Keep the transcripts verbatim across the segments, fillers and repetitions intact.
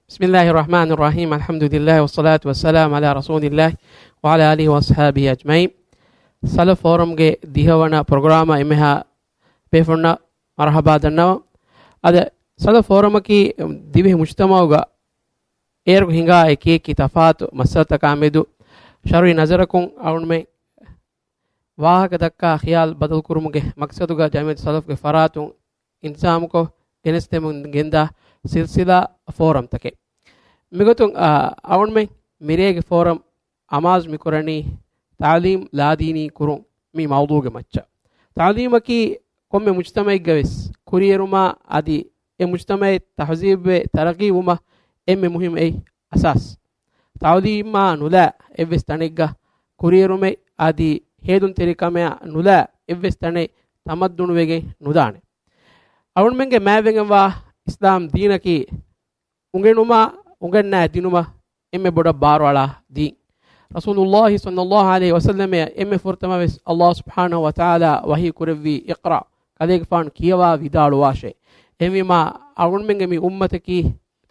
بسم الله الرحمن الرحيم. الحمد لله والصلاة والسلام على رسول الله وعلى آله وأصحابه أجمعين. ސަލަފް ފޯރަމްގެ ދިހަވަނަ ޕްރޮގްރާމަށް އެންމެހާ ބޭފުޅުންނަށް މަރުޙަބާ ދަންނަވަން. އަދި ސަލަފް ފޯރަމަކީ ދިވެހި މުޖްތަމަޢުގަ އޭރުގަ ހިނގާ އެކި އެކި ތަފާތު މައްސަލަތަކާ މެދު ޝަރުޢީ ނަޒަރަކުން އަޅުގަނޑުމެން ވާހަކަ ދައްކާ ޚިޔާލު ބަދަލުކުރުމުގެ މަޤްޞަދުގަ ޖަމިއްޔަތު ސަލަފްގެ ފަރާތުން އިންތިޒާމުކޮށް ގެނެސްދެމުން ގެންދާ ސިލްސިލާ ފޯރަމްތަކެއް. މިގޮތުން، އާ، އަޅުގަނޑުމެން މިރޭގެ ފޯރަމް އަމާޒު މިކުރަނީ ތަޢުލީމް ލާދީނީ ކުރުން މި މައުޟޫޢުގެ މައްޗަށް. ތަޢުލީމަކީ ކޮންމެ މުޖްތަމަޢެއްގަވެސް ކުރިއެރުމާ އަދި އެ މުޖްތަމަޢެއް ތަހްޒީބުވެ ތަރައްޤީވުމަށް އެންމެ މުހިއްމު އެއް އަސާސް. ތަޢުލީމާ ނުލާ އެއްވެސް ތަނެއްގަ ކުރިއެރުމެއް އަދި ހޭދުންތެރިކަމެއް ނުލާ އެއްވެސް ތަނެއް ތަމައްދުނުވެގެން ނުދާނެ. އަޅުގަނޑުމެންގެ މާތްވެގެންވާ އިސްލާމް ދީނަކީ އުނގެނުމާ، އުނގެންނާ ދިނުމަށް އެންމެ ބޮޑަށް ބާރުއަޅާ ދީން. ރަސޫލުﷲ ޞައްލަﷲ ޢަލައިހި ވަސައްލަމައަށް އެންމެ ފުރަތަމަވެސް ﷲ ސުބްޙާނަހޫ ވަތަޢާލާ ވަޙީ ކުރެއްވީ، އިޤްރަ، ކަލޭގެފާނު ކިޔަވާ ވިދާޅުވާށޭ. އެހެންވީމާ، އަޅުގަނޑުމެންގެ މި އުއްމަތަކީ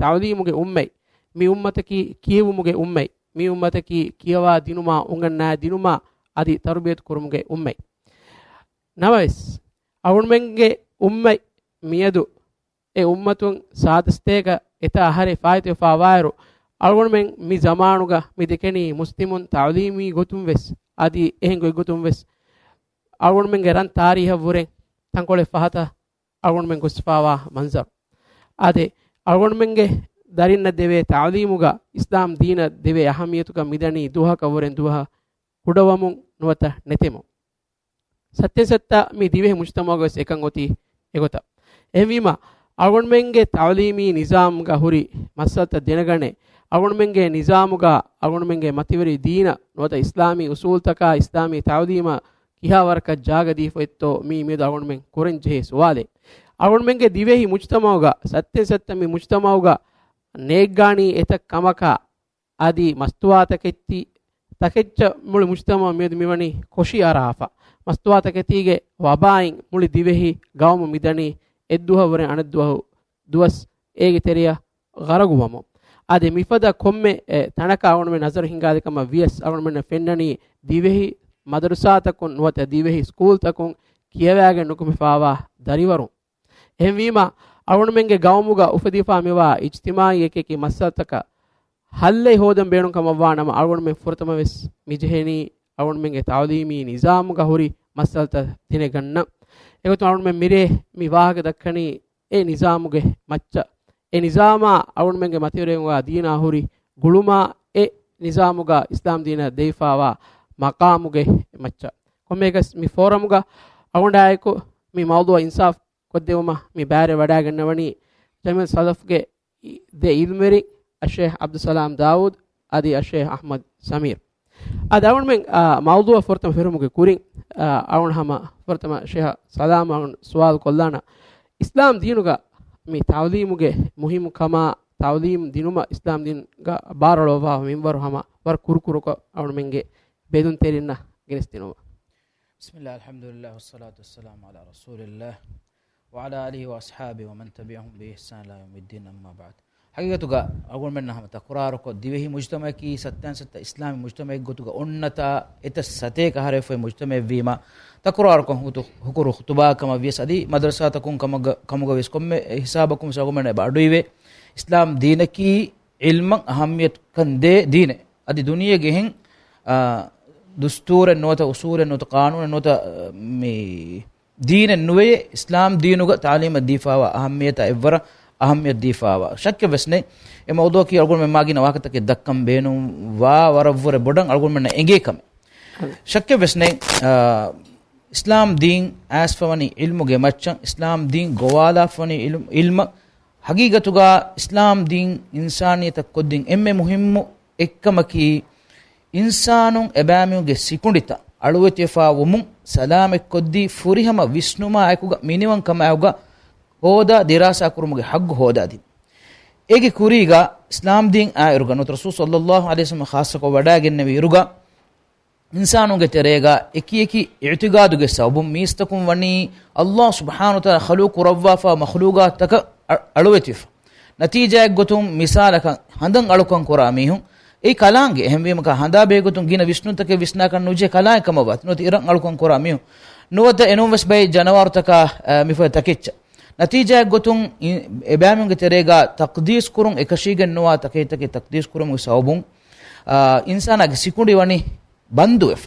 ތަޢުލީމުގެ އުއްމަތް، މި އުއްމަތަކީ ކިޔެވުމުގެ އުއްމަތް، މި އުއްމަތަކީ ކިޔަވާ ދިނުމާ، އުނގަންނާ ދިނުމާ އަދި ތަރުބިޔަތު ކުރުމުގެ އުއްމަތް. ނަމަވެސް، އަޅުގަނޑުމެންގެ އުއްމަތް މިއަދު އެ އުއްމަތުން ސާދަސްތޭކަ އެތާ އަހަރެއް ފާއިތުވެފާވާއިރު، އަޅުގަނޑުމެން މި ޒަމާނުގަ މި ދެކެނީ މުސްލިމުން ތަޢުލީމީ ގޮތުން ވެސް އަދި އެހެން ގޮތްގޮތުން ވެސް އަޅުގަނޑުމެންގެ ރަން ތާރީހަށްވުރެން ތަންކޮޅެއް ފަހަތަށް އަޅުގަނޑުމެން ގޮސްފާވާ މަންޒަރު. އާދެ، އަޅުގަނޑުމެންގެ ދަރިންނަށް ދެވޭ ތަޢުލީމުގަ އިސްލާމް ދީނަށް ދެވޭ އަހައްމިޔަތުގަ މިދަނީ ދުވަހަކަށްވުރެން ދުވަހަށް ކުޑަވަމުން ނުވަތަ ނެތެމުން. ސައްތެން ސައްތަ މި ދިވެހި މުޖްތަމަޢުގަވެސް އެކަން އޮތީ އެގޮތަށް. އެހެންވީމަ، އަޅުގަނޑުމެންގެ ތަޢުލީމީ ނިޒާމުގަ ހުރި މައްސަލަތައް ދެނެގަނެ، އަޅުގަނޑުމެންގެ ނިޒާމުގަ އަޅުގަނޑުމެންގެ މަތިވެރި ދީނަށް ނުވަތަ އިސްލާމީ އުސޫލުތަކާ އިސްލާމީ ތަޢުލީމަށް ކިހާވަރަކަށް ޖާގަ ދީފައޮތްތޯ މީ މިއަދު އަޅުގަނޑުމެން ކުރަން ޖެހޭ ސުވާލެއް. އަޅުގަނޑުމެންގެ ދިވެހި މުޖްތަމަޢުގަ ސައްތެން ސައްތަ މި މުޖްތަމަޢުގަ ނޭއްގާނީ އެތައް ކަމަކާ، އަދި މަސްތުވާތަކެއްޗި، ތަކެއްޗަށް މުޅި މުޖްތަމަޢު މިއަދު މިވަނީ ކޮށި އަރާފަ. މަސްތުވާތަކެތީގެ ވަބާއިން މުޅި ދިވެހި ގައުމު މިދަނީ އެއްދުވަހަށްވުރެ އަނެއްދުވަހު ދުވަސް އޭގެ ތެރެއަށް ޣަރަގުވަމުން. އަދި މިފަދަ ކޮންމެ، އެ، ތަނަކަށް އަޅުގަނޑުމެން ނަޒަރު ހިންގާލި ކަމަށް ވިޔަސް އަޅުގަނޑުމެންނަށް ފެންނަނީ ދިވެހި މަދަރުސާތަކުން ނުވަތަ ދިވެހި ސްކޫލްތަކުން ކިޔަވައިގެން ނުކުމެފާވާ ދަރިވަރުން. އެހެންވީމަ، އަޅުގަނޑުމެންގެ ގައުމުގަ އުފެދިފާ މިވާ އިޖްތިމާޢީ އެކި އެކި މައްސަލަތަކަށް ހައްލެއް ހޯދަން ބޭނުން ކަމަށްވާ ނަމަ، އަޅުގަނޑުމެން ފުރަތަމަވެސް މި ޖެހެނީ އަޅުގަނޑުމެންގެ ތަޢުލީމީ ނިޒާމުގަ ހުރި މައްސަލަތައް ދެނެގަންނަން. އެގޮތުން އަޅުގަނޑުމެން މިރޭ މި ވާހަކަ ދައްކަނީ އެ ނިޒާމުގެ މައްޗަށް. އެ ނިޒާމާ އަޅުގަނޑުމެންގެ މަތިވެރިންވާ ދީނާ ހުރި ގުޅުމާ އެ ނިޒާމުގަ އިސްލާމް ދީނަށް ދެވިފާވާ މަޤާމުގެ މައްޗަށް. ކޮންމެއަކަސް މި ފޯރަމުގަ އަޅުގަނޑާއެކު މި މައުޟޫޢަށް އިންސާފް ކޮށްދެވުމަށް މި ބައިވެރިވަޑައިގަންނަވަނީ ޖަމިއްޔަތު ސަލަފްގެ ދެ ޢިލްމުވެރިން އައްޝޭޚް ޢަބްދުއްސަލާމް ދާވޫދު އަދި އައްޝޭޚް އަޙްމަދު ސަމީރު. އަދި އަޅުގަނޑުމެން، އާ، މައުޟޫޢަށް ފުރަތަމަ ފެށުމުގެ ކުރިން، އާ، އަޅުގަނޑު ހަމަ ފުރަތަމަ އައްޝޭޚް ސަލާމް އަޅުގަނޑު ސުވާލު ކޮށްލާނަން. އިސްލާމް ދީނުގަ މި ތަޢުލީމުގެ މުހިއްމުކަމާ، ތަޢުލީމް ދިނުމަށް އިސްލާމް ދީނުގަ ބާރުއަޅުއްވާ މިންވަރު ހަމަ ވަރަށް ކުރުކުރުކޮށް އަޅުގަނޑުމެންގެ ބެލުންތެރިންނަށް ގެނެސްދިނުމަށް. بسم الله، الحمد لله، والصلاة والسلام على رسول الله، وعلى آله وأصحابه ومن تبعهم بإحسان إلى يوم الدين، أما بعد. ޙަޤީޤަތުގަ އަޅުގަނޑުމެންނަށް ހަމަ ތަކުރާރުކޮށް، ދިވެހި މުޖްތަމަޢަކީ ސައްތައިން ސައްތަ އިސްލާމީ މުޖްތަމަޢެއް ގޮތުގަ އޮންނަތާ އެތައް ސަތޭކަ އަހަރެއް ފޮތް މުޖްތަމަޢެއްވީމަ، ތަކުރާރުކޮށް ހުތު-، ހުކުރު ޚުތުބާ ކަމަށް ވިޔަސް އަދި މަދްރަސާތަކުން ކަމުގަ-، ކަމުގަ ވިޔަސް ކޮންމެ ހިސާބަކުން އަޅުގަނޑުމެންނަށް އެބަ އަޑުއިވޭ، އިސްލާމް ދީނަކީ ޢިލްމަށް އަހައްމިޔަތުކަން ދޭ ދީނެއް. އަދި ދުނިޔޭގެ އެހެން، އާ، ދުސްތޫރެއް ނުވަތަ އުސޫލެއް ނުވަތަ ޤާނޫނެއް ނުވަތަ، އާ، މި ދީނެއް ނުވެޔޭ، އިސްލާމް ދީނުގަ ތަޢުލީމަށް ދީފާވާ އަހައްމިޔަތާ އެއްވަރަށް އަހައްމިޔަތު ދީފާވާ. ޝައްކެއް ވެސް ނެތް، އެ މައުޟޫޢަކީ އަޅުގަނޑުމެން މާގިނަ ވާހަކަތަކެއް ދައްކަން ބޭނުންވާ ވަރަށްވުރެ ބޮޑަށް އަޅުގަނޑުމެންނަށް އެނގޭ ކަމެއް. ޝައްކެއް ވެސް ނެތް، އާ، އިސްލާމް ދީން އައިސްފަވަނީ ޢިލްމުގެ މައްޗަށް، އިސްލާމް ދީން ގޮވާލާފަވަނީ ޢިލްމް-، ޢިލްމަށް. ޙަޤީޤަތުގަ އިސްލާމް ދީން އިންސާނިއްޔަތަށް ކޮށްދިން އެންމެ މުހިއްމު އެއްކަމަކީ، އިންސާނުން އެބައިމީހުންގެ ސިކުނޑިތައް އަޅުވެތިވެފާ ވުމުން ސަލާމަތްކޮށްދީ، ފުރިހަމަ ވިސްނުމާ އެކުގަ މިނިވަންކަމާއެކުގަ ހޯދާ ދިރާސާ ކުރުމުގެ ޙައްޤު ހޯދާދިން. އޭގެ ކުރީގަ އިސްލާމް ދީން އާއިރުގަ ނުވަތަ ރަސޫލު ޞައްލައްލާހު ޢަލައިހި ވަސައްލަމަ ޚާއްޞަކޮށް ވަޑައިގެންނެވި އިރުގަ، އިންސާނުންގެ ތެރޭގަ އެކި އެކި އިޢުތިޤާދުގެ ސަބަބުން މީސްތަކުން ވަނީ ﷲ ސުބްޙާނަހޫ ވަތަޢާލާ ޚަލްޤު ކުރައްވާފަ މަޚްލޫޤާތުތަކަށް އަ-، އަޅުވެތިވެފަ. ނަތީޖާއެއްގޮތުން މިސާލަކަށް ހަނދަން އަޅުކަން ކުރާ މީހުން، އެއީ ކަލާނގެ. އެހެންވީމަކާ ހަނދާ ބެހޭގޮތުން ގިނަ ވިސްނުންތަކެއް ވިސްނާކަށް ނުޖެހޭ ކަލާނގެ ކަމަށް ވާތީ. ނުވަތަ އިރަށް އަޅުކަން ކުރާ މީހުން. ނުވަތަ އެނޫންވެސް ބައެއް ޖަނަވާރުތަކާ، އަ، މިފަދަ ތަކެއްޗަށް. ނަތީޖާއެއްގޮތުން އި-، އެބައިމީހުންގެ ތެރޭގަ ތަޤްދީސް ކުރުން އެކަށީގެން ނުވާ ތަކެތި ތަކެތި ތަޤްދީސް ކުރުމުގެ ސަބަބުން، އާ، އިންސާނާގެ ސިކުނޑި ވަނީ ބަންދުވެފަ.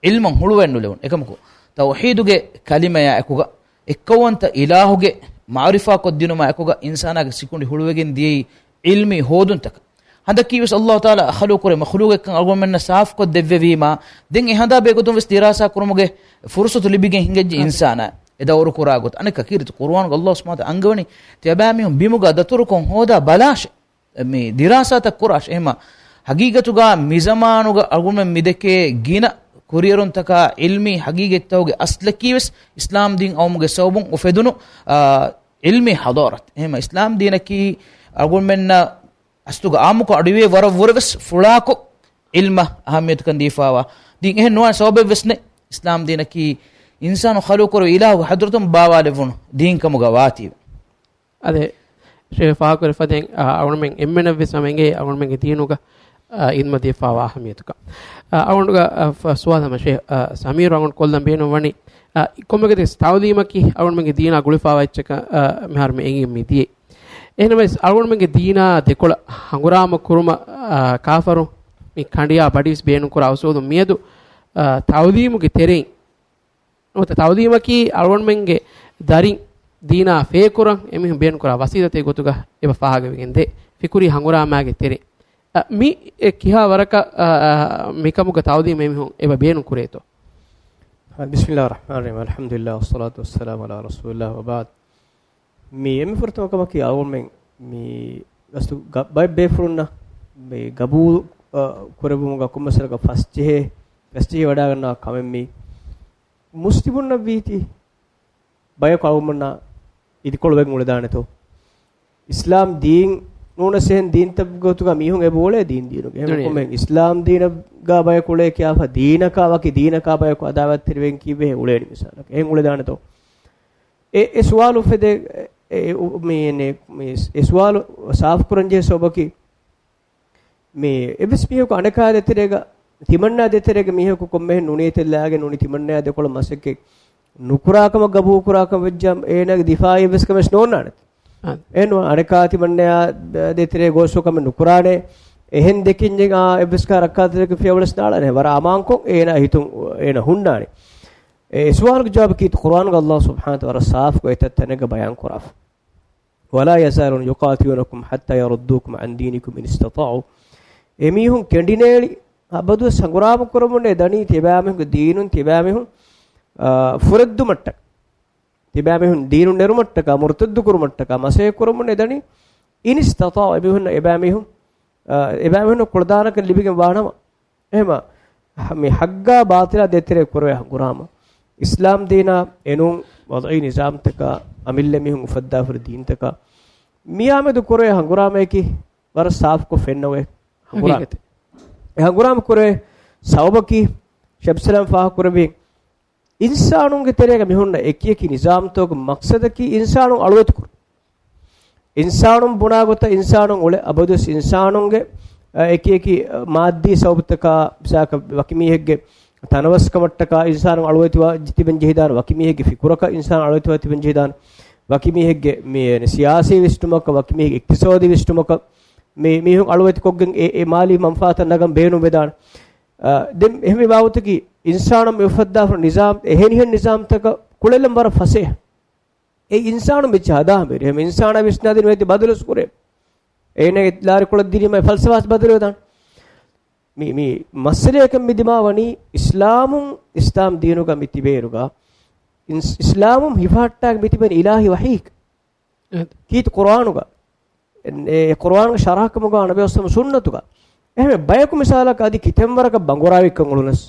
ޢިލްމަށް ހުޅުވެއްނުލެވުނު. އެކަމަކު، ތައުޙީދުގެ ކަލިމަޔާ އެކުގަ، އެއްކައުވަންތަ އިލާހުގެ މަޢުރިފާ ކޮށްދިނުމާ އެކުގަ އިންސާނާގެ ސިކުނޑި ހުޅުވެގެން ދިޔައީ ޢިލްމީ ހޯދުންތަކަށް. ހަނދަކީވެސް ﷲ ތަޢާލާ ޚަލްޤުކުރެއްވި މަޚްލޫޤެއްކަން އަޅުގަނޑުމެންނަށް ސާފުކޮށް ދެއްވެވީމާ، ދެން އެ ހަނދާ ބެހޭގޮތުން ވެސް ދިރާސާ ކުރުމުގެ ފުރުޞަތު ލިބިގެން ހިނގައްޖެ އާ. އިންސާނާ އެ ދައުރު ކުރާ ގޮތަށް. އަނެއްކާ ކީރިތި ޤުރުއާނުގަ ﷲ ސުބްޙާނަހޫ ވަތަޢާލާ އަންގަވަނީ، ތިޔަބައިމީހުން ބިމުގަ ދަތުރުކޮށް ހޯދާ ބަލާށޭ. މި ދިރާސާތައް ކުރާށޭ. އެހެމަ ހަގީގަތުގަ މި ޒަމާނުގަ އަޅުގަނޑުމެން މިދެކޭ ގިނަ ކުރިއެރުންތަކާ ޢިލްމީ ހަގީގަތްތަކުގެ އަސްލަކީވެސް އިސްލާމް ދީން އައުމުގެ ސަބަބުން އުފެދުނު، އާ، ޢިލްމީ ޙަޟާރަތް. އެހެމަ އިސްލާމް ދީނަކީ އަޅުގަނޑުމެންނަށް އަސްލުގަ އާއްމުކޮށް އަޑުއިވޭ ވަރަށް ވުރެ ވެސް ފުޅާކޮށް ޢިލްމަށް އަހައްމިޔަތުކަން ދީފާވާ ދީން. އެހެން ނުވާނެ ސަބަބެއް ވެސް ނެތް. އިސްލާމް ދީނަކީ އިންސާނު ޚަލްޤުކުރެއްވި އިލާހުގެ ޙަޟްރަތުން ބާވާލެއްވުނު ދީން ކަމުގަ ވާތީވެ. އަދެ، ޝޭޚް ފާހަގަކުރެއްވި ފަދައިން، އަ، އަޅުމެން އެންމެނަށްވެސް ހަމަ އެނގޭ އަޅުމެންގެ ދީނުގަ، އަ، އިލްމަށް ދީފާވާ އަހައްމިޔަތުކަން. އަ، އަޅުގަނޑުގަ، އަ، ފަ-، ސުވާލު ހަމަ ޝޭޚް، އަ، ސަމީރު އަޅުގަނޑު ކޮށްލަން ބޭނުން ވަނީ، އަ، ކޮންމެގޮތެއް ތަޢުލީމަކީ އަޅުގަނޑުމެންގެ ދީނާ ގުޅިފާވާ އެއްޗަކަށް، އަ، މިހާރު މި އެނގި މި ދިޔައީ. އެހެނަސް އަޅުގަނޑުމެންގެ ދީނާ ދެކޮޅަށް ހަނގުރާމަ ކުރުމަށް، އަ، ކާފަރު މި ކަނޑިޔާ ބަޑިވެސް ބޭނުން ކުރާ އުސޫލު މިއަދު، އަ، ތަޢުލީމުގެ ތެރެއިން ނުވަތަ ތަޢުލީމަކީ އަޅުގަނޑުމެންގެ ދަރިން ދީނާ ފޭކުރަން އެމީހުން ބޭނުންކުރާ ވަސީލަތެއް ގޮތުގަ އެބަ ފާހަގަވެގެން ދޭ. ފިކުރީ ހަނގުރާމާގެ ތެރެއިން. އަ، މި އެ ކިހާ ވަރަކަށް، އަ، އަ، މިކަމުގަ ތަޢުލީމު އެމީހުން އެބަ ބޭނުން ކުރޭތޯ؟ بسم الله الرحمن الرحيم. الحمد لله والصلاة والسلام على رسول الله وبعد. މި އެންމެ ފުރަތަމަ ކަމަކީ އަޅުގަނޑުމެން މި އަސްލު ގަ-، ބައެއް ބޭފުޅުންނަށް މި ގަބޫލު، އަ، ކުރެއްވުމުގަ ކޮންމެސް ވަރަކަށް ފަސްޖެހޭ، ފަސްޖެހިވަޑައިގަންނަވާ ކަމެއް މީ. މުސްލިމުންނަށް ވީތީ ބަޔަކު އަޅުގަނޑުމެންނާ އިދިކޮޅުވެގެން އުޅެދާނެތޯ؟ އިސްލާމް ދީން ނޫނަސް އެހެން ދީންތައް ގޮތުގަ މީހުން އެބަ އުޅޭ ދީން ދީނުގެ. އެހެން ދުނިޔޭގެ. ކޮންމެހެން އިސްލާމް ދީނަށް ގާ ބަޔަކު އުޅޭ ކިޔާފަ ދީނަކާ ވަކި ދީނަކާ ބަޔަކު އަދާވަތްތެރިވެގެން ކީއްވެހޭ އުޅޭނީ މިސާލަކަށް. އެހެން އުޅެދާނެތޯ؟ އެ، އެ ސުވާލު އުފެދޭ، އެ، އެ، އު-، މި، އެ، މި، އެ ސުވާލު ސާފުކުރަންޖެހޭ ސަބަބަކީ، މި އެއްވެސް މީހަކު އަނެކާ ދޭތެރޭގަ، ތިމަންނާ ދޭތެރޭގަ މީހަކު ކޮންމެހެން ނޫނިއްޔަތެއް ލާގެން ނޫނީ ތިމަންނާ ދެކޮޅަށް މަސައްކަތް ނުކުރާ ކަމަށް ގަބޫލު ކުރާ ކަމަށް ވެއްޖާ، އޭނާގެ ދިފާޢީ އެއްވެސް ކަމެއް ނޯންނާނެ. އާ. އެހެން ނުވާ، އަނެކާ ތިމަންނާ ދޭތެރޭ ގޯސްވު ކަމެއް ނުކުރާނެ. އެހެން ދެކިންޏެއް އާ އެއްވެސް ކާ ރައްކާތެރިކަ ފިޔަވަޅަސް ނާޅާނެ. ވަރަށް އަމާންކޮށް އޭނާ ހިތުން އޭނާ ހުންނާނެ. އެ ސުވާލުގެ ޖަވާބަކީ ޤުރުއާނުގަ ﷲ ސުބްޙާނަހޫ ވަތަޢާލާ ވަރަށް ސާފުކޮށް އެތައް ތަނެއްގަ ބަޔާން ކުރާފަ. ولا يزالون يقاتلونكم حتى يردوكم عن دينكم إن استطاعوا. އެމީހުން ކެނޑިނޭޅި އަބަދުވެސް ހަނގުރާމަ ކުރަމުންނޭ ދަނީ ތިބާމީހުންގެ ދީނުން ތިބާމީހުން، އާ، ފުރެއްދުމަށްޓަކަ. ތިބާމީހުން ދީނުން ނެރުމަށްޓަކާ، މުރުތައްދު ކުރުމަށްޓަކާ، މަސައްކަތް ކުރަމުންނޭ ދަނީ. إن استطاعوا، އެމީހުން، އެބާމީހުން، އާ، އެބާމީހުން ކުޅަދާނަކަން ލިބިގެން ވާނަމަ. އެހެމަ މި ޙައްޤާ ބާޠިލާ ދޭތެރޭ ކުރެވޭ ހަނގުރާމަ، އިސްލާމް ދީނާ އެނޫން ވަޟްޢީ ނިޒާމްތަކާ، އަމިއްލަ މީހުން އުފައްދާފަރި ދީންތަކާ، މިއާމެދު ކުރެވޭ ހަނގުރާމައަކީ ވަރަށް ސާފުކޮށް ފެންނަ އޮތް ހަނގުރާމަ. ޙަޤީޤަތެއް. އެ ހަނގުރާމަ ކުރެވޭ ސަބަބަކީ، ޝޭޚް އިސްލާމް ފާހަގަކުރެއްވި، އިންސާނުންގެ ތެރޭގަ މިހުންނަ އެކިއެކި ނިޒާމްތަކުގެ މަޤްޞަދަކީ އިންސާނުން އަޅުވެތިކުރުން. އިންސާނުން ބުނާ ގޮތަށް އިންސާނުން އުޅެ އަބަދުވެސް އިންސާނުންގެ، އަ، އެކިއެކި، އަ، މާއްދީ ސަބަބުތަކާ، މިސާލަކަށް ވަކި މީހެއްގެ ތަނަވަސްކަމަށްޓަކާ އިންސާނުން އަޅުވެތިވާ ތިބެން ޖެހިދާނެ، ވަކި މީހެއްގެ ފިކުރަކަށް އިންސާނު އަޅުވެތިވާ ތިބެން ޖެހިދާނެ، ވަކި މީހެއްގެ މި، އެ، ސިޔާސީ ވިސްނުމަކަށް، ވަކި މީހެއްގެ އިޤްތިޞާދީ ވިސްނުމަކަށް މި މީހުން އަޅުވެތިކޮށްގެން އެ، އެ މާލީ މަންފާތައް ނަގަން ބޭނުންވެދާނެ. އަ، ދެން އެހެން މި ބާވަތަކީ އިންސާނުން މި އުފައްދާފަ ނިޒާމް، އެހެނިހެން ނިޒާމްތަކަށް ކުޅެލަން ވަރަށް ފަސޭހަ. އެ އިންސާނު މިއްޗަށް ހަދާ ހަމަ އެހެން އިންސާނާ ވިސްނާދިނު އޭތި ބަދަލުވެސް ކުރޭ. އޭނާގެ ލާރި ކުޅަށް ދިނީމަ އެ ފަލްސަފާސް ބަދަލުވެދާނެ. މި، މި މައްސަލަޔަކަށް މި ދިމާވަނީ އިސްލާމުން، އިސްލާމް ދީނުގަ މި ތިބޭއިރުގަ، އިންސް-، އިސްލާމުން ހިފަހައްޓާ މި ތިބެނީ އިލާހީ ވަޙީ. އެ. ކީރިތި ޤުރުއާނުގަ. އެ، އެ ޤުރުއާންގެ ޝަރަޙަކަމުގަ ނަބީ ސުންނަތުގަ. އެހެން ބަޔަކު މިސާލަކަށް އަދި ކިތަންމެ ވަރަކަށް ބަނގުރާވިކަން އުޅުނަސް،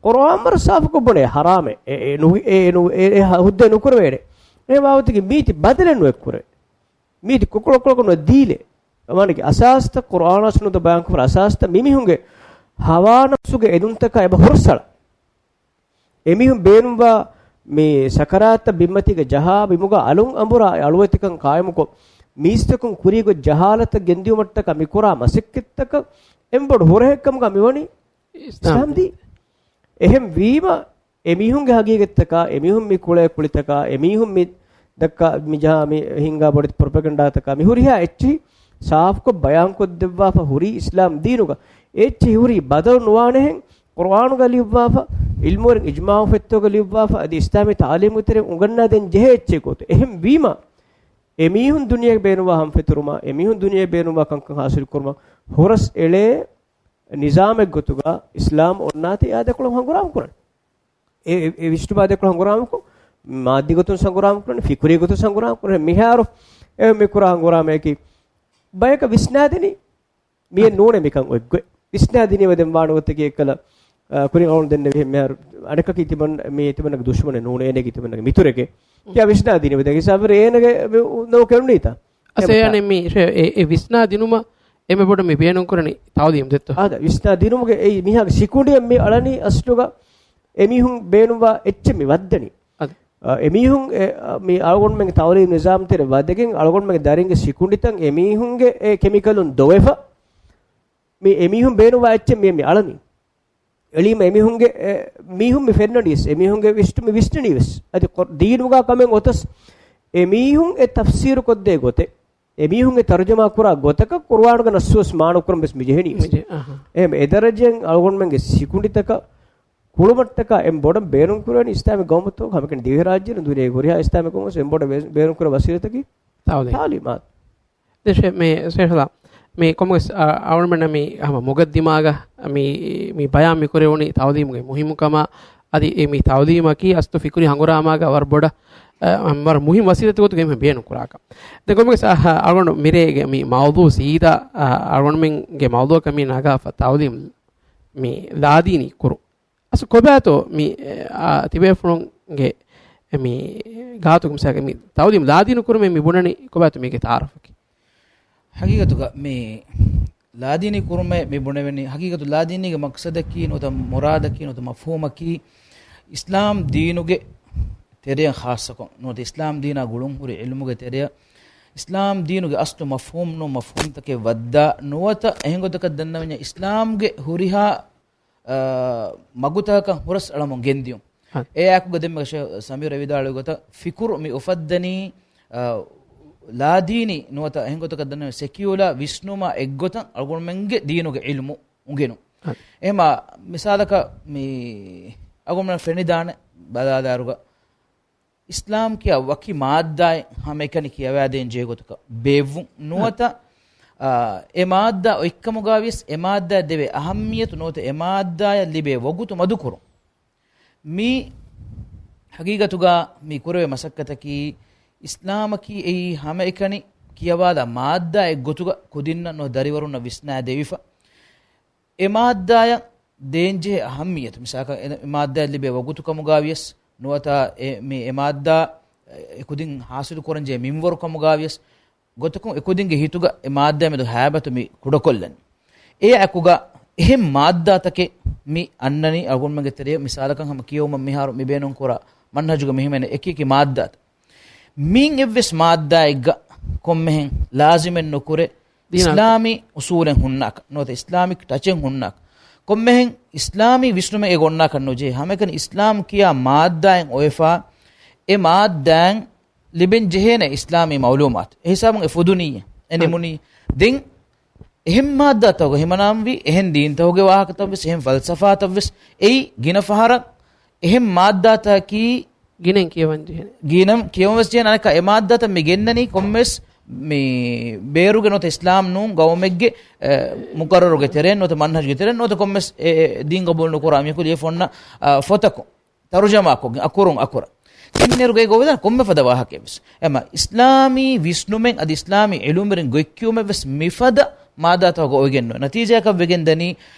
ޤުރުއާން ވަރަށް ސާފުކޮށް ބުނޭ ޙަރާމޭ. އެ، އެ ނު-، އެ، އެ ނު-، އެ، އެ ހުއްދަ ނުކުރެވޭނެ. އެ ބާވަތުގެ މީތި ބަދަލެއް ނުއެއްކުރޭ. މީތި ކުކުޅަކުޅަކު ނުދީލޭ. އަމާނެގެ އަސާސްތައް ޤުރުއާނާ ސުންނަތު ބަޔާންކޮށްފަ އަސާސްތައް މިމީހުންގެ ހަވާ ނަފްސުގެ އެދުންތަކާ އެބަ ހުރަސްއަޅާ. އެމީހުން ބޭނުންވާ މި ސަކަރާތަށް ބިންމަތީގަ ޖަހާ ބިމުގަ އަލުން އަނބުރާ އަޅުވެތިކަން ޤާއިމުކޮށް، މީސްތަކުން ކުރީގޮތް ޖަހާލަތައް ގެންދިއުމަށްޓަކާ މި ކުރާ މަސައްކަތްތަކަށް އެން ބޮޑު ހުރަހެއްކަމުގަ މިވަނީ އިސްލާމް ދީން. އެހެން ވީމަ، އެމީހުންގެ ހަގީގަތްތަކާ، އެމީހުން މި ކުޅޭ ކުޅިތަކާ، އެމީހުން މި ދައްކާ މި ޖަހާ މި ހިންގާ ބޮޑެތި ޕްރޮޕެގަންޑާތަކާ، މި ހުރިހާ އެއްޗިހި ސާފުކޮށް ބަޔާންކޮށްދެއްވާފަ ހުރީ އިސްލާމް ދީނުގަ. އެއްޗިހި ހުރީ ބަދަލު ނުވާނެހެން، ޤުރުއާނުގަ ލިޔުއްވާފަ، ޢިލްމުވެރިން އިޖްމާޢު ފޮތްތަކުގަ ލިޔުއްވާފަ، އަދި އިސްލާމީ ތަޢުލީމުގެ ތެރެއިން އުނގަންނާދޭން ޖެހޭ އެއްޗެއް ގޮތު. އެހެން ވީމަ، އެމީހުން ދުނިޔޭގެ ބޭނުންވާ ހަމަފެތުރުމަށް، އެމީހުން ދުނިޔޭ ބޭނުންވާ ކަންކަން ހާސިލުކުރުމަށް ހުރަސް އެޅޭ ނިޒާމެއް ގޮތުގަ އިސްލާމް އޮންނާތީ އާދެކޮޅަށް ހަނގުރާމަ ކުރަން. އެ، އެ، އެ ވިސްނުމާ އާދެކޮޅަށް ހަނގުރާމަކު، މާއްދީ ގޮތުން ހަނގުރާމަ ކުރަން، ފިކުރީ ގޮތުން ހަނގުރާމަ ކުރަން. މިހާރު އެ މި ކުރާ ހަނގުރާމައަކީ ބަޔަކަށް ވިސްނާދިނީ މިއެއް ނޫނޭ މިކަން އޮތްގޮތް. ވިސްނާދިނީމަ ދެން ވާނު ގޮތަކީ އެއްކަލަ، އާ، ކުރިން އަޅުން ދެންނެވި މިހާރު އަނެކަކީ ތިމަން، މީ ތިމަންނަގެ ދުޝްމަނެއް ނޫނޭ، އޭނަގެ ތިމަންނަގެ މިތުރެކޭ. ތިޔާ ވިސްނާދިނީމަ ދެން ހިސާބުވެރި އޭނަގެ ނޯ ކެނުނީތަ؟ އަސޭ އެމަ އަނެއް މީ އެ، އެ، އެ ވިސްނާ ދިނުމަށް އެންމެ ބޮޑަށް މި ބޭނުން ކުރަނީ ތަޢުލީމް ދެއްތޯ؟ އާދަ، ވިސްނާ ދިނުމުގެ އެއީ މީހާގެ ސިކުނޑިއަށް މި އަޅަނީ އަސްލުގަ އެމީހުން ބޭނުންވާ އެއްޗެއް މި ވައްދަނީ. އަދި. އަ، އެމީހުން އެ، އަ، މި އަޅުގަނޑުމެންގެ ތަޢުލީމް ނިޒާމް ތެރެ ވަދެގެން އަޅުގަނޑުމެންގެ ދަރިންގެ ސިކުނޑިތައް އެމީހުންގެ އެ ކެމިކަލުން ދޮވެފަ މި އެމީހުން ބޭނުންވާ އެއްޗެއް މި، މި އަޅަނީ. އެޅީމަ އެމީހުންގެ، އެ، މީހުން މި ފެންނަނީސް، އެމީހުންގެ ވިސްނު މި ވިސްނަނީވެސް. އަދި ޤުރް-، ދީނުގާ ކަމެއް އޮތަސް، އެމީހުން އެ ތަފްސީރު ކޮށްދޭ ގޮތެއް، އެމީހުން އެ ތަރުޖަމާ ކުރާ ގޮތަކަށް ޤުރުއާނުގެ ނައްސުވެސް މާނަ ކުރަން ވެސް މި ޖެހެނީވެސް. މި ޖެ-، އަހަ. އެހެން އެ ދަރަޖައިން އަޅުގަނޑުމެންގެ ސިކުނޑިތަކަށް ކުޅުމަށްޓަކާ އެން ބޮޑަށް ބޭނުން ކުރަނީ އިސްލާމިކް ގައުމުތަކަށް ހަމަކަން ދިވެހިރާއްޖެއިން ދުނިޔޭގެ ހުރިހާ އިސްލާމިކް ގައުމު ވެސް އެން ބޮޑަށް ބޭ-، ބޭނުން ކުރާ ވަސީލަތަކީ ތަޢުލީމް. ތަޢުލީމާތު. ދެށެ މި ޝޭޚް ސަލާމް، މި ކޮމުގެސް އަ-، އަޅުގަނޑުމެންނަށް މި ހަމަ މުގައްދިމާގަ މި، މި ބަޔާން މި ކުރެވުނީ ތަޢުލީމުގެ މުހިއްމުކަމާ، އަދި އެ މި ތަޢުލީމަކީ އަސްލު ފިކުރީ ހަނގުރާމާގަ ވަރަށް ބޮޑަށް، އަ، ވަރަށް މުހިއްމު ވަސީލަތެއް ގޮތުގައި މި ބޭނުން ކުރާކަން. ދެން ކޮމުގެސް އަ-، އަޅުގަނޑު މިރޭގެ މި މައުޟޫޢު ސީދާ، އަ، އަޅުގަނޑުމެންގެ މައުޟޫޢަކަށް މި ނަގާފަ ތަޢުލީމް މި ލާދީނީ ކުރު. އަސް ކޮބާތޯ މި، އާ، ތިބޭފުޅުންގެ މި ގާތުގެ މިސާލަކަށް މި ތަޢުލީމް ލާދީނު ކުރުމެއް މި ބުނަނީ ކޮބާތޯ މީގެ ތަޢާރަފަކީ؟ ހަގީގަތުގަ މި ލާދީނީ ކުރުމެއް މި ބުނެވެނީ، ހަގީގަތު ލާދީނީގެ މަޤްޞަދަކީ ނުވަތަ މުރާދަކީ ނުވަތަ މަފްހޫމަކީ އިސްލާމް ދީނުގެ ތެރެއަށް ޚާއްޞަކޮށް، ނުވަތަ އިސްލާމް ދީނާ ގުޅުންހުރި ޢިލްމުގެ ތެރެއަށް، އިސްލާމް ދީނުގެ އަސްލު މަފްހޫމް ނޫން މަފްހޫމްތަކެއް ވައްދާ ނުވަތަ އެހެން ގޮތަކަށް ދަންނަވަންޏާ އިސްލާމްގެ ހުރިހާ އާ، މަގުތަކަކަށް ހުރަސް އަޅަމުން ގެންދިޔުން. ހަ. އެ އާއެކުގަ ދެންމެ ޝޭޚް ސަމީރު ވިދާޅުވި ގޮތަށް ފިކުރު މި އުފައްދަނީ، އާ، ލާދީނީ ނުވަތަ އެހެން ގޮތަކަށް ދަންނަވަން ސެކިއުލާ ވިސްނުމާ އެއްގޮތަށް އަޅުގަނޑުމެންގެ ދީނުގެ ޢިލްމު އުނގެނުން. ހަ. އެހެމަ މިސާލަކަށް މި އަޅުގަނޑުމެން ފެނިދާނެ ބަލާލާއިރުގަ އިސްލާމް ކިޔާ ވަކި މާއްދާއެއް ހަމައެކަނި ކިޔަވާދޭން ޖެހޭ ގޮތަކަށް ބޭއްވުން ނުވަތަ، އާ، އެ މާއްދާ އޮތްކަމުގާވިޔަސް އެ މާއްދާއަށް ދެވޭ އަހައްމިޔަތު ނުވަތަ އެ މާއްދާއަށް ލިބޭ ވަގުތު މަދުކުރުން. މީ ހަގީގަތުގަ މި ކުރެވޭ މަސައްކަތަކީ އިސްލާމަކީ އެއީ ހަމައެކަނި ކިޔަވާލާ މާއްދާއެއް ގޮތުގަ ކުދިންނަށް ނުވަތަ ދަރިވަރުންނަށް ވިސްނާދެވިފަ. އެ މާއްދާއަށް ދޭންޖެހޭ އަހައްމިޔަތު، މިސާލަކަށް އެ މާއްދާއަށް ލިބޭ ވަގުތު ކަމުގާވިޔަސް، ނުވަތަ އެ، މި އެ މާއްދާ އެ ކުދިން ހާސިލު ކުރަންޖެހޭ މިންވަރު ކަމުގާވިޔަސް، ގޮތަކުން އެ ކުދިންގެ ހިތުގަ އެ މާއްދާ މެދު ހައިބަތު މި ކުޑަކޮށްލަނީ. އެ އެކުގަ އެހެން މާއްދާތަކެއް މި އަންނަނީ އަޅުގަނޑުމެންގެ ތެރެއަށް. މިސާލަކަށް ހަމަ ކިޔެވުމަށް މިހާރު މި ބޭނުން ކުރާ މަންހަޖުގަ މި ހިމެނޭ އެކި އެކި މާއްދާތައް. މިއިން އެއްވެސް މާއްދާއެއްގަ ކޮންމެހެން ލާޒިމެއް ނުކުރޭ، ދީނާ އިސްލާމީ އުސޫލެއް ހުންނާކަށް ނުވަތަ އިސްލާމިކް ޓަޗެއް ހުންނާކަށް، ކޮންމެހެން އިސްލާމީ ވިސްނުމެއް އެ ގޮންނާކަށް ނުޖެހޭ. ހަމައެކަނި އިސްލާމް ކިޔާ މާއްދާއެއް އޮވެފާ، އެ މާއްދާއިން ލިބެން ޖެހޭނެ އިސްލާމީ މައުލޫމާތު. އެ ހިސާބުން އެ ފުދުނީ، އެ ހަ. ނިމުނީ. ދެން އެހެން މާއްދާތަކުގަ ހިމަނާންވީ، އެހެން ދީންތަކުގެ ވާހަކަތައްވެސް، އެހެން ފަލްސަފާތައްވެސް، އެއީ ގިނަ ފަހަރަށް އެހެން މާއްދާތަކީ ގިނައިން ކިޔަވަން ޖެހޭނެ. ގިނަ ކިޔަވަން ވެސް ޖެހޭނެ. އަނެއްކާ އެ މާއްދާތައް މި ގެންނަނީ ކޮންމެސް މި ބޭރުގެ ނުވަތަ އިސްލާމް ނޫން ގައުމެއްގެ، އެ، މުޤައްރަރުގެ ތެރެއިން ނުވަތަ މަންހަޖުގެ ތެރެއިން ނުވަތަ ކޮންމެސް އެ، އެ، ދީން ގަބޫލު ނުކުރާ މީހަކު ލިޔެފަ އޮންނަ، އަ، ފޮތަކުން. ތަރުޖަމާކޮށްގެން އަކުރުން އަކުރަށް. ކިންނެރުގައި ގޮވެދާނެ ކޮންމެ ފަދަ ވާހަކައެއްވެސް. އެމަ އިސްލާމީ ވިސްނުމެއް އަދި އިސްލާމީ ޢިލްމުވެރިން ގޮތްކިޔުމެއްވެސް މިފަދަ މާއްދާތަކުގަ އޮވެގެން ނުވޭ. ނަތީޖާއަކަށް ވެގެން ދަނީ،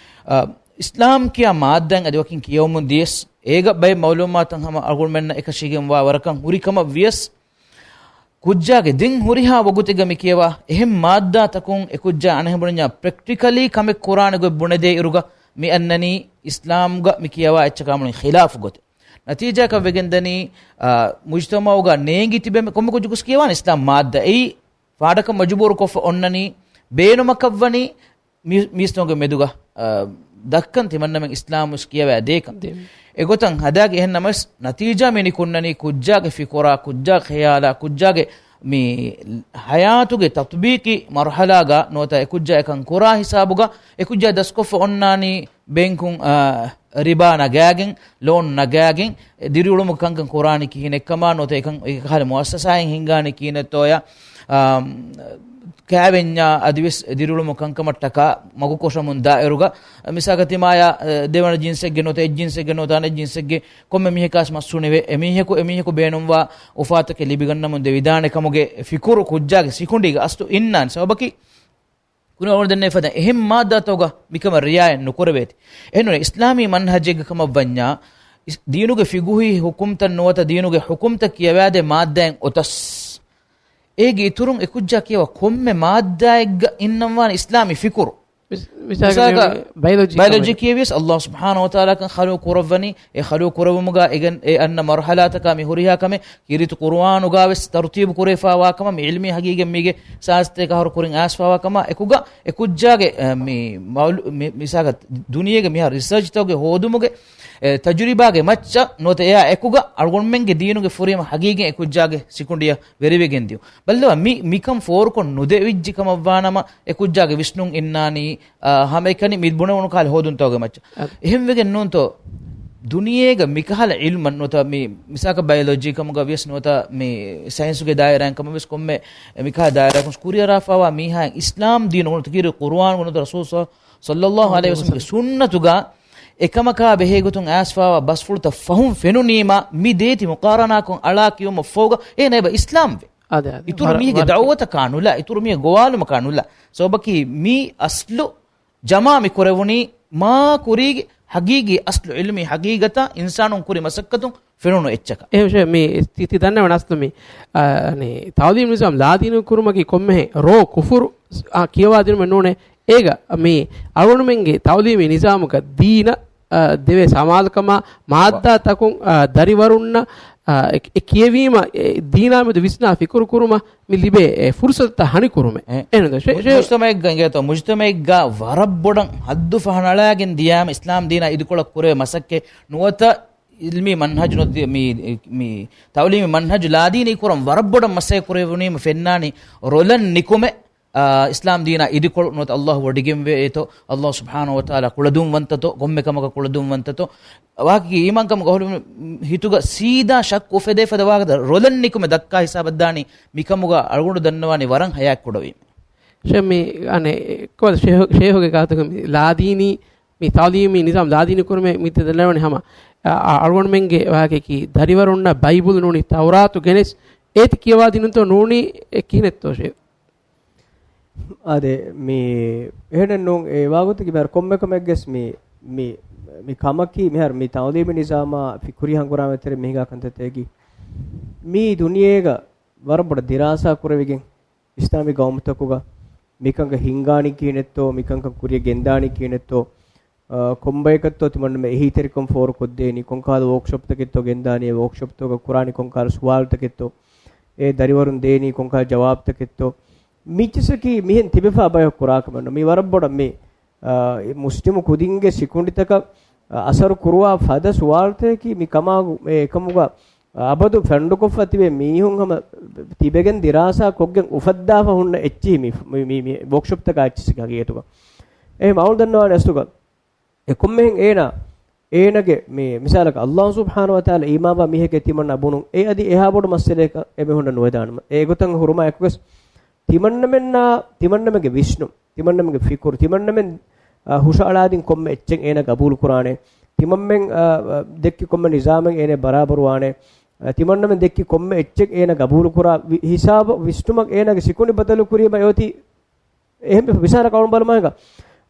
އަ، އިސްލާމް ކިޔާ މާއްދާއިން އަދި ވަކިން ކިޔަވަމުން ދިޔަސް، އޭގަ ބައެއް މައުލޫމާތުތައް ހަމަ އަޅުގަނޑުމެންނަށް އެކަށީގެންވާ ވަރަކަށް ހުރި ކަމަށް ވިޔަސް، ކުއްޖާގެ ދެން ހުރިހާ ވަގުތެއްގަ މި ކިޔަވާ އެހެން މާއްދާތަކުން އެ ކުއްޖާ އަނެއްހެން ބުނަންޏާ ޕްރެކްޓިކަލީ ކަމެއް ކުރާނެ ގޮތް ބުނެދޭ އިރުގަ މި އަންނަނީ އިސްލާމްގަ މި ކިޔަވާ އެއްޗަކާ މުޅިން ޚިލާފު ގޮތެއް. ނަތީޖާއަކަށް ވެގެން ދަނީ، އާ، މުޖްތަމަޢުގަ ނޭނގި ތިބެމެ ކޮންމެ ކުއްޖަކުސް ކިޔަވާނެ އިސްލާމް މާއްދާ. އެއީ ފާޑަކަށް މަޖުބޫރުކޮށްފަ އޮންނަނީ، ބޭނުމަކަށްވަނީ މި-، މީސްތަކުންގެ މެދުގަ، އާ، ދައްކަން ތިމަންނަމެން އިސްލާމް ވެސް ކިޔަވާ ދޭކަން. ދޭ. އެގޮތަށް ހަދާގެ އެހެން ނަމަވެސް، ނަތީޖާ މި ނިކުންނަނީ ކުއްޖާގެ ފިކުރާ، ކުއްޖާ ޚިޔާލާ، ކުއްޖާގެ މި ހަޔާތުގެ ތަތްބީޤީ މަރުޙަލާގަ ނުވަތަ އެ ކުއްޖާ އެކަން ކުރާ ހިސާބުގަ އެ ކުއްޖާ ދަސްކޮށްފަ އޮންނާނީ ބޭންކުން، އާ، ރިބާ ނަގާގެން، ލޯން ނަގާގެން، ދިރިއުޅުމުގެ ކަންކަން ކުރާނީ ކިހިނެއްކަމާ ނުވަތަ އެކަން އެކަހަލަ މުއައްސަސާއެއް ހިންގާނީ ކިހިނެއްތޯޔާ، އާ، ކާވެންޏާ އަދިވެސް ދިރިއުޅުމުގެ ކަންކަމަށްޓަކާ މަގުކޮށަމުން ދާއިރުގަ، މިސާލަކަށް ތިމާޔާ، އެ، ދެވަނަ ޖިންސެއްގެ ނުވަތަ އެއް ޖިންސެއްގެ ނުވަތަ އަނެއް ޖިންސެއްގެ ކޮންމެ މީހަކާސް މަސް ހުނެވެ، އެމީހަކު، އެމީހަކު ބޭނުންވާ އުފާތަކެއް ލިބިގަންނަމުން ދެވިދާނެ ކަމުގެ ފިކުރު ކުއްޖާގެ ސިކުނޑީގަ އަސްލު އިންނާނެ. ސަބަބަކީ، ކުރިއަށް އަޅުގަނޑު ދެންނެވި ފަދަ އެހެން މާއްދާތަކުގަ މިކަމަށް ރިއާޔަތް ނުކުރެވޭތީ. އެހެންނޫން އިސްލާމީ މަންހަޖެއްގެ ކަމަށް ވަންޏާ، އިސް-، ދީނުގެ ފިގުހީ ޙުކުމްތައް ނުވަތަ ދީނުގެ ޙުކުމްތައް ކިޔަވާދޭ މާއްދާއިން އޮތަސް، އޭގެ އިތުރުން އެ ކުއްޖާ ކިޔަވާ ކޮންމެ މާއްދާއެއްގަ އިންނަންވާނެ އިސްލާމީ ފިކުރު. މިސް-، މިސާލަކަށް މިސާލަކަށް މި ބަޔޮލޮޖީ ބަޔޮލޮޖީ ކަމެއް. ކިޔެވިޔަސް ﷲ ސުބްޙާނަހޫ ވަތަޢާލާ ކަން ޚަލުޤު ކުރައްވަނީ، އެ ޚަލުޤު ކުރެވުމުގަ އެގެން އެ އަންނަ މަރުޙަލާތަކާ މި ހުރިހާ ކަމެއް ކީރިތި ޤުރުއާނުގަ ވެސް ތަރުތީބު ކުރެވިފާވާ ކަމަށް މި ޢިލްމީ ހަގީގަތް މީގެ ސާއިންސްތަކާ ހުރު ކުރިން އައިސްފާވާ ކަމަށް އެކުގަ އެ ކުއްޖާގެ، އަ، މި މައުލޫ-، މި މިސާލަކަށް ދުނިޔޭގެ މިހާރު ރިސާޗްތަކުގެ ހޯދުމުގެ، އެ، ތަޖުރިބާގެ މައްޗަށް ނުވަތަ އެއާ އެކުގަ އަޅުގަނޑުމެންގެ ދީނުގެ ފުރިހަމަ ހަގީގަތް އެ ކުއްޖާގެ ސިކުނޑިއަށް ވެރިވެގެން ދިޔުން. ބައްލަވާ، މި، މިކަން ފޯރުކޮށް ނުދެވިއްޖެ ކަމަށްވާނަމަ، އެ ކުއްޖާގެ ވިސްނުން އިންނާނީ، އާ، ހަމައެކަނި މި ބުނެވުނު ކަހަލަ ހޯދުންތަކުގެ މައްޗަށް. އަ. އެހެންވެގެން ނޫންތޯ، ދުނިޔޭގަ މިކަހަލަ ޢިލްމަށް ނުވަތަ މި މިސާލަކަށް ބަޔޮލޮޖީ ކަމުގަ ވިޔަސް ނުވަތަ މި ސައިންސުގެ ދާއިރާއިން ކަމަށް ވިޔަސް ކޮންމެ މިކަހަލަ ދާއިރާއަކުން ކުރިއަރާފާވާ މީހާއިން އިސްލާމް ދީނު ނުވަތަ ކީރި ޤުރުއާނު ނުވަތަ ރަސޫލު ޞައްލައްލާހު ޢަލައިހި ވަސައްލަމްގެ ސުންނަތުގަ އެކަމަކާ ބެހޭގޮތުން އައިސްފާވާ ބަސްފުޅުތައް ފަހުން ފެނުނީމާ، މި ދޭތި މުޤާރަނާކޮށް އަޅާ ކިޔުމަށްފަހުގަ އޭނަ އެބަ އިސްލާމްވެ. އާދެ، އާދެ. އިތުރު ވަރަށް، މީހެއްގެ ވަރަށް. ދަޢުވަތަކާ ނުލާ، އިތުރު މީހެއްގެ ގޮވާލުމަކާ ނުލާ. ސަބަބަކީ މީ އަސްލު ޖަމާ މި ކުރެވުނީ މާ ކުރީގެ ހަގީގީ އަސްލު ޢިލްމީ ހަގީގަތާ އިންސާނުން ކުރި މަސައްކަތުން ފެނުނު އެއްޗަކަށް. އެހެން މި ތި، ތި ދަންނަވަން އަސްލު މި، އަ، ތަޢުލީމް ނިޒާމް ލާދީނީ ކުރުމަކީ ކޮންމެހެން ރޯ ކުފުރު، އަ، ކިޔަވާދިނުމެއް ނޫނޭ. އޭގަ މި އަޅުގަނޑުމެންގެ ތަޢުލީމީ ނިޒާމުގަ ދީނަށް، އަ، ދެވޭ ސަމާލުކަމާ މާއްދާތަކުން، އަ، ދަރިވަރުންނަށް، އަ، އެ، އެ ކިޔެވީމަ، އެ ދީނާ މެދު ވިސްނާ ފިކުރު ކުރުމަށް މި ލިބޭ، އެ ފުރުސަތުތައް ހަނި ކުރުމެއް. އެ، އެހެން ދޯ؟ ޝޭ-، ޝޭ- މުޖްތަމައެއްގަ އިނގޭތޯ، މުޖްތަމައެއްގަ ވަރަށް ބޮޑަށް ހައްދު ފަހަނަޅާގެން ދިޔާމަ އިސްލާމް ދީނާ އިދިކޮޅަށް ކުރެވޭ މަސައްކަތް ނުވަތަ ޢިލްމީ މަންހަޖު ނުވަތަ މި، މި ތަޢުލީމީ މަންހަޖު ލާދީނީ ކުރަން ވަރަށް ބޮޑަށް މަސައްކަތް ކުރެވުނީމަ ފެންނާނީ ރޮލަށް ނިކުމެ، އާ، އިސްލާމް ދީނާ އިދިކޮޅު ނުވަތަ ﷲ ވޮޑިގެންވޭތޯ، ﷲ ސުބްޙާނަހޫ ވަތަޢާލާ ކުޅަދުންވަންތަތޯ، ކޮންމެ ކަމަކަށް ކުޅަދުންވަންތަތޯ، ވާހަކަ އީމާންކަމުގަ އަހުލު ހިތުގަ ސީދާ ޝައްކު އުފެދޭ ފަދަ ވާހަކަ ރޮލަށް ނިކުމެ ދައްކާ ހިސާބަށް ދާނީ މިކަމުގަ އަޅުގަނޑު ދަންނަވާނީ ވަރަށް ހަޔާތް ކުޑަވީމެ. ޝޭ މި، އަނެއް، ކޮބާ ޝޭހު-، ޝޭހުގެ ގާތުގަ މި ލާދީނީ މި ތަޢުލީމީ ނިޒާމް ލާދީނީ ކުރުމެއް މި ތި ދަންނަވަނީ ހަމަ، އަ، އަ، އަޅުގަނޑުމެންގެ ވާހަކައަކީ ދަރިވަރުންނަށް ބައިބުލު ނޫނީ ތައުރާތު ގެނެސް އޭތި ކިޔަވާދިނުންތޯ ނޫނީ އެ ކިހިނެއްތޯ ޝޭ؟ އާދެ، މި އެހެނެއް ނޫން. އެ ވާގޮތަކީ މިހާރު ކޮންމެ ކަމެއްގެސް މި، މި، މި ކަމަކީ މިހާރު މި ތަޢުލީމީ ނިޒާމާ ފި-، ކުރިހަނގުރާމަތެރޭ މީގާ ކަންތައްތަކަކީ މީ ދުނިޔޭގަ ވަރަށް ބޮޑަށް ދިރާސާ ކުރެވިގެން، އިސްލާމީ ގައުމުތަކުގަ މިކަންކަން ހިންގާނީ ކިހިނެއްތޯ، މިކަންކަން ކުރިއަށް ގެންދާނީ ކިހިނެއްތޯ، އާ، ކޮންބަޔަކަށްތޯ ތިމަންނަމެން އެހީތެރިކަން ފޯރުކޮށްދޭނީ، ކޮންކަހަލަ ވޯކްޝޮޕްތަކެއްތޯ ގެންދާނީ، އެ ވޯކްޝޮޕްތަކުގަ ކުރާނީ ކޮންކަހަލަ ސުވާލުތަކެއްތޯ، އެ ދަރިވަރުން ދޭނީ ކޮންކަހަލަ ޖަވާބުތަކެއްތޯ. މިއްޗަކީ މިހެން ތިބެފާ ބަޔަކު ކުރާ ކަމެއް ނޫން. މީ ވަރަށް ބޮޑަށް މި، އާ، މުސްލިމު ކުދިންގެ ސިކުނޑިތަކަށް، އާ، އަސަރު ކުރުވާ ފަދަ ސުވާލުތަކަކީ މި ކަމާގު-، އެ އެކަމުގަ އަބަދު ފަންޑުކޮށްފަ ތިބޭ މީހުން ހަމަ ތިބެގެން ދިރާސާ ކޮށްގެން އުފައްދާފަ ހުންނަ އެއްޗިހި މި، މި، މި، މި ވޯކްޝޮޕްތަކާ އެއްޗިސް ހަގީގަތުގަ. އެހެން އަޅުގަނޑު ދަންނަވާނެ އަސްލުގަ. އެ ކޮންމެހެން އޭނާ، އޭނަގެ މި މިސާލަކަށް ﷲ ސުބްޙާނަހޫ ވަތަޢާލާ އީމާންވާ މީހެކޭ ތިމަންނަ ބުނުން. އެ އަދި އެހާ ބޮޑު މައްސަލައަކަށް އެމީހުންނަށް ނުވެދާނަމަ. އެ ގޮތަށް ހުރުމާ އެކުވެސް ތިމަންނަމެންނާ، ތިމަންނަމެންގެ ވިސްނުން، ތިމަންނަމެންގެ ފިކުރު، ތިމަންނަމެން، އާ، ހުށައަޅާދިން ކޮންމެ އެއްޗެއް އޭނަ ގަބޫލު ކުރާނެ. ތިމަންމެން، އާ، އާ، ދެއްކި ކޮންމެ ނިޒާމެއް އޭނަ ބަރާބަރުވާނެ. އާ، ތިމަންނަމެން ދެއްކި ކޮންމެ އެއްޗެއް އޭނަ ގަބޫލު ކުރާ ވި-، ހިސާބަށް ވިސްނުމަށް އޭނާގެ ސިކުނޑި ބަދަލު ކުރީމަ އެއޮތީ. އެހެން މި މިސާލަކަށް އަޅުގަނޑު ބަލަމާ ހިނގާ.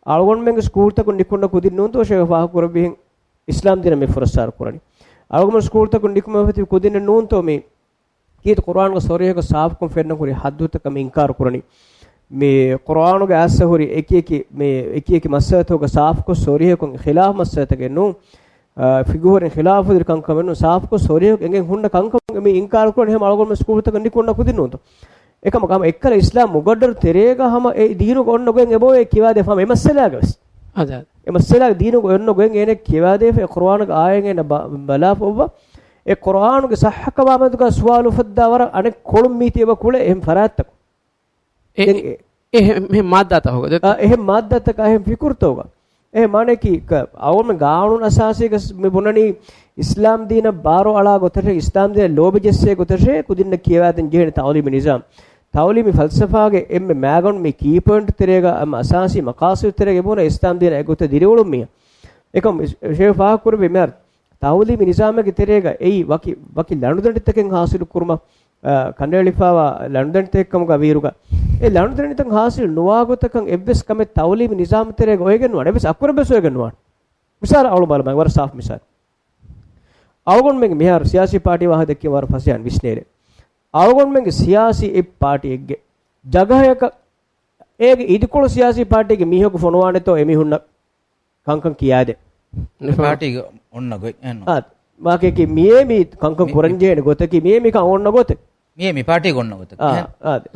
އަޅުގަނޑުމެންގެ ސްކޫލްތަކުން ނިކުންނަ ކުދިން ނޫންތޯ ޝޭޚް ފާހަގަކުރެއްވިހެން އިސްލާމް ދީނަށް މި ފުރައްސާރަ ކުރަނީ. އަޅުގަނޑު ސްކޫލްތަކުން ނިކުމެފަތި ކުދިން ނޫންތޯ މި ކީރިތި ޤުރުއާނުގެ ޞަރީޙަކޮށް ސާފުކޮށް ފެންނަ ހުރި ހައްދުތަކަށް މި އިންކާރު ކުރަނީ. މި ޤުރުއާނުގެ އައްސަ ހުރި އެކި އެކި، މި އެކި އެކި މައްސަލަތަކުގަ ސާފުކޮށް ޞަރީޙަކޮށް ޚިލާފު މައްސަލަތަކެއް ނޫން. އާ، ފިޤުހުވެރިން ޚިލާފުވެރި ކަންކަމެއް ނޫން. ސާފުކޮށް ޞަރީޙަކޮށް އެނގެން ހުންނަ ކަންކަމުގެ މި އިންކާރު ކުރަނީ ހަމަ އަޅުގަނޑުމެން ސްކޫލްތަކަށް ނިކުންނަ ކުދިން ނޫންތޯ؟ އެކަމަކު ހަމަ އެއްކަލަ އިސްލާމް މުގައްރަރު ތެރޭގަ ހަމަ އެ ދީނުގަ އޮންނަ ގޮތް އެބައޮތް ކިޔާދޭ ހަމަ އެ މައްސަލާގަ ވެސް. އާދެ، އާދެ. އެ މައްސަލާގަ ދީނުގަ އޮންނަ ގޮތް އޭނަ ކިޔާދޭފަ އެ ޤުރުއާނުގެ އާޔަތް އޭނަ ބަ-، ބަލާފަ އޮއްވާ. އެ ޤުރުއާނުގެ ޞައްޙަކަމާ މެދުގަ ސުވާލު އުފައްދާ ވަރަށް އަނެއް ކޮޅުން މީތި އެބަ ކުޅޭ އެހެން ފަރާތްތަކުން. އެ، ދެން އެ، އެ، އެހެން، އެހެން މާއްދާތަކުގަ ދެ-، އާ، އެހެން މާއްދާތަކާ އެހެން ފިކުރުތަކުގަ. އެހެން މާނައަކީ ކަ-، އަޅުގަނޑުމެން ގާނޫނު އަސާސީގަ ސް-، މި ބުނަނީ އިސްލާމް ދީނަށް ބާރު އަޅާ ގޮތަށޭ، އިސްލާމް ދީނަށް ލޯބި ޖެއްސޭ ގޮތަށޭ ކުދިންނަށް ކިޔަވާދޭން ޖެހޭނެ ތަޢުލީމީ ނިޒާމް. ތަޢުލީމީ ފަލްސަފާގެ އެންމެ މައިގަނޑު މި ކީ ޕޮއިންޓް ތެރޭގަ އަމަ އަސާސީ މަޤާޞިދު ތެރޭގަ ބުނަ އިސްލާމް ދީނަށް އެގޮތަށް ދިރިއުޅުން މީހާ. އެކަމް ޝޭޚް ފާހަގަކުރެއްވި މިހާރު ތަޢުލީމީ ނިޒާމެއްގެ ތެރޭގަ އެއީ ވަކި، ވަކި ލަނޑުދަނޑިތަކެއް ހާސިލު ކުރުމަށް، އާ، ކަނޑައެޅިފައިވާ ލަނޑުދަނޑިތަކެއް ކަމުގަ ވީއިރުގަ، އެ ލަނޑުދަނޑިތައް ހާސިލު ނުވާ ގޮތަކަށް އެއްވެސް ކަމެއް ތަޢުލީމީ ނިޒާމް ތެރޭގަ އޮވެގެން ނުވާނެ. އެއްވެސް އަކުރެއްވެސް އޮވެގެން ނުވާނެ. މިސާލަށް އަޅު ބަލަމާ ވަރަށް ސާފު މިސާލެއް. އަޅުގަނޑުމެންގެ މިހާރު ސިޔާސީ ޕާޓީ ވާހަކަ ދެއްކީ ވަރަށް ފަސޭހައިން ވިސްނޭނެ. އަޅުގަނޑުމެންގެ ސިޔާސީ އެއް ޕާޓީއެއްގެ ޖަގަހަޔަކަށް އޭގެ އިދިކޮޅު ސިޔާސީ ޕާޓީގެ މީހަކު ފޮނުވާނެތޯ އެމީހުންނަށް ކަންކަން ކިޔާދޭ. މި ޕާޓީގެ އޮންނަ ގޮތް އެއްނު. އާ، މާކެކި މިއޭ މި ކަންކަން މި، ކުރަން މި، ޖެހޭނެ ގޮތަކީ، މިއޭ މިކަން އޮންނަ ގޮތެއް. މިއޭ މި ޕާޓީގެ އޮންނަ ގޮތަކީ. އާ، އާ. އާދެ.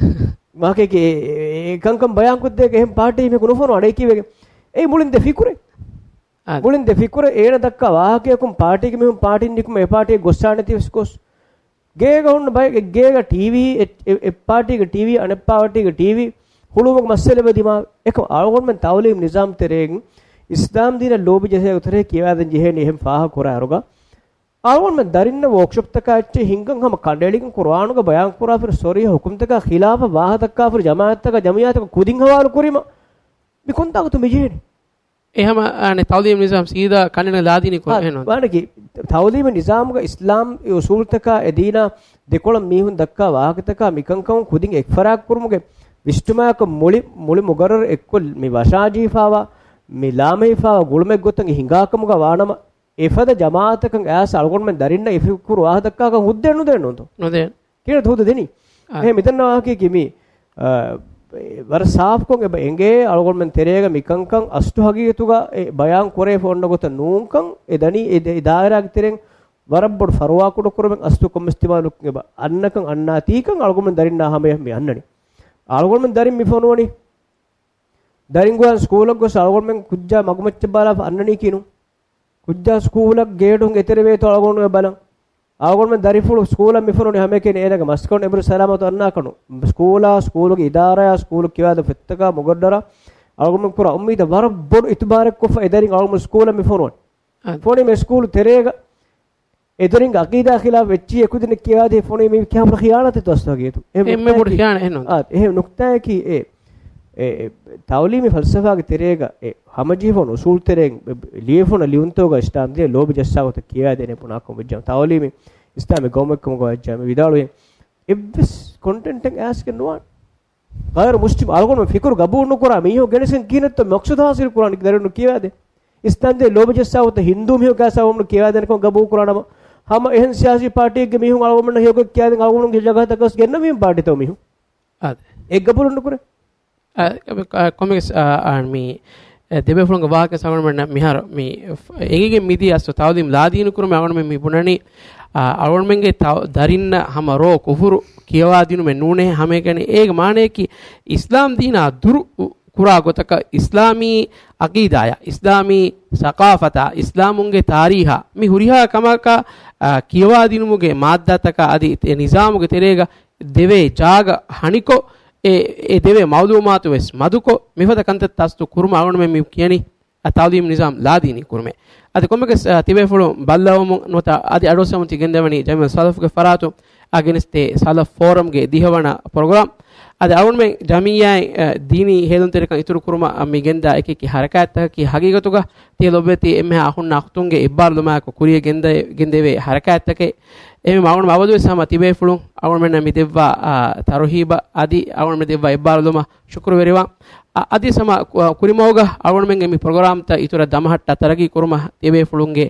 މާކެކި އެ، އެ، އެ ކަންކަން ބަޔާން ކޮށްދޭކަށް އެހެން ޕާޓީ މީހަކު ނުފޮނުވާނެ ކީއްވެގެން؟ އެއީ މުޅިން ދެ ފިކުރެއް. އާދެ. މުޅިން ދެ ފިކުރެއް އޭނަ ދައްކާ ވާހަކަޔަކުން ޕާޓީގެ މީހުން ޕާޓީން ނިކުމެ އެ ޕާޓީ ގޮއްސާނެތީ ވެސް ގޮސް. ގޭގަ ހުންނަ ބައެއް، އެއް ގޭގަ ޓީވީ، އެ، އެ، އެއް ޕާޓީގެ ޓީވީ، އަނެއް ޕާޓީގެ ޓީވީ ހުޅުވުމުގެ މައްސަލަ އެބަ ދިމާވި. އެކަމް އަޅުގަނޑުމެން ތަޢުލީމް ނިޒާމް ތެރޭގަ އިސްލާމް ދީނަށް ލޯބި ޖެހޭ ގޮތަށޭ ކިޔަވާދޭން ޖެހޭނީ އެހެން ފާހަގަ ކުރާއިރުގަ، އަޅުގަނޑުމެން ދަރިންނަށް ވޯކްޝޮޕްތަކާ އެއްޗެއް ހިންގަން ހަމަ ކަނޑައެޅިގެން ޤުރުއާނުގަ ބަޔާން ކުރާފައި ސަރީޙަ ހުކުމްތަކާ ޚިލާފަށް ވާހަކަ ދައްކާފައި ޖަމާޢަތްތަކާ ޖަމްޢިއްޔާތަކަށް ކުދިން ހަވާލު ކުރީމަ މި ކޮންތާކުތަ މި ޖެހެނީ؟ އެހަމަ، އާނެ، ތަޢުލީމް ނިޒާމް ސީދާ ކަނޑައެޅި ލާދީނީ ކޮށް އާ، އެހެން ނޫން. ވާނަކީ، ތަޢުލީމީ ނިޒާމުގަ އިސްލާމް އުސޫލްތަކާ އެ ދީނާ ދެކޮޅަށް މީހުން ދައްކާ ވާހަކަތަކާ މިކަންކަމުން ކުދިން އެއްފަރާތް ކުރުމުގެ ވިސްނުމާއެކު މުޅި، މުޅި މުގައްރަރު އެއްކޮށް މި ވަށާޖެހިފައިވާ، މި ލާމެހިފައިވާ ގުޅުމެއް ގޮތަށް ހިނގާކަމުގަ ވާނަމަ، އެފަދަ ޖަމާޢަތަކަށް އައިސް އަޅުގަނޑުމެން ދަރިންނަށް އެ ފިކުރު ވާހަކަ ދައްކާކަށް ހުއްދައެއް ނުދޭނެ ނޫންތޯ؟ ނުދޭނެ. ކިހިނެއް ހުއްދަ ދެނީ؟ އާ. އެހެން މިދަންނަ ވާހަކަޔަކީ މި، އާ، ވަރަށް ސާފުކޮށް އެބަ އެނގޭ އަޅުގަނޑުމެން ތެރޭގަ މިކަންކަން އަސްލު ހަގީގަތުގަ އެ ބަޔާން ކުރެވިފަ އޮންނަ ގޮތަށް ނޫންކަން އެ ދަނީ އެ ދެ-، އެ ދާއިރާގެ ތެރެއިން ވަރަށް ބޮޑު ފަރުވާކުޑަކުރުމެއް އަސްލުކޮށް އިސްތިމާލު އެބަ އަންނަކަން އަންނާތީކަން އަޅުގަނޑުމެން ދަރިންނާ ހަމަޔަށް މި އަންނަނީ. އަޅުގަނޑުމެން ދަރިން މި ފޮނުވަނީ. ދަރިން ގޮވާން ސްކޫލަށް ގޮސް އަޅުގަނޑުމެން ކުއްޖާ މަގުމައްޗަށް ބާލާފަ އަންނަނީކީ ނޫން. ކުއްޖާ ސްކޫލަށް ގޭޓުން އެތެރެވޭތޯ އަޅުގަނޑުމެން ބަލަން. އަޅުގަނޑުމެން ދަރިފުޅު ސްކޫލަށް މި ފޮނުވަނީ ހަމައެކަނި އޭނާގެ މަސްކަން އެނބުރި ސަލާމަތު އަންނާކަނު. ސްކޫލާ، ސްކޫލުގެ އިދާރާއާ، ސްކޫލު ކިޔަވާދޭ ފޮތްތަކާ، މުގައްރަރާ އަޅުގަނޑުމެން ކުރާ އުއްމީދަށް ވަރަށް ބޮޑު އިތުބާރެއްކޮށްފަ އެދަރިން އަޅުގަނޑު ސްކޫލަށް މި ފޮނުވަނީ. އާ. ފޮނުވީމަ ސްކޫލު ތެރޭގަ އެދެރިންގެ އަޤީދާ ޚިލާފް އެއްޗިހި އެކުދިންނަށް ކިޔަވާދީ ފޮނުވީ މީ ކިހާ ބޮޑު ޚިޔާނާތެއްތޯ އަސްލު ހަގީގަތު. އެ، އެންމެ ބޮޑު ނުކްތާ-، ޚިޔާނާތެއް ނޫން. އާ، އެހެން ނުކްތާއަކީ އެ، އެ، އެ، ތަޢުލީމީ ފަލްސަފާގެ ތެރޭގަ އެ ހަމަޖެހިފަ އޮންނަ އުސޫލް ތެރެއިން އެ، އެ، ލިޔެފަ އޮންނަ ލިޔުންތަކުގަ އިސްލާމް ދީނަށް ލޯބި ޖައްސާ ގޮތަށް ކިޔަވާދޭނެ ބުނާކަމަށް ވެއްޖެ. ތަޢުލީމީ އިސްލާމީ ގައުމެއްކަމުގަ ވެއްޖެ މި ވިދާޅުވި އެއްވެސް ކޮންޓެންޓެއް އައިސްގެން ނުވާނެ. ޣައިރު މުސްލިމް އަޅުގަނޑު ފިކުރު ގަބޫލު ނުކުރާ މީހުން ގެނެސްގެން ކިހިނެއްތޯ މަޤްޞަދު ހާސިލު ކުރާނީ ދަރިންނަށް ކިޔަވާދޭ. އިސްލާމް ދީން ލޯބި ޖައްސާ ގޮތަށް ހިންދޫ މީހަކު އައިސް އަޅުގަނޑު ކިޔަވާދޭނެ ކަމަށް ގަބޫލު ކުރާނަމަ، ހަމަ އެހެން ސިޔާސީ ޕާޓީއެއްގެ މީހުން އަޅުގަނޑު ހެޔޮގޮތް ކިޔާދޭން އަޅުގަނޑުގެ ޖަގަހަތަކަށް ގެންނަ މީހުން ޕާޓީތޯ މީހުން. އާދެ. އެ ގަބޫލު ނުކުރޭ. އަ، އަ، ކޮންމެސް، އަ، އަ، މި، އެ، ދެބޭފުޅުންގެ ވާހަކަ އަޅުގަނޑުމެންނަށް މިހާރު މި، އެނގިގެން މިދިޔަ އަސްލު ތަޢުލީމް ލާދީނު ކުރުމެއް އަޅުގަނޑުމެން މި ބުނަނީ، އަ، އަޅުގަނޑުމެންގެ ތަ-، ދަރިންނަށް ހަމަ ރޯ ކުފުރު ކިޔަވާދިނުމެއް ނޫނޭ ހަމައެކަނި. އޭގެ މާނަޔަކީ އިސްލާމް ދީނާ ދުރު ކުރާ ގޮތަކަށް އިސްލާމީ އަޤީދާޔާ، އިސްލާމީ ސަޤާފަތާ، އިސްލާމުންގެ ތާރީހާ މި ހުރިހާ ކަމަކަށް، އަ، ކިޔަވާދިނުމުގެ މާއްދާތަކާ އަދި އެ ނިޒާމުގެ ތެރޭގަ ދެވޭ ޖާގަ ހަނިކޮށް، އެ، އެ ދެވޭ މަޢުލޫމާތު ވެސް މަދުކޮށް، މިފަދަ ކަންތައްތައް އަސްލު ކުރުމަށް އަޅުގަނޑުމެން މި ކިޔަނީ އަ، ތަޢުލީމް ނިޒާމް ލާދީނީ ކުރުމޭ. އަދި ކޮންމެކަސް، އަ، ތިބޭފުޅުން ބައްލަވަމުން ނުވަތަ އަދި އަޑުއައްސަމުން ތި ގެންދަވަނީ ޖަމީޢަތް ސަލަފުގެ ފަރާތުން އަ، ގެނެސްދޭ ސަލަފް ފޯރަމްގެ ދިހަވަނަ ޕްރޮގްރާމް. އަދި އަޅުގަނޑުމެން ޖަމިއްޔާއިން، އަ، ދީނީ ހޭލުންތެރިކަން އިތުރު ކުރުމަށް، އަ، މި ގެންދާ އެކި އެކި ހަރަކާތްތަކަކީ ހަގީގަތުގަ ތިޔަ ލޮބުވެތި އެންމެހާ އަޚުންނާ އުޚްތުންގެ އެއްބާރުލުމާއެކު ކުރިޔަށް ގެންދެވޭ ހަރަކާތްތަކެއް. އެހެންވީމަ އަޅުގަނޑު އަބަދުވެސް ހަމަ ތިބޭފުޅުން އަޅުގަނޑުމެންނަށް މި ދެއްވާ، އާ، ތަރުހީބަށް އަދި އަޅުގަނޑުމެން ދެއްވާ އެއްބާރުލުމަށް ޝުކުރުވެރިވާން. އަ، އަދި ހަމަ ކު-، ކުރިމަގުގަ އަޅުގަނޑުމެންގެ މި ޕްރޮގްރާމްތައް އިތުރަށް ދަމަހައްޓާ ތަރައްގީ ކުރުމަށް ތިބޭފުޅުންގެ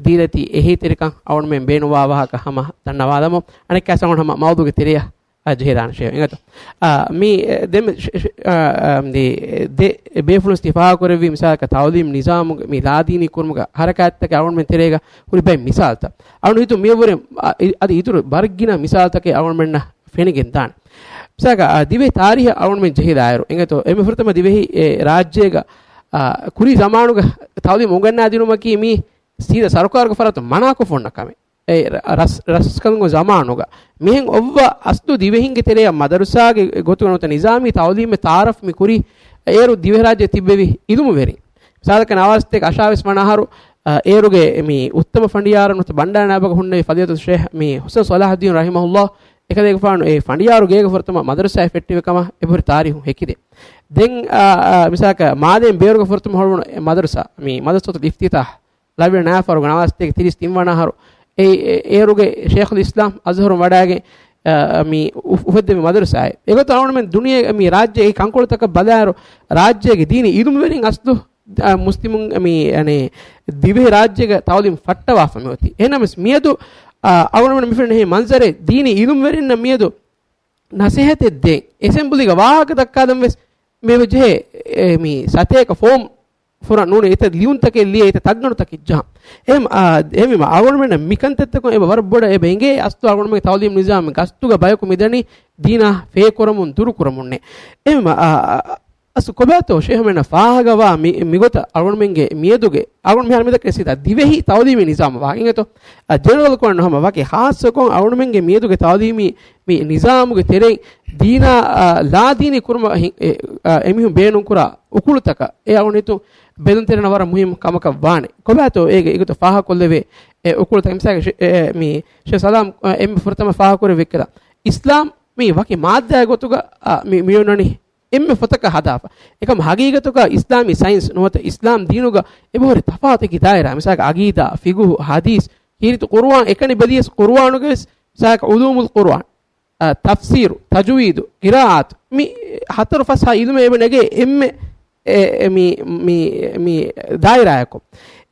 ދީލަތި އެހީތެރިކަން އަޅުގަނޑުމެން ބޭނުންވާ ވާހަކަ ހަމަ ދަންނަވާލަމުން. އަނެއްކާސް އަޅުގަނޑު ހަމަ މައުޟޫގެ ތެރެއަށް އަ، ޖެހިދާނެ ޝޭ އިނގޭތޯ. އާ، މި، އެ، ދެ-، ދެ-، ބޭފުޅުން ސިފާ ކުރެއްވި މިސާލަކަށް ތަޢުލީމް ނިޒާމުގެ މި ލާދީނީ ކުރުމުގެ ހަރަކާތްތަކެއް އަޅުގަނޑުމެން ތެރޭގަ ހުރި ބައެއް މިސާލްތައް. އަޅުގަނޑު ހިތުން މިއަށްވުރެ، އަ، އި-، އަދި އިތުރު ވަރަށް ގިނަ މިސާލްތަކެއް އަޅުގަނޑުމެންނަށް ފެނިގެން ދާނެ. މިސާލަކަށް، އާ، ދިވެހި ތާރީހަށް އަޅުގަނޑުމެން ޖެހިލާއިރު، އެނގޭތޯ، އެންމެ ފުރަތަމަ ދިވެހި، އެ، ރާއްޖޭގަ، އާ، ކުރީ ޒަމާނުގަ ތައުލީމް އުނގަންނާދިނުމަކީ މީ ސީދާ ސަރުކާރުގެ ފަރާތުން މަނާކޮށްފަ އޮންނަ ކަމެއް. އެ ރަ-، ރަސް-، ރަސްކަލުންގެ ޒަމާނުގަ މިހެން އޮއްވާ އަސްލު ދިވެހިންގެ ތެރެއަށް މަދަރުސާގެ ގޮތުގަ ނުވަތަ ނިޒާމީ ތައުލީމެއް ތައާރަފް މި ކުރީ، އޭރު ދިވެހިރާއްޖެ ތިއްބެވި އިލްމުވެރިން. މިސާލަކަށް ނަވާރަ ސަތޭކަ އަށާވީސް ވަނަ އަހަރު، އަ، އޭރުގެ މި އުއްތަމަ ފަނޑިޔާރު ނުވަތަ ބަންޑާރަ ނާއިބަކަށް ހުންނެވި ފަޟީލަތު ޝޭޚް މި ޙުސައިން ޞަލާޙުއްދީން ރަޙިމަހުﷲ، އެކަލޭގެފާނު އެ ފަނޑިޔާރު ގޭގެ ފުރަތަމަ މަދަރުސާއެއް ފެއްޓެވި ކަމަށް އެބަހުރި ތާރީޚުން ހެކިދޭ. ދެން، އާ، އާ، މިސާލަކަށް މާލޭން ބޭރުގެ ފުރަތަމަ ހުޅުވުނު އެ މަދަރުސާ، މި މަދަރުސަތުލް އިފްތިތާޙް، ލައްވި ނާފަރު ނަވާރަ ސަތޭކަ ތިރީސް ތިން ވަނަ އަހަރު، އެ، އެ، އޭރުގެ ޝޭޚުލް އިސްލާމް އަޒްހަރުން ވަޑައިގެން، އާ، މި އު-، އުފެއްދެވި މަދަރުސާއެއް. އެގޮތަށް އަޅުގަނޑުމެން ދުނިޔޭގެ މި ރާއްޖޭގެ ކަންކޮޅުތަކަށް ބަލާއިރު، ރާއްޖޭގެ ދީނީ އިލްމުވެރިން އަސްލު، އާ، މުސްލިމުން މި، އަނެއް، ދިވެހި ރާއްޖޭގަ ތައުލީމް ފައްޓަވާފަ މިއޮތީ. އެހެންނަމަވެސް މިއަދު، އާ، އަޅުގަނޑުމެން މި ފެންނަ ހެން މަންޒަރެއް ދީނީ އިލްމުވެރިންނަށް މިއަދު ނަސޭހަތެއް ދޭން، އެސެމްބުލީގަ ވާހަކަ ދައްކާލަން ވެސް މި އެބަ ޖެހޭ، އެ، މި ސަތޭކަ ފޯމް ފުރަން ނޫނީ، އެތައް ލިޔުންތަކެއް ލިޔެ، އެތައް ތައްގަނޑުތަކެއް ޖަހަން. އެހެން، އާ، އެހެންވީމަ އަޅުގަނޑުމެންނަށް މި ކަންތައްތަކުން އެބަ ވަރަށް ބޮޑަށް އެބަ އެނގޭ، އަސްލު އަޅުގަނޑުމެންގެ ތައުލީމް ނިޒާމް ގަސްތުގަ ބަޔަކު މިދަނީ ދީނާ ފޭކުރަމުން ދުރުކުރަމުންނޭ. އެހެންވީމަ، އާ، އާ، އަސްލު ކޮބާތޯ ޝޭހުމެންނަށް ފާހަގަވާ މި، މިގޮތަށް އަޅުގަނޑުމެންގެ މިއަދުގެ އަޅުގަނޑު މިހާރު މިދައްކަނީ ސީދާ ދިވެހި ތައުލީމީ ނިޒާމަށް ވާހަކަ އިނގޭތޯ. އަ، ޖެނެރަލް ކުރަން ނުހަމަ ވަކި ޚާއްޞަކޮށް އަޅުގަނޑުމެންގެ މިއަދުގެ ތައުލީމީ މި ނިޒާމުގެ ތެރެއިން ދީނާ، އަ، ލާދީނީ ކުރުމަށް ހި-، އެ، އަ، އެމީހުން ބޭނުންކުރާ އުކުޅުތަކަށް އެ އަޅުގަނޑު ހިތުން ބެލުންތެރިންނަށް ވަރަށް މުހިއްމު ކަމަކަށް ވާނެ. ކޮބާތޯ އޭގެ އެގޮތަށް ފާހަގަކޮށްލެވޭ އެ އުކުޅުތައް؟ މިސާލަކަށް ޝެ-، އެ، އެ، މި ޝޭޚް ސަލާމް، އަ، އެންމެ ފުރަތަމަ ފާހަގަކުރެއްވިއްކަލަ، އިސްލާމް މި ވަކި މާއްދާއެއް ގޮތުގަ، އަ، މި، މި އޮންނަނީ އެންމެ ފޮތަކަށް ހަދާފަ. އެކަމް ހަގީގަތުގަ އިސްލާމީ ސައިންސް ނުވަތަ އިސްލާމް ދީނުގަ އެބަހުރި ތަފާތަކީ ދާއިރާ، މިސާލަކަށް އަގީދާ، ފިގުހު، ހަދީސް، ކީރިތި ޤުރުއާން އެކަނި ބެލިޔަސް ޤުރުއާނުގަވެސް މިސާލަކަށް ޢުލޫމުލް ޤުރުއާން، އަ، ތަފްސީރު، ތަޖުވީދު، ޤިރާއާތު، މި ހަތަރު ފަސް ހަ ޢިލްމެއް އެބަ ނެގޭ އެންމެ އެ، އެ، މި، މި، މި ދާއިރާއަކު.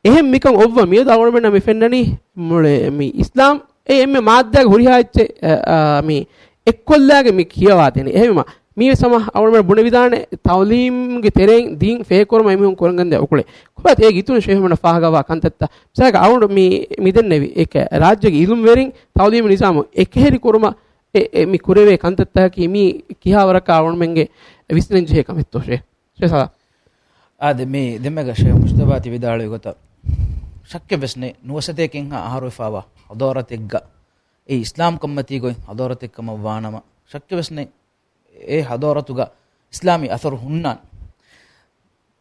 އެހެން މިކަން އޮއްވަ މިއަދު އަޅުގަނޑުމެންނަށް މި ފެންނަނީ މުޅި މި އިސްލާމް އެ އެންމެ މާއްދާގެ ހުރިހާ އެއްޗެއް، އަ، އަ، މި އެއްކޮށްލާގެން މި ކިޔަވާދޭނީ. އެހެންވީމަ، މީވެސް ހަމަ އަޅުގަނޑުމެން ބުނެވިދާނެ ތައުލީމްގެ ތެރެއިން ދީން ފޭކުރުމަށް އެމީހުން ކުރަން ގެންދޭ އުކުޅެއް. ކޮބާތޯ އޭގެ އިތުރުން ޝޭހުމެންނަށް ފާހަގަވާ ކަންތައްތައް؟ މިސާލަކަށް އަޅުގަނޑު މި، މި ދެންނެވި އެކަ ރާއްޖޭގެ އިލްމުވެރިން ތައުލީމީ ނިޒާމު އެކަހެރި ކުރުމަށް އެ، އެ، މި ކުރެވޭ ކަންތައްތަކަކީ މީ ކިހާވަރަކަށް އަޅުގަނޑުމެންގެ ވިސްނަން ޖެހޭ ކަމެއްތޯ ޝޭ؟ ޝޭ ސާލާ. އާދެ، މި ދެންމެގަ ޝޭ މުޖްތަބާ ތި ވިދާޅުވި ގޮތަށް ޝައްކެއް ވެސް ނެތް، ނުވަސަތޭކަ އަހަރު ވެފަވާ ޙަޟާރަތެއްގަ އެ އިސްލާމް ކަންމަތީގައި ޙަޟާރަތެއް ކަމަށް ވާނަމަ، ޝައްކެއް ވެސް ނެތް އެ ޙަޟާރަތުގަ އިސްލާމީ އަސަރު ހުންނާނެ.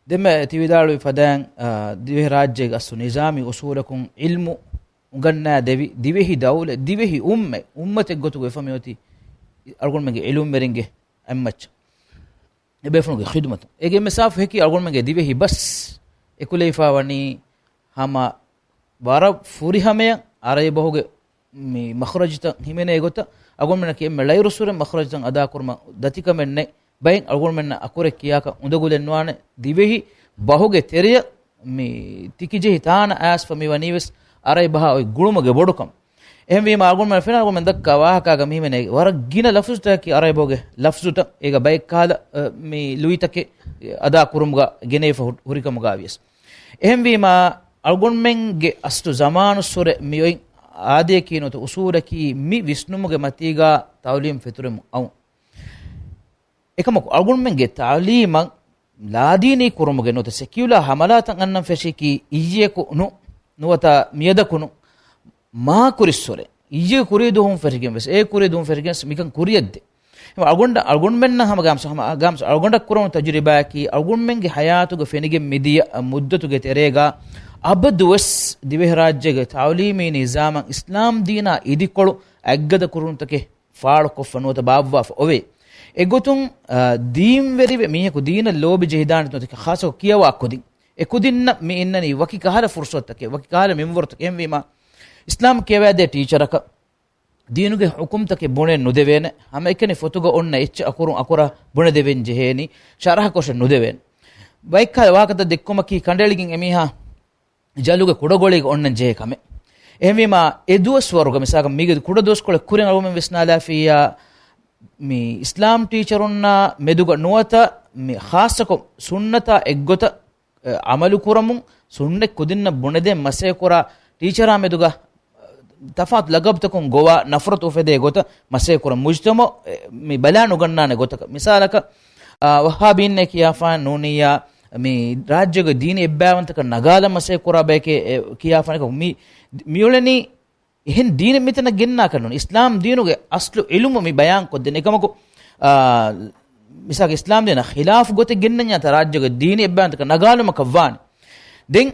ދެންމެ ތި ވިދާޅުވި ފަދައިން، އާ، ދިވެހި ރާއްޖޭގެ އަސްލު ނިޒާމީ އުސޫލަކުން ޢިލްމު އުނގަންނާ ދެވި، ދިވެހި ދައުލަތް، ދިވެހި އުއްމަތް، އުއްމަތެއް ގޮތުގަ ވެފަ މިއޮތީ އަޅުގަނޑުމެންގެ ޢިލްމުވެރިންގެ އެއްމައްޗަށް އެބޭފުޅުންގެ ޚިދުމަތުން. އޭގެ އެންމެ ސާފު ހެކި އަޅުގަނޑުމެންގެ ދިވެހި ބަސް އެކުލެވިފަ ވަނީ ހަމަ ވަރަށް ފުރިހަމަޔަށް އަރަބި ބަހުގެ މި މަޚްރަޖުތައް ހިމެނޭ ގޮތަށް އަޅުގަނޑުމެންނަކީ އެންމެ ޅައިރުއްސުރެ މަޚްރަޖުތައް އަދާކުރުމަށް ދަތިކަމެއް ނެތް. ބައެއް އަޅުގަނޑުމެންނަށް އަކުރެއް ކިޔާކަށް އުނދަގުލެއް ނުވާނެ. ދިވެހި ބަހުގެ ތެރެއަށް މި ތިކިޖެހި ތާނަ އައިސްފަ މި ވަނީވެސް އަރަބި ބަހާ އޮތް ގުޅުމުގެ ބޮޑުކަމަށް. އެހެންވީމަ އަޅުގަނޑުމެން ފެންނަ އަޅުގަނޑުމެން ދައްކާ ވާހަކާގަ މިހިމެނޭ ވަރަށް ގިނަ ލަފުޒުތަކަކީ އަރަބި ބަހުގެ ލަފުޒުތައް، އޭގަ ބައެއް ކަހަލަ، އަ، މި ލުއިތަކެއް އަދާ ކުރުމުގަ ގެނެވިފަ ހު-، ހުރިކަމުގަ ވިޔަސް. އެހެންވީމަ އަޅުގަނޑުމެންގެ އަސްލު ޒަމާނުއްސުރެ މި އޮތް އާދަޔަކީ ނުވަތަ އުސޫލަކީ މި ވިސްނުމުގެ މަތީގަ ތައުލީމް ފެތުރެމުން އައުން. އެކަމަކު، އަޅުގަނޑުމެންގެ ތައުލީމަށް ލާދީނީ ކުރުމުގެ ނުވަތަ ސެކިއުލާ ހަމަލާތައް އަންނަން ފެށީކީ އިއްޔެކު ނު-، ނުވަތަ މިއަދަކު ނު-، މާ ކުރިއްސުރެ. އިއްޔެ ކުރީ ދުވަހުން ފެށިގެން ވެސް، އެ ކުރީ ދުވަހުން ފެށިގެން ވެސް މިކަން ކުރިއަށްދޭ. އަޅުގަނޑަށް، އަޅުގަނޑުމެންނަށް ހަމަ ގާމްސް، ހަމަ ގާމްސް އަޅުގަނޑަށް ކުރެވުނު ތަޖުރިބާއަކީ، އަޅުގަނޑުމެންގެ ހަޔާތުގަ ފެނިގެން މިދިޔަ މުއްދަތުގެ ތެރޭގަ އަބަދުވެސް ދިވެހިރާއްޖޭގެ ތައުލީމީ ނިޒާމަށް އިސްލާމް ދީނާ އިދިކޮޅު އަތްގަދަ ކުރުންތަކެއް ފާޅުކޮށްފަ ނުވަތަ ބާއްވާފަ އޮވޭ. އެގޮތުން، އާ، ދީންވެރިވެ މީހަކު ދީނަށް ލޯބި ޖެހިދާނެ ނުވަތަ ޚާއްޞަކޮށް ކިޔަވާ ކުދިން، އެ ކުދިންނަށް މި އިންނަނީ ވަކި ކަހަލަ ފުރުސަތުތަކެއް، ވަކި ކަހަލަ މިންވަރުތަކެއް. އެހެންވީމަ، އިސްލާމް ކިޔަވައިދޭ ޓީޗަރަކަށް ދީނުގެ ޙުކުމްތަކެއް ބުނެ ނުދެވޭނެ، ހަމައެކަނި ފޮތުގަ އޮންނަ އެއްޗެއް އަކުރުން އަކުރަށް ބުނެދެވެން ޖެހޭނީ، ޝަރަޙަކޮށެއް ނުދެވޭނެ. ބައެއްކަހަލަ ވާހަކަތައް ދެއްކުމަކީ ކަނޑައެޅިގެން އެމީހާ ޖަލުގެ ކުޑަގޮޅީގަ އޮންނަން ޖެހޭ ކަމެއް. އެހެންވީމާ، އެ ދުވަސްވަރުގަ މިސާލަކަށް މީގެ ކުޑަ ދުވަސްކޮޅެއް ކުރިން އަޅުގަނޑުމެން ވިސްނާލާފިއްޔާ، މި އިސްލާމް ޓީޗަރުންނާ މެދުގަ ނުވަތަ މި ޚާއްޞަކޮށް ސުންނަތާ އެއްގޮތަށް، އެ، ޢަމަލު ކުރަމުން ސުންނަތް ކުދިންނަށް ބުނެދޭން މަސައްކަތް ކުރާ ޓީޗަރާ މެދުގަ، އެ، ތަފާތު ލަގަބުތަކުން ގޮވާ ނަފްރަތު އުފެދޭ ގޮތަށް މަސައްކަތް ކުރަން. މުޖްތަމަޢު، އެ، މި ބަލާ ނުގަންނާނެ ގޮތަކަށް. މިސާލަކަށް، އާ، ވައްހާބީންނޭ ކިޔާފާން ނޫނިއްޔާ މި ރާއްޖޭގެ ދީނީ އެއްބައިވަންތަކަން ނަގާލަން މަސައްކަތް ކުރާ ބަޔެކޭ، އެ، ކިޔާފާނެ. މި، މިއުޅެނީ އެހެން ދީނެއް މިތަނަށް ގެންނާކަށް ނޫން. އިސްލާމް ދީނުގެ އަސްލު އިލްމު މި ބަޔާން ކޮށްދޭނެ. އެކަމަކު، އާ، މިސާލަކަށް އިސްލާމް ދީނާ ޚިލާފު ގޮތެއް ގެންނަންޏާ ތަ ރާއްޖޭގެ ދީނީ އެއްބައިވަންތަކަން ނަގާލުމަކަށް ވާނެ. ދެން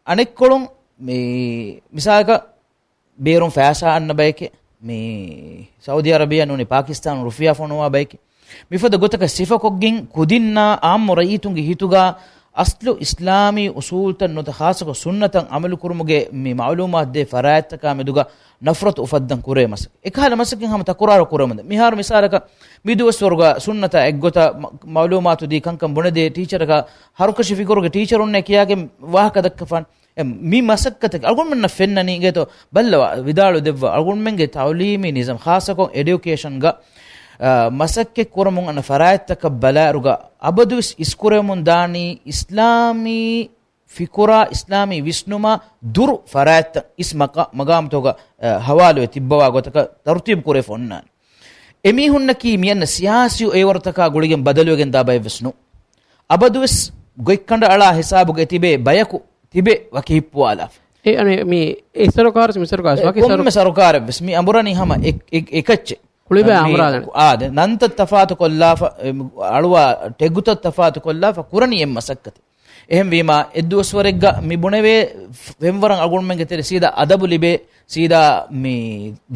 އަނެއްކޮޅުން މި، މިސާލަކަށް ބޭރުން ފައިސާ އަންނަ ބަޔެކޭ، މި ސައުދީ އަރަބިއާ ނޫނީ ޕާކިސްތާނުން ރުފިޔާ ފޮނުވާ ބަޔެކޭ. މިފަދަ ގޮތަކަށް ސިފަކޮށްގެން ކުދިންނާ އާއްމު ރައްޔިތުންގެ ހިތުގަ އަސްލު އިސްލާމީ އުސޫލުތައް ނުވަތަ ޚާއްޞަކޮށް ސުންނަތަށް އަމަލުކުރުމުގެ މި މަޢުލޫމާތު ދޭ ފަރާތްތަކާ މެދުގަ ނަފްރަތު އުފައްދަން ކުރޭ މަސައްކަތް. އެކަހަލަ މަސައްކަތް ހަމަ ތަކުރާރު ކުރަމުންދަ. މިހާރު މިސާލަކަށް މިދުވަސްވަރުގަ ސުންނަތާ އެއްގޮތަށް މަ-، މަޢުލޫމާތު ދީ ކަންކަން ބުނެދޭ ޓީޗަރަކާ ހަރުކަށި ފިކުރުގެ ޓީޗަރުންނޭ ކިޔާގެން ވާހަކަ ދައްކަފާނެ. އެ، މި މަސައްކަތަކީ އަޅުގަނޑުމެންނަށް ފެންނަނީ ގޭތޯ ބައްލަވާ ވިދާޅު ދެއްވާ އަޅުގަނޑުމެންގެ ތަޢުލީމީ ނިޒާމް ޚާއްޞަކޮށް އެޑިއުކޭޝަންގަ، އަ، މަސައްކަތް ކުރަމުން އަންނަ ފަރާތްތަކަށް ބަލާއިރުގަ އަބަދުވެސް އިސްކުރެވެމުން ދާނީ އިސްލާމީ ފިކުރާ، އިސްލާމީ ވިސްނުމާ ދުރު ފަރާތްތައް އިސް މަޤާ-، މަގާމުތަކުގަ، އަ، ހަވާލުވެ ތިއްބަވާ ގޮތަކަށް ތަރުތީބު ކުރެފަ އޮންނާނެ. އެމީހުންނަކީ މިއަންނަ ސިޔާސީ އެވަރުތަކާ ގުޅިގެން ބަދަލުވެގެން ދާ ބައެއްވެސް ނޫން. އަބަދުވެސް ގޮތްކަނޑައަޅާ ހިސާބުގަ އެތިބޭ ބަޔަކު ތިބެ ވަކި ހިއްޕުވާލާފަ. އެ އަނެއް މި އެ ސަރުކާރު މި ސަރުކާރު ވަކި ސަރު- ކޮންމެ ސަރުކާރެއްވެސް މި އަނބުރަނީ ހަމަ އެ-، އެ-، އެކައްޗެއް. ކުޅިބައި މި އަނބުރާލަން. އާދެ، ނަންތައް ތަފާތު ކޮށްލާފަ، އެ، އަޅުވާ ޓެގުތައް ތަފާތު ކޮށްލާފަ ކުރަނީ އެއް މަސައްކަތެއް. އެހެންވީމާ، އެއްދުވަސްވަރެއްގަ މި ބުނެވޭ ފެންވަރަށް އަޅުގަނޑުމެންގެ ތެރެ ސީދާ އަދަބު ލިބޭ، ސީދާ މި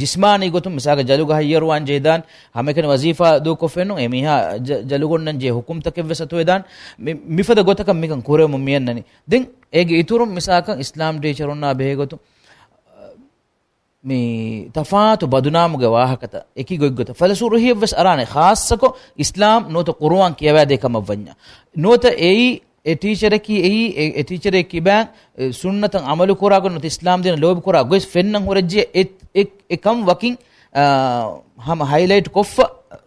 ޖިސްމާނީ ގޮތުން މިސާލަކަށް ޖަލުގަ ހައްޔަރުވާން ޖެހިދާން، ހަމައެކަނި ވަޒީފާ ދޫކޮށްފައެއްނު، އެ މީހާ ޖަ-، ޖަލުގަ އޮންނަން ޖެހޭ ހުކުމްތަކެއްވެސް އަތުވެދާން، މި-، މިފަދަ ގޮތަކަށް މިކަން ކުރެވެމުން މިއަންނަނީ. ދެން އޭގެ އިތުރުން މިސާލަކަށް އިސްލާމް ޓީޗަރުންނާ ބެހޭ ގޮތުން، މި ތަފާތު ބަދުނާމުގެ ވާހަކަތައް އެކި ގޮތްގޮތަށް ފަލަސުރުހިއެއްވެސް އަރާނެ، ޚާއްޞަކޮށް އިސްލާމް ނުވަތަ ޤުރުއާން ކިޔަވާދޭ ކަމަށްވަންޏާ. ނުވަތަ އެއީ އެ ޓީޗަރަކީ އެއީ އެ، އެ ޓީޗަރެއް ކިބާން، އެ، ސުންނަތަށް އަމަލު ކުރާގޮތް ނުވަތަ އިސްލާމް ދީނަށް ލޯބި ކުރާ ގޮތް ފެންނަން ހުރެއްޖެ އެ، އެ، އެ ކަން ވަކިން، އާ، ހަމަ ހައިލައިޓް ކޮށްފަ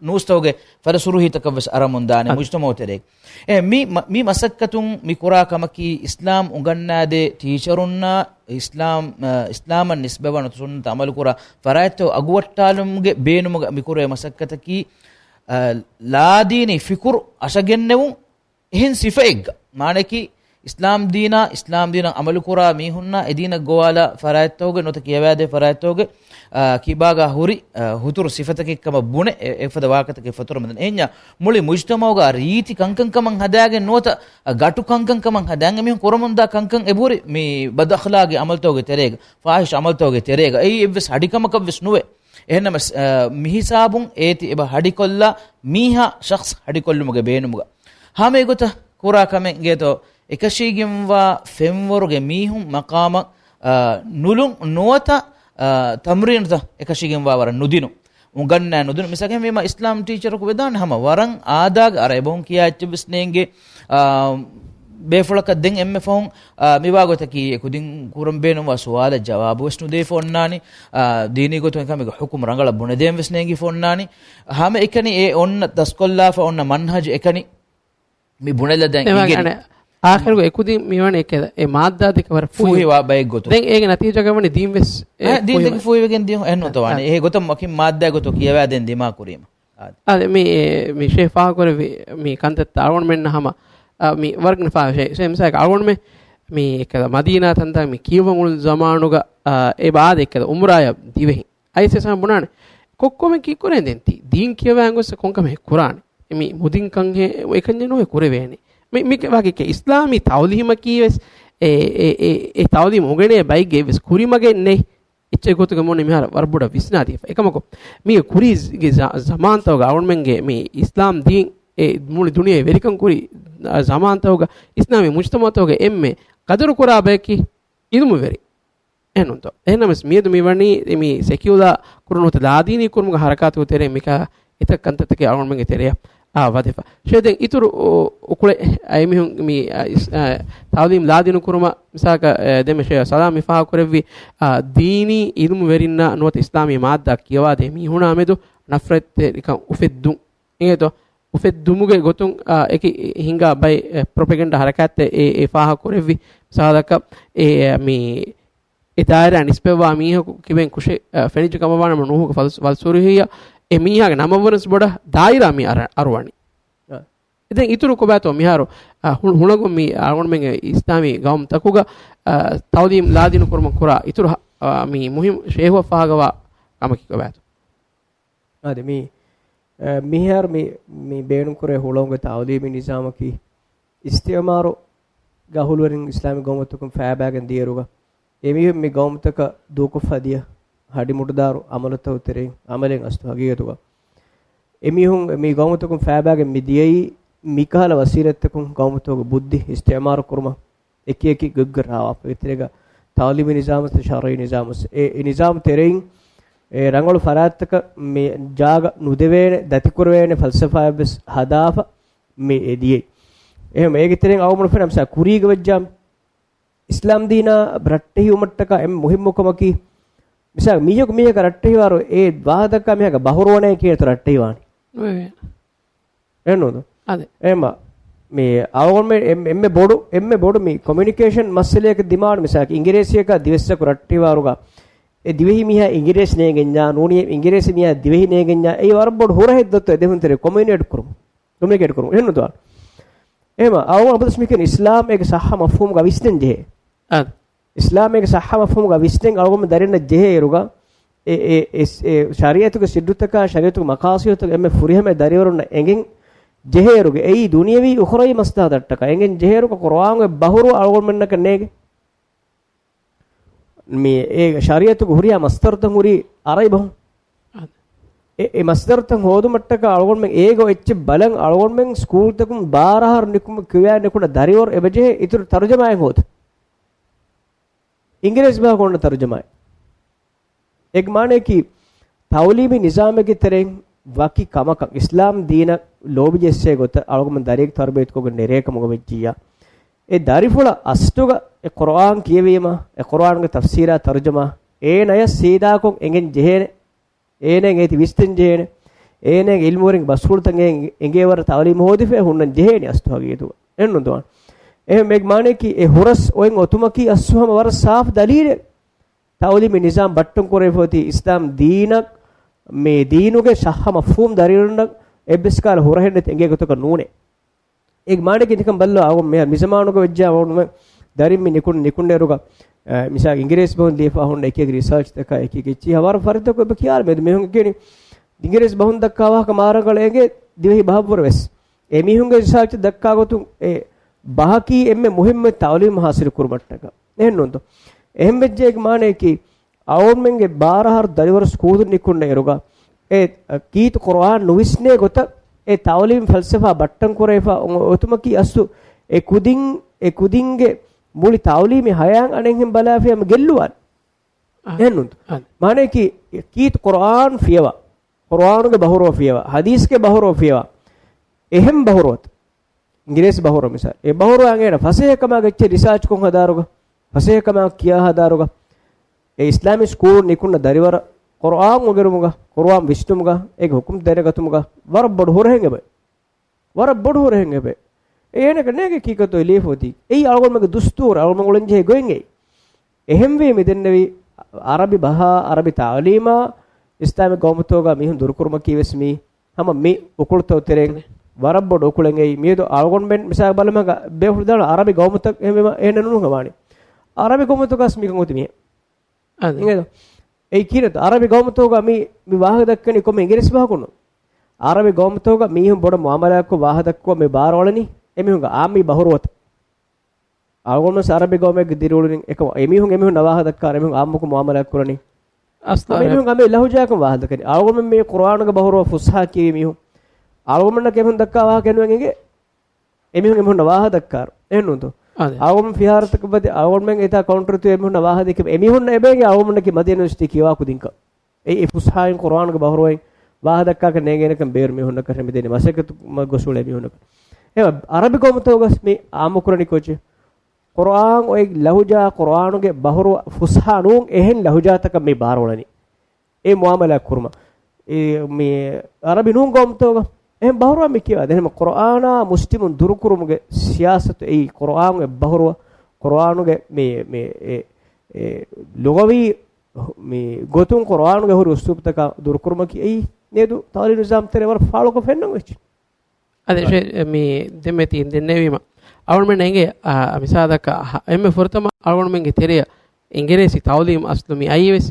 ނޫސްތަކުގެ ފަލަސުރުހީތަކަށްވެސް އަރަމުން ދާނެ އަ. މުޖްތަމަޢު ތެރޭގަ. އެ، މި، މަ-، މި މަސައްކަތުން މި ކުރާ ކަމަކީ އިސްލާމް އުނގަންނާދޭ ޓީޗަރުންނާ އިސްލާމް، އަ، އިސްލާމަށް ނިސްބަތްވާ ނުވަތަ ސުންނަތަށް އަމަލުކުރާ ފަރާތްތައް އަގުވައްޓާލުމުގެ ބޭނުމުގަ މިކުރޭ މަސައްކަތަކީ، އަ، ލާދީނީ ފިކުރު އަށަގެންނެވުން އެހެން ސިފައެއްގަ. މާނައަކީ، އިސްލާމް ދީނާ، އިސްލާމް ދީނަށް އަމަލުކުރާ މީހުންނާ އެދީނަށް ގޮވާލާ ފަރާތްތަކުގެ ނުވަތަ ކިޔަވާދޭ ފަރާތްތަކުގެ، އަ، ކިބާގަ ހުރި، އަ، ހުތުރު ސިފަތަކެއް ކަމަށް ބުނެ، އެ، އެފަދަ ވާހަކަތަކެއް ފަތުރަމުން ދަން. އެހެންޏާ މުޅި މުޖްތަމަޢުގަ ރީތި ކަންކަން ކަމަށް ހަދާގެން ނުވަތަ ގަޓު ކަންކަން ކަމަށް ހަދާން އެމީހުން ކުރަމުންދާ ކަންކަން އެބަހުރި މި ބަދްއަޚްލާގީ އަމަލުތަކުގެ ތެރޭގަ، ފާހިޝް އަމަލުތަކުގެ ތެރޭގަ. އެއީ އެއްވެސް ހަޑިކަމަކަށްވެސް ނުވޭ. އެހެންނަމަސް، އަ، މިހިސާބުން އޭތި އެބަ ހަޑިކޮށްލާ މީހާ ޝަޚްޞް ހަޑިކޮށްލުމުގެ ބޭނުމުގަ. ހަމަ އެގޮތަށް ކުރާ ކަމެއް ގޭތޯ އެކަށީގެންވާ ފެންވަރުގެ މީހުން މަޤާމަށް، އަ، ނުލުން ނުވަތަ، އަ، ތަމްރީނުތައް އެކަށީގެންވާ ވަރަށް ނުދިނުން. އުނގަންނާ ނުދިނުން. މިސާލަކަށް ހަމަ އިސްލާމް ޓީޗަރަކު ވެދާނެ ހަމަ ވަރަށް އާދާގެ އަރަ އެބަހުން ކިޔާ އެއްޗެއްވެސް ނޭނގެ، އާ، ބޭފުޅަކަށް ދެން އެންމެ ފަހުން، އާ، މިވާގޮތަކީ އެ ކުދިން ކުރަން ބޭނުންވާ ސުވާލަށް ޖަވާބުވެސް ނުދެވިފަ އޮންނާނީ، އާ، ދީނީ ގޮތުން އެކަމެއްގެ ޙުކުމް ރަނގަޅަށް ބުނެދޭންވެސް ނޭނގިފަ އޮންނާނީ. ހަމަ އެކަނި އެ އޮންނަ ދަސްކޮށްލާފަ އޮންނަ މަންހަޖު އެކަނި މި ބުނެލަދަން އެވާ އިނގެނީ. އަނެ، އާޚިރުގަ އެކުދިން މިވަނީ އެކެ، އެ މާއްދާ ދެކެ ވަރަށް ފޫހިވާ ފޫހިވާ ބައެއް ގޮތުން. ދެން އޭގެ ނަތީޖާގަ ވަނީ ދީންވެސް އެ އެ، ދީން ފޫހިވާ ދެކެ ފޫހިވެގެން ދިޔުން އެހެން ނުވަތަ ވާނެ. އާ. އެ ގޮތަށް ވަކިން މާއްދާ ގޮތުން ކިޔަވާދޭން ދިމާ ކުރީމަ. އާދެ. އާދެ، މި، މި ޝޭޚް ފާހަގަކުރެއްވި މި ކަންތައްތައް އަޅުގަނޑުމެންނަށް ހަމަ، އާ، މި ވަރަށް ގިނަ ފާހަގަ ޝޭޚް. ޝޭޚް މިސާލަކަށް އަޅުގަނޑުމެން މި އެކަލަ މަދީނާ ތަންތަން މި ކިޔަވަން އުޅުނު ޒަމާނުގަ، އާ، އެބަ އާދެ އެކަލަ އުމުރާޔަށް ދިވެހިން. އައިސް އެސާ ބުނާނެ. ކޮއްކޮމެ ކީއްކުރެން ދެން ތި ދީން ކިޔަވާން ގޮސް ކޮންކަމެއް ކުރާނެ. މި މުދިން ކަން ހެ-، އެކަންޏެއް ނުހެ ކުރެވޭނެ. މި، މި ވާގި އިސްލާމީ ތައުލީމަކީ ވެސް އެ، އެ، އެ، އެ ތައުލީމް އުނގެނޭ ބައެއްގެ ވެސް ކުރިމަގެއް ނެތް. އެއްޗެއް ގޮތުގެ މުން މިހާރު ވަރަށް ބޮޑަށް ވިސްނާދީފަ. އެކަމަކު، މީ ކުރީގެ ޒަ-، ޒަމާންތަކުގަ އަޅުގަނޑުމެންގެ މި އިސްލާމް ދީން އެ މުޅި ދުނިޔެ ވެރިކަން ކުރި ޒަމާންތަކުގަ އިސްލާމީ މުޖްތަމަޢުތަކުގެ އެންމެ ޤަދަރު ކުރާ ބަޔަކީ އިލްމުވެރި. އެހެންނުންތޯ؟ އެހެންނަމަސް މިއަދު މިވަނީ މި ސެކިއުލާ ކުރުން ނުވަތަ ލާދީނީ ކުރުމުގެ ހަރަކާތުގެ ތެރޭ މިކަހަލަ އެތައް ކަންތައްތަކެއް އަޅުގަނޑުމެންގެ ތެރެއަށް އާ ވަދެފަ. ޝޭޚް ދެން އިތުރު އު-، އުކުޅެއް އައިމީހުން މި، އަ، އިސް-، އަ، ތައުލީމް ލާދިނު ކުރުމަށް މިސާލަކަށް، އެ، ދެންމެ ޝޭޚް ސަލާމް މި ފާހަގަކުރެއްވި، އަ، ދީނީ އިލްމުވެރިންނާ ނުވަތަ އިސްލާމީ މާއްދާ ކިޔަވާދޭ މީހުނާ މެދު ނަފްރަތްތެރިކަން އުފެއްދުން. އިނގޭތޯ؟ އުފެއްދުމުގެ ގޮތުން، އާ، އެކި ހިނގާ ބައެއް، އެ، ޕްރޮޕެގެންޑާ ހަރަކާތްތައް އެ، އެ ފާހަގަކުރެއްވި މިސާލަކަށް، އެ، މި އެ ދާއިރާ ނިސްބަތްވާ މީހަކު ކިބެން ކުށެއް، އަ، ފެނިއްޖެ ކަމަށް ވާނަމަ ނޫހުގެ ފަލްސު-، ފަލްސުރުހިއްޔާ އެ މީހާގެ ނަމަށްވުރެސް ބޮޑަށް ދާއިރާ މި އަރަ-، އަރުވަނީ. އަ. ދެން އިތުރު ކޮބާތޯ މިހާރު، އަ، ހު-، ހުޅަނގުން މި އަޅުގަނޑުމެންގެ އިސްލާމީ ގައުމުތަކުގަ، އަ، ތައުލީމް ލާދިނުކުރުމަށް ކުރާ އިތުރު ހަ-، އަ، މި މުހިންމު ޝޭހުއަށް ފާހަގަވާ ކަމަކީ ކޮބާތޯ؟ އާދެ، މި، އަ، މިހާރު މި، މި ބޭނުންކުރޭ ހުޅަނގުގެ ތައުލީމީ ނިޒާމަކީ އިސްތިއުމާރުގެ އަހުލުވެރިން އިސްލާމީ ގައުމުތަކުން ފައިބާގެން ދިޔައިރުގަ، އެމީހުން މި ގައުމުތަކަށް ދޫކޮށްފަ ދިޔަ ހަޑިމުޑުދާރު އަމަލުތަކުގެ ތެރެއިން، އަމަލެއް އަސްލު ހަގީގަތުގަ. އެމީހުން މި ގައުމުތަކުން ފައިބާގެން މި ދިޔައީ މިކަހަލަ ވަސީލަތްތަކުން ގައުމުތަކުގެ ބުއްދި އިސްތިއުމާރު ކުރުމަށް އެކި އެކި ގޮތްގޮތް ރާވާފަ. އޭގެ ތެރޭގަ ތައުލީމީ ނިޒާމު، ޝަރުއީ ނިޒާމު، އެ، އެ ނިޒާމު ތެރެއިން އެ ރަނގަޅު ފަރާތްތަކަށް މި ޖާގަ ނުދެވޭނެ، ދަތިކުރެވޭނެ ފަލްސަފާއެއްވެސް ހަދާފަ މި އެ ދިޔައީ. އެހެން އޭގެ ތެރެއިން އަޅުގަނޑު ފެންނަ މިސާ ކުރީގަ ވެއްޖާމި އިސްލާމް ދީނާ ރައްޓެހިވުމަށްޓަކާ އެންމެ މުހިއްމު ކަމަކީ، މިސާލް މީހަކު މީހަކަށް ރައްޓެހިވާރު އެ ވާހަކަ ދައްކާ މީހަކަށް ބަހުރުވަނޭ ކިޔޭތޯ ރައްޓެހިވާނީ. އެހެންނޫން؟ އަދެ. އެހެންމަ، މި އަޅުގަނޑުމެން އެން-، އެންމެ ބޮޑު، އެންމެ ބޮޑު މި ކޮމިއުނިކޭޝަން މައްސަލައަކަށް ދިމާވަނީ މިސާލަކަށް އިނގިރޭސިއަކާ ދިވެއްސަކު ރައްޓެހިވާރުގަ އެ ދިވެހި މީހާ އިނގިރޭސި ނޭނގެންޏާ، ނޫނީ އިނގިރޭސި މީހާ ދިވެހި ނޭނގެންޏާ، އެއީ ވަރަށް ބޮޑު ހުރަހެއް ދޮއްތޯ އެ ދެމުންތެރެ ކޮމިއުނިކޭޓް ކުރުމުން. ކޮމިއުނިކޭޓް ކުރުން. އެހެންނުތޯ؟ އެހެމަ، އަޅުގަނޑު އަބަދުވެސް މިކަން އިސްލާމް އޭގެ ސައްހަ މަފްހޫމުގަ ވިސްނެން ޖެހޭ. އަދި. އިސްލާމް އޭގެ ސައްހަ މަފްހޫމުގަ ވިސްނެން އަޅުގަނޑު ދަރިންނަށް ޖެހޭއިރުގަ، އެ، އެ، އެ، އެ ޝަރީއަތުގެ ސިއްރުތަކާ، ޝަރީއަތުގެ މަޤާޞިދުތަކާ އެންމެ ފުރިހަމަ ދަރިވަރުންނަށް އެނގެން ޖެހޭއިރުގަ، އެއީ ދުނިޔަވީ އުޚުރަވީ މަސްލަހަތަށްޓަކާ އެނގެން ޖެހޭއިރުގަ، ޤުރުއާނުގެ ބަހުރު އަޅުގަނޑުމެންނަކަށް ނޭނގެ. މި އޭގެ ޝަރީއަތުގެ ހުރިހާ މަސްދަރުތައް ހުރީ އަރަބި ބަހުން. އަދި. އެ، އެ މަސްދަރުތައް ހޯދުމަށްޓަކާ އަޅުގަނޑުމެން އޭގަ އެއްޗެއް ބަލަން އަޅުގަނޑުމެން ސްކޫލްތަކުން ބާރަ އަހަރު ނިކުމެ ކިޔާ ނިކުންނަ ދަރިވަރު އެބަޖެހޭ އިތުރު ތަރުޖަމާއެއް ހޯދަން. އިނގިރޭސި ބަހަކު އޮންނަ ތަރުޖަމާއެއް. އޭގެ މާނަޔަކީ، ތައުލީމީ ނިޒާމެއްގެ ތެރެއިން ވަކި ކަމަކަށް އިސްލާމް ދީނަށް ލޯބި ޖެއްސޭ ގޮތަށް އަޅުގަނޑުމެން ދަރިއެއް ތަރުބިޔަތުކޮށްގެން ނެރޭ ކަމުގަ ވެއްޖިއްޔާ، އެ ދަރިފުޅަށް އަސްލުގަ އެ ޤުރުއާން ކިޔެވީމަ، އެ ޤުރުއާންގެ ތަފްސީރާ ތަރުޖަމާ، އޭނަޔަށް ސީދާކޮށް އެނގެން ޖެހޭނެ، އޭނައަށް އޭތި ވިސްނެން ޖެހޭނެ، އޭނައަށް އިލްމުވެރިންގެ ބަސްފުޅުތައް އެނގޭ-، އެނގޭވަރަށް ތައުލީމު ހޯދިފައި ހުންނަން ޖެހޭނެ އަސްލު ހަގީގަތުގަ. އެހެންނުންތޯ؟ އެހެން އޭގެ މާނަޔަކީ އެ ހުރަސް އޮތް އޮތުމަކީ އަސްލު ހަމަ ވަރަށް ސާފު ދަލީލެއް. ތައުލީމީ ނިޒާމް ބައްޓަން ކުރެވިފައި އޮތީ އިސްލާމް ދީނަށް، މި ދީނުގެ ސައްހަ މަފްހޫމް ދަރިވަރުންނަށް އެއްވެސް ކަހަލަ ހުރަހެއް ނެތި އެނގޭ ގޮތަކަށް ނޫނޭ. އޭގެ މާނައަކީ ނިކަން ބައްލަ އަޅުގަނޑު މި ޒަމާނުގަ ވެއްޖެއްޔާ އަޅުގަނޑު ދަރިން މި ނިކުން، ނިކުންނައިރުގަ، އަ، މިސާލަކަށް އިނގިރޭސި ބަހުން ލިޔެފަ ހުންނަ އެކި އެކި ރިސާޗްތަކާ އެކި އެކި އެއްޗިހި ވަރަށް ފަރިތަކު އެބަ ކިޔާލަ މެދު މީހުން ކިޔަނީ އިނގިރޭސި ބަހުން ދައްކާ ވާހަކަ މާރަނގަޅަށް އެނގޭ ދިވެހި ބަހަށްވުރެ ވެސް. އެމީހުންގެ ރިސާޗް ދައްކާ ގޮތުން އެ ބަހަކީ އެންމެ މުހިއްމު ތައުލީމު ހާސިލު ކުރުމަށްޓަކާ. އެހެންނޫންތޯ؟ އެހެން ވެއްޖެ އޭގެ މާނަޔަކީ އަޅުގަނޑުމެންގެ ބާރަ އަހަރު ދަރިވަރު ސްކޫލު ނިކުންނައިރުގަ، އެ ކީރިތި ޤުރުއާން ނުވިސްނޭ ގޮތަށް އެ ތައުލީމް ފަލްސަފާ ބައްޓަން ކުރެވިފަ އޮތުމަކީ އަސްލު އެ ކުދިން، އެ ކުދިންގެ މުޅި ތައުލީމީ ހަޔާތް އަނެއްހެން ބަލާފިޔާ ގެއްލުވާނެ. އަ، އެހެންނޫންތޯ؟ އަ. މާނަޔަކީ ކީރިތި ޤުރުއާން ފިޔަވާ، ޤުރުއާނުގެ ބަހުރުވަ ފިޔަވާ، ޙަދީޘްގެ ބަހުރުވަ ފިޔަވާ، އެހެން ބަހުރުވަތަ އިނގިރޭސި ބަހުރު މިސާލް. އެ ބަހުރު އަނގޭނަ ފަސޭހަކަމާ ގެއްޗެއް ރިސާޗްކޮށް ހަދާރުގަ، ފަސޭހަކަމާ ކިޔާ ހަދާރުގަ، އެ އިސްލާމީ ސްކޫލު ނިކުންނަ ދަރިވަރަށް ޤުރުއާން އުނގެނުމުގަ، ޤުރުއާން ވިސްނުމުގަ، އޭގެ ޙުކުމް ދެނެގަތުމުގަ ވަރަށް ބޮޑު ހުރަހެއް އެބައޮތް. ވަރަށް ބޮޑު ހުރަހެއް އެބައޮތް. އެ އޭނަކަށް ނޭނގޭ ކީކަތޯ ލިޔެފަ އޮތީ. އެއީ އަޅުގަނޑުމެންގެ ދުސްތޫރު، އަޅުގަނޑުމެން އުޅެންޖެހޭ ގޮތް އެއީ. އެހެންވީ މިދެންނެވި އަރަބި ބަހާ، އަރަބި ތަޢުލީމާ، އިސްލާމިކް ގައުމުތަކުގަ މީހުން ދުރުކުރުމަކީ ވެސް މީ ހަމަ މި އުކުޅުތައް ތެރެއިން ވަރަށް ބޮޑު އުކުޅެއް އެއީ. މިއަދު އަޅުގަނޑުމެން މިސާލަކަށް ބަލަމާ ބޭފުޅު ދާނަ އަރަބި ގައުމުތައް އެހެންވީމަ އެހެން ނޫން ވާނީ. އަރަބި ގައުމުތަކުގަސް މިކަން އޮތީ މިހެން. އަދި. އިނގޭތޯ؟ އެއީ ކީރިތި އަރަބި ގައުމުތަކުގަ މި، މި ވާހަކަ ދައްކަނީ ކޮންމެ އިނގިރޭސި ބަހަކުން ނޫން. އަރަބި ގައުމުތަކުގަ މީހުން ބޮޑަށް މުއާމަލާތްކޮށް ވާހަކަ ދައްކަވާ މި ބާރުއަޅަނީ އެމީހުންގެ އާއްމީ ބަހުރުވަތަށް. އަޅުގަނޑު ވެސް އަރަބި ގައުމެއްގަ ދިރިއުޅުނީ އެކަމަށް. އެމީހުން އެމީހުންނާ ވާހަކަ ދައްކާ އަރަބި އާއްމުކޮށް މުއާމަލާތް ކުރަނީ. އަސްލު އަ، އަރަބި. އެމީހުން އަމިއްލަ ލަހުޖާއަކުން ވާހަކަ ދައްކަނީ. އަޅުގަނޑުމެން މި ޤުރުއާނުގެ ބަހުރުވަ ފުޞަޙާ ކިޔެވި މީހުން. އަޅުގަނޑުމެންނަކަށް އެމީހުން ދައްކާ ވާހަކަ އެންނުވަން އެނގޭ. އެމީހުން އެމީހުންނާ ވާހަކަ ދައްކާއިރު. އެހެންނޫންތޯ؟ އަދި. އަޅުގަނޑު ފިހާރަތަކަށް ވަދެ، އަޅުގަނޑުމެން އެތާ ކައުންޓަރު ތިބި އެމީހުންނާ ވާހަކަ ދެއްކެވި. އެމީހުންނަށް އެބައެނގޭ އަޅުގަނޑުމެންނަކީ މަދީނަ ޔުނިވަރސިޓީ ކިޔަވާ ކުދިންކަން. އެ، އެ ފުޞަޙާއިން ޤުރުއާނުގެ ބަހުރުވައިން ވާހަކަ ދައްކާކަށް ނޭނގޭނެކަން ބޭރު މީހުންނަކަށް މިދެނީ މަސައްކަތު ގޮސް އުޅޭ މީހުންނަކަށް. އެ އަރަބި ގައުމުތަކުގަސް މި އާއްމުކުރަނީ ކޯޗެއް؟ ޤުރުއާން އޮތް ލަހުޖާ، ޤުރުއާނުގެ ބަހުރުވަ ފުޞަޙާ ނޫން އެހެން ލަހުޖާތަކަށް މި ބާރުއަޅަނީ. އެ މުއާމަލާތް ކުރުމަށް. އެ، މި އަރަބި ނޫން ގައުމުތަކުގަ އެހެން ބަހުރުވާ މި ކިޔަވާ. ދެން އެހެން ޤުރުއާނާ މުސްލިމުން ދުރުކުރުމުގެ ސިޔާސަތު އެއީ ޤުރުއާނުގެ ބަހުރުވަ، ޤުރުއާނުގެ މި، މި، އެ، އެ، ލުޣަވީ މި ގޮތުން ޤުރުއާނުގެ ހުރި އުސްލޫބުތަކާ ދުރުކުރުމަކީ އެއީ މިއަދު ތަޢުލީމު ނިޒާމް ތެރޭ ވަރަށް ފާޅުކޮށް ފެންނަން އޮތް. އަދި ޝޭ، މި ދެންމެ ތި ދެންނެވީމަ، އަޅުގަނޑުމެން އެނގޭ، އާ، މިސާލަކަށް، އެންމެ ފުރަތަމަ އަޅުގަނޑުމެންގެ ތެރެއަށް އިނގިރޭސި ތަޢުލީމް އަސްލު މި އައީވެސް،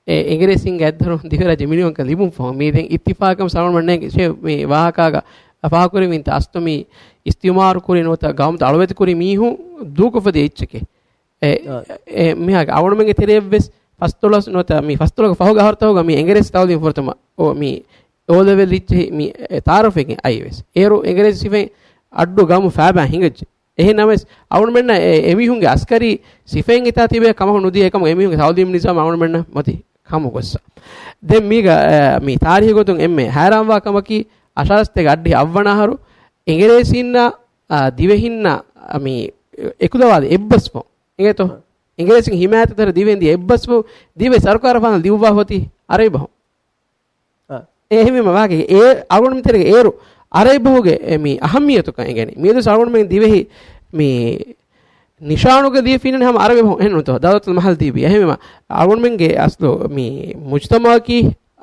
އެ އިނގިރޭސިންގެ އަތްދަރު ދިވެހިރާއްޖެ މިނިވަންކަން ލިބުން ފަހު، މީ ދެން އިއްތިފާޤަކަށް އަޅުގަނޑުމެން އެނގޭ ޝޭ، މި ވާހަކާގަ ފާހަގަކުރެވިންތަ އަސްލު މި އިސްތިޢުމާރު ކުރި ނުވަތަ ގައުމުތައް އަޅުވެތި ކުރި މީހުން ދޫކޮށްފަދަ އެއްޗެކޭ. އެ، އާ. އެ، މިހާރު އަޅުގަނޑުމެންގެ ތެރެއަށްވެސް ފަސްދޮޅަސް ނުވަތަ މި ފަސްދޮޅަކަށް ފަހުގެ އަހަރުތަކުގަ މި އިނގިރޭސި ތަޢުލީމް ފުރަތަމަ އޯ މި އޯ ލެވެލް އިއްޗެހި މި ތަޢާރަފްވެގެން އައީވެސް. އޭރު އިނގިރޭސި ސިފައިން އައްޑު ގައުމު ފައިބާ ހިނގައްޖެ. އެހެން ނަމަވެސް އަޅުގަނޑުމެންނަށް އެ، އެމީހުންގެ އަސްކަރީ ސިފައިން އެތާ ތިބޭ ކަމަކު ނުދިޔަ އެކަމަކު އެމީހުންގެ ތަޢުލީމް ނިޒާމް އަޅުގަނޑުމެންނަށް މަތި ކަމު ގޮއްސަ. ދެން މީގަ، އެ، މި ތާރީހީ ގޮތުން އެންމެ ހައިރާންވާ ކަމަކީ، އަށާރަސްތޭކަ އަށްޑިހަ އަށްވަނަ އަހަރު އިނގިރޭސީންނާ، އާ، ދިވެހިންނާ، އަ، މި އެކުލަވާލި އެއްބަސްވުން. އިނގޭތޯ؟ އިނގިރޭސިން ހިމާޔަތުތެރެ ދިވެހިން ދިޔަ އެއްބަސްވުން ދިވެ ސަރުކާރަށް ފާނަ ލިޔުއްވާ ހޮތީ އަރަބި ބަހުން. އާ. އެހެންވީމަ ވާގެ އޭ އަޅުގަނޑު މިތެރޭގަ އޭރު އަރަބި ބަހުގެ އެ މި އަހައްމިއްޔަތުކަން އެނގެނީ. މިއަދު އަޅުގަނޑުމެން ދިވެހި މި ނިޝާނުގަ ލިޔެފިންނަނީ ހަމަ އަރަބި ބަހުން އެހެން ނޫންތޯ؟ ދައުލަތުލް މަހަލް ދީބީ. އެހެންވީމަ އަޅުގަނޑުމެންގެ އަސްލު މި މުޖްތަމައަކީ،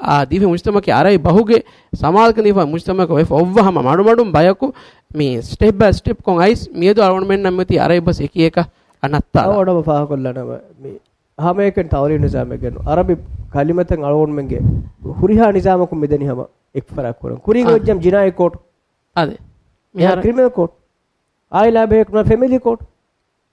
އާ، ދިވެހި މުޖްތަމައަކީ އަރަބި ބަހުގެ ސަމާލުކަން ދީފާ މުޖްތަމައަކަށް ވެފަ އޮއްވާ ހަމަ މަޑުމަޑުން ބަޔަކު މި ސްޓެޕް ބައި ސްޓެޕް ކޮން އައިސް މިއަދު އަޅުގަނޑުމެންނަށް މިއޮތީ އަރަބި ބަސް އެކި އެކަށް އަންނައްތާލާ. އަޅުގަނޑު ފާހަގަކޮށްލާނަމ މި ހަމައެކަނި ތަޢުލީމް ނިޒާމެއްގަ ނޫން. އަރަބި ކަލިމަތައް އަޅުގަނޑުމެންގެ ހުރިހާ ނިޒާމަކުން މިދަނީ ހަމަ އެކުފަރާ ކުރަން. ކުރީގަ އާ. ވެއްޖަމް ޖިނާއީ ކޯޓް. އާދެ. އެހާ މިހާރު ކްރިމިނަލް ކޯޓް. އާއިލާ ބެހޭ ކުރަން ފެމިލީ ކޯޓް.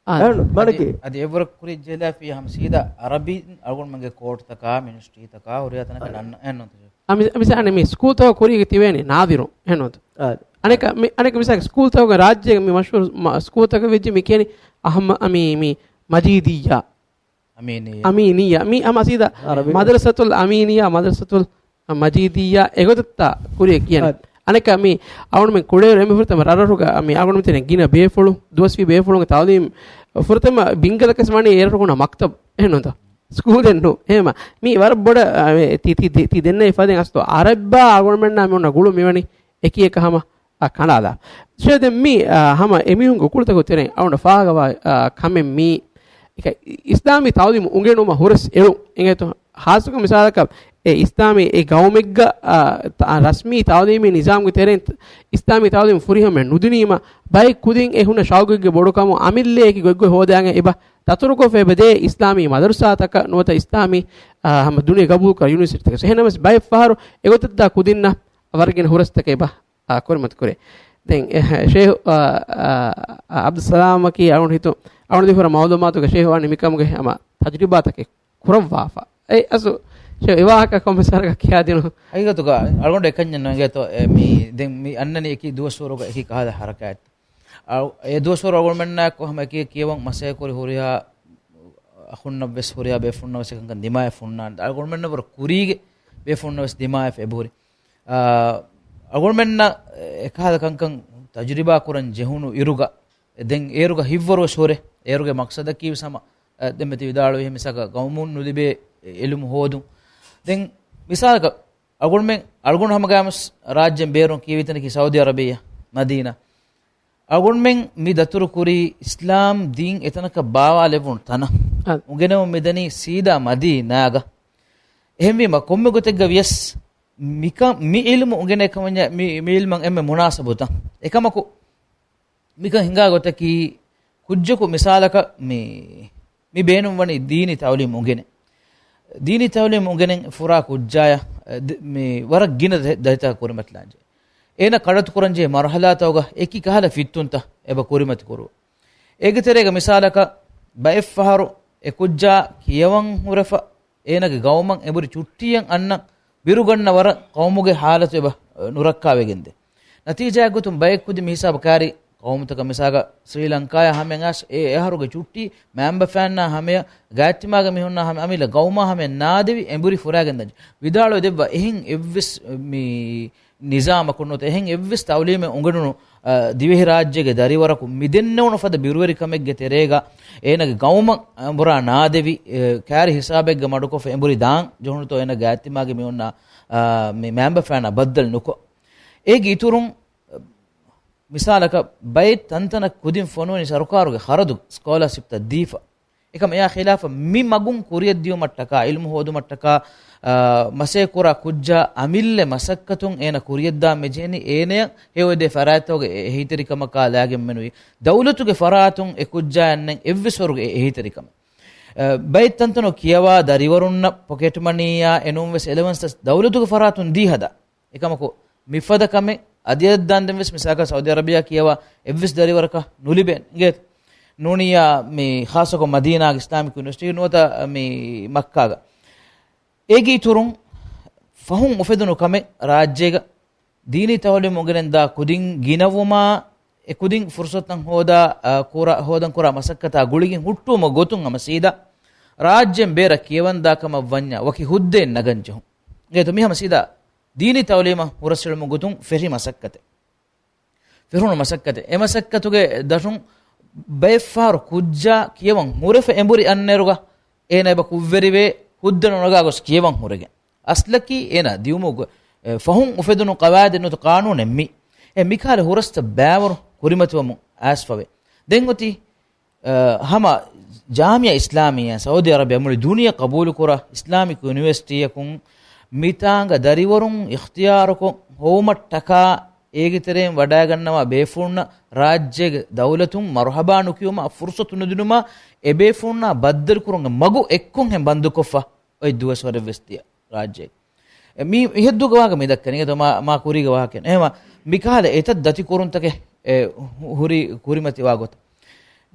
އާދެ. އެހެން މަނަކީ. އަދި އެވަރަށް ކުރި ޖެލާފި ހަމަ ސީދާ އަރަބިން އަޅުގަނޑުމެންގެ ކޯޓްތަކާ މިނިސްޓްރީތަކާ ހުރިހާ ތަނަކަށް އާދެ. ނަން-، އެހެން ނޫންތަ؟ އަ، މި-، މިސާލަށް މި ސްކޫލްތަކަށް ކުރީގަ ތިބޭނީ ނާދިރު. އެހެން ނޫންތަ؟ އާދެ. އަނެކަ މި-، އަނެކަ މިސާލަކަށް ސްކޫލްތަކުގެ ރާއްޖޭގެ މި މަޝްހޫރު މަ-، ސްކޫލްތަކަށް ވެއްޖެ މި ކިޔަނީ އަހަމަ-، މި، މި މަޖީދިއްޔާ. އަމީނިއްޔާ. އަމީނިއްޔާ. މި ހަމަ ސީދާ އަރަބި. މަދްރަސަތުލް އަމީނިއްޔާ، މަދްރަސަތުލް މަޖީދިއްޔާ އެގޮތަށްތާ ކުރިއަށް ކިޔަނީ. އަ. އަނެކަ މި އަޅުގަނޑުމެން ކުޅޭރު އެންމެ ފުރަތަމަ ރަށްރަށުގަ މި އަޅުގަނޑު މިތަނަށް ގިނަ ބޭފުޅުން، ދުވަސްވީ ބޭފުޅުންގެ ތަޢުލީމް ފުރަތަމަ ބިންގަލަކަސް ވަނީ އޭރަށް ހުންނަ މަކްތަބް. އެހެން ނޫންތަ؟ ސްކޫލެއް ނޫން. އެހެމަ މި ވަރަށް ބޮޑަށް، އަ، ތި، ތި، ތި، ތި ދެންނެވި ފަދައިން އަސްލު އަރަބާ އަޅުގަނޑުމެންނާ މި އޮންނަ ގުޅުން މިވަނީ އެކި އެކަށް ހަމަ އާ، ކަނޑާލާ. ޝޭ ދެން މީ، އާ، ހަމަ އެމީހުންގެ އުކުޅުތަކުގެ ތެރެއިން އަޅުގަނޑަށް ފާހަގަވާ، އާ، ކަމެއް މީ. އެކަ އިސްލާމީ ތަޢުލީމު އުނގެނުމަށް ހުރަސް އެޅުން. އެނގޭތޯ؟ ހާއްސަކޮށް މިސާލަކަށް އެ އިސްލާމީ އެ ގައުމެއްގަ، އާ، ތަ-، ރަސްމީ ތަޢުލީމީ ނިޒާމުގެ ތެރެއިން ތ-، އިސްލާމީ ތަޢުލީމު ފުރިހަމައެއް ނުދިނީމަ، ބައެއް ކުދިން އެ ހުންނަ ޝައުގުގެ ބޮޑުކަމުން އަމިއްލައަކީ ގޮތްގޮތް ހޯދާގެން އެބަ ދަތުރުކޮށްފަ އެބަދޭ އިސްލާމީ މަދަރުސާތަކަށް ނުވަތަ އިސްލާމީ، އާ، ހަމަ ދުނިޔެ ގަބޫލުކުރާ ޔުނިވަރސިޓީތަކަށް. އެހެންނަމަވެސް ބައެއް ފަހަރު އެގޮތަށްދާ ކުދިންނަށް ވަރަށް ގިނަ ހުރަސްތަކެއް އެބަ އާ، ކުރިމަތި ކުރޭ. ދެން، އެ، ޝޭހު، އާ، އާ، އާ، އަބްދުއްސަލާމަކީ އަޅުގަނޑު ހިތު، އަޅުގަނޑު ދީފަ މައުލޫމާތުގަ ޝޭހު ވާނީ މިކަމުގެ ހަމަ ތަޖުރިބާތަކެއް ކުރައްވާފަ. އެ އަސްލު ޝޭހު އެ ވާހަކަ ކޮންމެސް ވަރަކަށް ކިޔާދިނު. ހަގީގަތުގަ އަޅުގަނޑު އެކަންޏެއް ނުއިނގޭތޯ، އެ، މި، ދެން މި އަންނަނީ އެކި ދުވަސްވަރުގަ އެކި ކަހަލަ ހަރަކާތް. އަ، އެ ދުވަސްވަރު އަޅުގަނޑުމެންނާއެކު ހަމަ އެކި ކިޔަވަން މަސައްކަތް ކުރި ހުރިހާ އަޚުންނަށްވެސް ހުރިހާ ބޭފުޅުންނަށްވެސް އެކަންކަން ދިމާވެފަ ހުންނާނެ. އަޅުގަނޑުމެންނަށް ވަރަށް ކުރީގެ ބޭފުޅުންނަށްވެސް ދިމާވެފަ އެބަހުރި. އާ، އަޅުގަނޑުމެންނަށް އެކަހަލަ ކަންކަން ތަޖުރިބާ ކުރަން ޖެހުނު އިރުގަ، ދެން އޭރުގަ ހިތްވަރުވެސް ހުރޭ. އޭރުގެ މަޤްޞަދަކީވެސް ހަމަ، އަ، ދެންމެ ތި ވިދާޅުވި މިސާލަކަށް ގައުމުން ނުލިބޭ އިލްމު ހޯދުން. ދެން މިސާލަކަށް އަޅުގަނޑުމެން، އަޅުގަނޑު ހަމަގައިމުވެސް ރާއްޖޭން ބޭރުން ކިޔެވި ތަނަކީ ސައުދީ އަރަބިއްޔާ، މަދީނާ. އަޅުގަނޑުމެން މި ދަތުރު ކުރީ އިސްލާމް ދީން އެތަނަކަށް ބާވާލެވުނު ތަނަށް. އަ. އުނގެނެވުން މިދަނީ ސީދާ މަދީނާގަ. އެހެންވީމަ ކޮންމެ ގޮތެއްގަ ވިޔަސް މިކަ-، މި އިލްމު އުނގެނޭ ކަމަށް މި، މި އިލްމަށް އެންމެ މުނާސަބުތައް. އެކަމަކު މިކަން ހިނގާ ގޮތަކީ ކުއްޖަކު މިސާލަކަށް މި، މި ބޭނުންވަނީ ދީނީ ތަޢުލީމް އުނގެނެ. ދީނީ ތަޢުލީމް އުނގެނެން ފުރާ ކުއްޖާޔަށް، އަ، ދ-، މި ވަރަށް ގިނަ ދަ-، ދަތިތައް ކުރިމަތިލާންޖެ. އޭނަ ކަޑައްތު ކުރަންޖެހޭ މަރުހަލާތަކުގަ އެކި ކަހަލަ ފިއްތުންތައް އެބަ ކުރިމަތި ކުރު. އޭގެ ތެރޭގަ މިސާލަކަށް ބައެއްފަހަރު އެ ކުއްޖާ ކިޔަވަން ހުރެފަ އޭނަގެ ގައުމަށް އެނބުރި ޗުއްޓީއަށް އަންނަ ބިރުގަންނަ ވަރަށް ޤައުމުގެ ހާލަތު އެބަ ނުރައްކާވެގެންދޭ. ނަތީޖާއެއް ގޮތުން ބައެއް ކުދި މިހިސާބު ކާރި ޤައުމުތަކަށް މިސާލަކަށް ސްރީލަންކާޔާ ހަމައަށް އެ އަހަރުގެ ޗުއްޓީ މައިންބަފައިންނާ ހަމަޔަށް ގާތްތިމާގެ މީހުންނާ ހަމަ އަމިއްލަ ގައުމާ ހަމަޔަށް ނާދެވި އެނބުރި ފުރާގެންދާންޖެ. ވިދާޅުވެ ދެއްވާ އެހެން އެއްވެސް މި ނިޒާމަކުން ނުވަތަ އެހެން އެއްވެސް ތަޢުލީމެއް އުނގެނުނު، އަ، ދިވެހިރާއްޖޭގެ ދަރިވަރަކު މިދެންނެވުނު ފަދަ ބިރުވެރިކަމެއްގެ ތެރޭގަ އޭނަގެ ގައުމަށް އަނބުރާ ނާދެވި، އެ، ކާރި ހިސާބެއްގަ މަޑުކޮށްފަ އެނބުރި ދާން ޖެހުނުތޯ އޭނަ ގާތްތިމާގެ މީހުންނާ، އަ، މި މައިންބަފައިންނާ ބައްދަލު ނުކޮށް. އޭގެ އިތުރުން، އަ، މިސާލަކަށް ބައެއް ތަންތަނަށް ކުދިން ފޮނުވަނީ ސަރުކާރުގެ ޚަރަދު ސްކޮލާޝިޕްތައް ދީފަ. އެކަމް އެއާ ޚިލާފަށް މި މަގުން ކުރިއަށް ދިޔުމަށްޓަކާ، އިލްމު ހޯދުމަށްޓަކާ، އާ، މަސައްކަތް ކުރާ ކުއްޖާ އަމިއްލަ މަސައްކަތުން އޭނަ ކުރިއަށްދާން މިޖެހެނީ އޭނަޔަށް ހެޔޮއެދޭ ފަރާތްތަކުގެ އެ-، އެހީތެރިކަމަކާ ލާގެން މެނުވީ. ދައުލަތުގެ ފަރާތުން އެ ކުއްޖާއަށް ނެތް އެއްވެސް ވަރުގެ އެ-، އެހީތެރިކަމެއް. އަ، ބައެއް ތަންތަނުން ކިޔަވާ ދަރިވަރުންނަށް ޕޮކެޓް މަނީއާ އެނޫން ވެސް އެލަވަންސް ދައުލަތުގެ ފަރާތުން ދީ ހަދާ. އެކަމަކު މިފަދަ ކަމެއް އަދިއަދަށް ދާންދެން ވެސް މިސާލަކަށް ސައުދީ އަރަބިޔާ ކިޔަވާ އެއްވެސް ދަރިވަރަކަށް ނުލިބޭނެ. އިނގޭތަ؟ ނޫނިއްޔާ މި ޚާއްޞަކޮށް މަދީނާގެ އިސްލާމިކް ޔުނިވަރސިޓީ ނުވަތަ މި މައްކާގަ. އޭގެ އިތުރުން ފަހުން އުފެދުނު ކަމެއް ރާއްޖޭގަ ދީނީ ތައުލީމު އުނގެނެންދާ ކުދިން ގިނަވުމާ، އެ ކުދިން ފުރުސަތުތައް ހޯދާ، އަ، ކުރާ، ހޯދަން ކުރާ މަސައްކަތާ ގުޅިގެން ހުއްޓުވުމުގެ ގޮތުން ހަމަ ސީދާ ރާއްޖޭން ބޭރަށް ކިޔަވަންދާ ކަމަށް ވަންޏާ ވަކި ހުއްދައެއް ނަގަން ޖެހުން. އިނގޭތޯ މި ހަމަ ސީދާ ދީނީ ތައުލީމަށް ހުރަސްއެޅުމުގެ ގޮތުން ފެށި މަސައްކަތެއް. ފެށުނު މަސައްކަތެއް. އެ މަސައްކަތުގެ ދަށުން ބައެއްފަހަރު ކުއްޖާ ކިޔަވަން ހުރެފަ އެނބުރި އަންނައިރުގަ އޭނަ އެބަ ކުށްވެރިވޭ ހުއްދަ ނުނަގާ ގޮސް ކިޔަވަން ހުރެގެން. އަސްލަކީ އޭނަ ދިއުމުގެ، އެ، ފަހުން އުފެދުނު ޤަވާއިދެއް ނުވަތަ ޤާނޫނެއް މީ. އެ މިކަހަލަ ހުރަސްތައް ބައިވަރު ކުރިމަތިވަމުން އައިސްފަވޭ. ދެން އޮތީ، އަ، ހަމަ ޖާމިޢާ އިސްލާމިއްޔާ ސައުދީ އަރަބިޔާ މުޅި ދުނިޔެ ޤަބޫލުކުރާ އިސްލާމިކް ޔުނިވަރސިޓީއަކުން މިތާނގަ ދަރިވަރުން އިޚްތިޔާރުކޮށް ހޮވުމަށްޓަކާ އޭގެ ތެރެއިން ވަޑައިގަންނަވާ ބޭފުޅުންނަށް ރާއްޖޭގެ ދައުލަތުން މަރުޙަބާ ނުކިޔުމާ ފުރުޞަތު ނުދިނުމާ، އެ ބޭފުޅުންނާ ބައްދަލުކުރުމުގެ މަގު އެއްކޮށްހެން ބަންދުކޮށްފަ އޮތް ދުވަސްވަރެއްވެސް ދިޔަ ރާއްޖޭގެ. މީ މިހެއްދޫގެ ވާހަކަ މި ދައްކަނީ އެތަ މާ، މާ ކުރީގެ ވާހަކައެއް. އެހެމަ މިކަހަލަ އެތައް ދަތި ކުރުންތަކެއް އެ ހު-، ހުރި ކުރިމަތިވާ ގޮތަށް.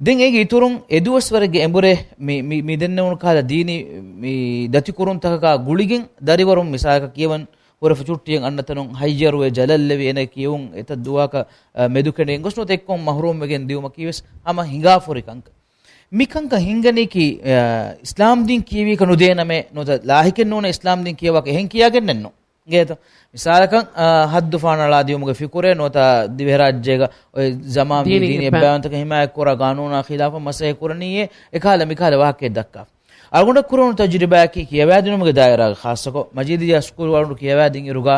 ދެން އޭގެ އިތުރުން އެ ދުވަސްވަރެއްގެ އެނބުރޭ މި، މި، މި ދެންނެވުނު ކަހަލަ ދީނީ މި ދަތި ކުރުންތަކަކާ ގުޅިގެން ދަރިވަރުން މިސާލަކަށް ކިޔަވަން ހުރެފަ ޗުއްޓިއެއް އަންނަ ތަނުން ހައްޔަރުވެ ޖަލަށްލެވި އޭނަ ކިޔެވުން އެތައް ދުވަހަކަށް، އަ، މެދުކެނޑިގެން ގޮސް ނުވަތަ އެއްކޮށް މަހްރޫމްވެގެން ދިއުމަކީ ވެސް ހަމަ ހިނގާފުރި ކަންކަން. މިކަންކަން ހިނގަނީކީ، އަ، އިސްލާމްދީން ކިޔެވީކަ ނުދޭނަމޭ ނުވަތަ ލާހިކެއް ނޫނޭ އިސްލާމްދީން ކިޔަވާކަށް އެހެން ކިޔާގެންނެއްނު. އިނގޭތޯ؟ މިސާލަކަށް، އާ، ހައްދު ފާނަޅާ ދިޔުމުގެ ފިކުރެއް ނުވަތަ ދިވެހިރާއްޖޭގަ އޮތް ޒަމާން ދީނީ ދީނީ އެއްބައި- އެއްބައިވަންތަކަށް ހިމާޔަތްކުރާ ގާނޫނާ ޚިލާފަށް މަސައްކަތް ކުރަނީއޭ އެކަހަލަ މިކަހަލަ ވާހަކައެއް ދައްކާފަ. އަޅުގަނޑަށް ކުރެވުނު ތަޖުރިބާއަކީ ކިޔަވާދިނުމުގެ ދާއިރާގަ ޚާއްޞަކޮށް، މަޖީދިއްޔާ ސްކޫލް ވަރުނު ކިޔަވާދިން އިރުގަ،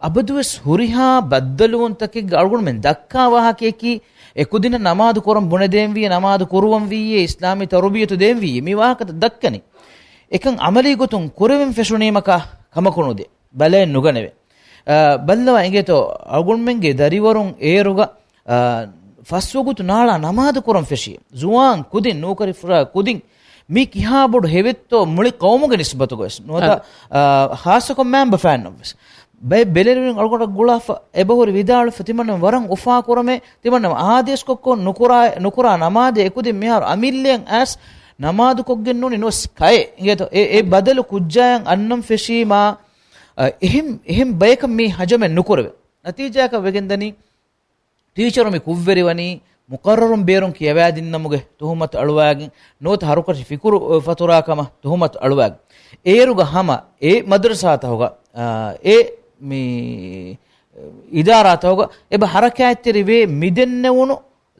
އަބަދުވެސް ހުރިހާ ބައްދަލުވުންތަކެއްގަ އަޅުގަނޑުމެން ދައްކާ ވާހަކައަކީ، އެކުދިންނަށް ނަމާދު ކުރަން ބުނެދޭންވީއޭ، ނަމާދު ކުރުވަންވީއޭ، އިސްލާމީ ތަރުބިޔަތު ދޭންވީއޭ، މި ވާހަކަތައް ދައްކަނީ. އެކަން ޢަމަލީ ގޮތުން ކުރެވެން ފެށުނީމަކާ ކަމަކު ނުދޭ. ބަލައެއް ނުގަނެވޭ. އާ، ބައްލަވާ އިނގޭތޯ، އަޅުގަނޑުމެންގެ ދަރިވަރުން އޭރުގަ، އާ، ފަސްވަގުތު ނާޅާ ނަމާދު ކުރަން ފެށީ. ޒުވާން ކުދިން، ނޫކަރި ފުރާ ކުދިން، މީ ކިހާ ބޮޑު ހެވެއްތޯ މުޅި ޤައުމުގެ ނިސްބަތުގަވެސް. ނުވަތަ، އަދަ. އާ، ޚާއްޞަކޮށް މައިންބަފައިންނަށްވެސް. ބައެއް ބެލެނިވެރިން އަޅުގަނޑަށް ގުޅާފަ، އެބަހުރި ވިދާޅުފަ، ތިމަންނަމެން ވަރަށް އުފާކުރަމޭ، ތިމަންނަމެން އާދޭސްކޮށްކޮށް ނުކުރާ، ނުކުރާ ނަމާދެއް އެކުދިން މިހާރު އަމިއްލައަށް އައިސް ނަމާދުކޮށްގެން ނޫނީ ނުވެސް ކައެއް. އިނގޭތޯ؟ އެ، އެ ބަދަލު ކުއްޖާއަށް އަންނަން ފެށީމާ، އަ، އެހެން، އެހެން ބަޔަކަށް މީ ހަޖަމެއް ނުކުރެވޭ. ނަތީޖާއަކަށް ވެގެންދަނީ، ޓީޗަރު މި ކުށްވެރިވަނީ، މުޤައްރަރުން ބޭރުން ކިޔަވާދިންނަމުގެ ތުހުމަތު އަޅުވާގެން، ނުވަތަ ހަރުކަށި ފިކުރު، އަ، ފަތުރާ ކަމަށް ތުހުމަތު އަޅުވާގެން. އޭރުގަ ހަމަ އެ މަދްރަސާތަކުގަ، އާ، އެ މި، އިދާރާތަކުގަ އެބަ ހަރަކާތްތެރިވޭ މިދެންނެވުނު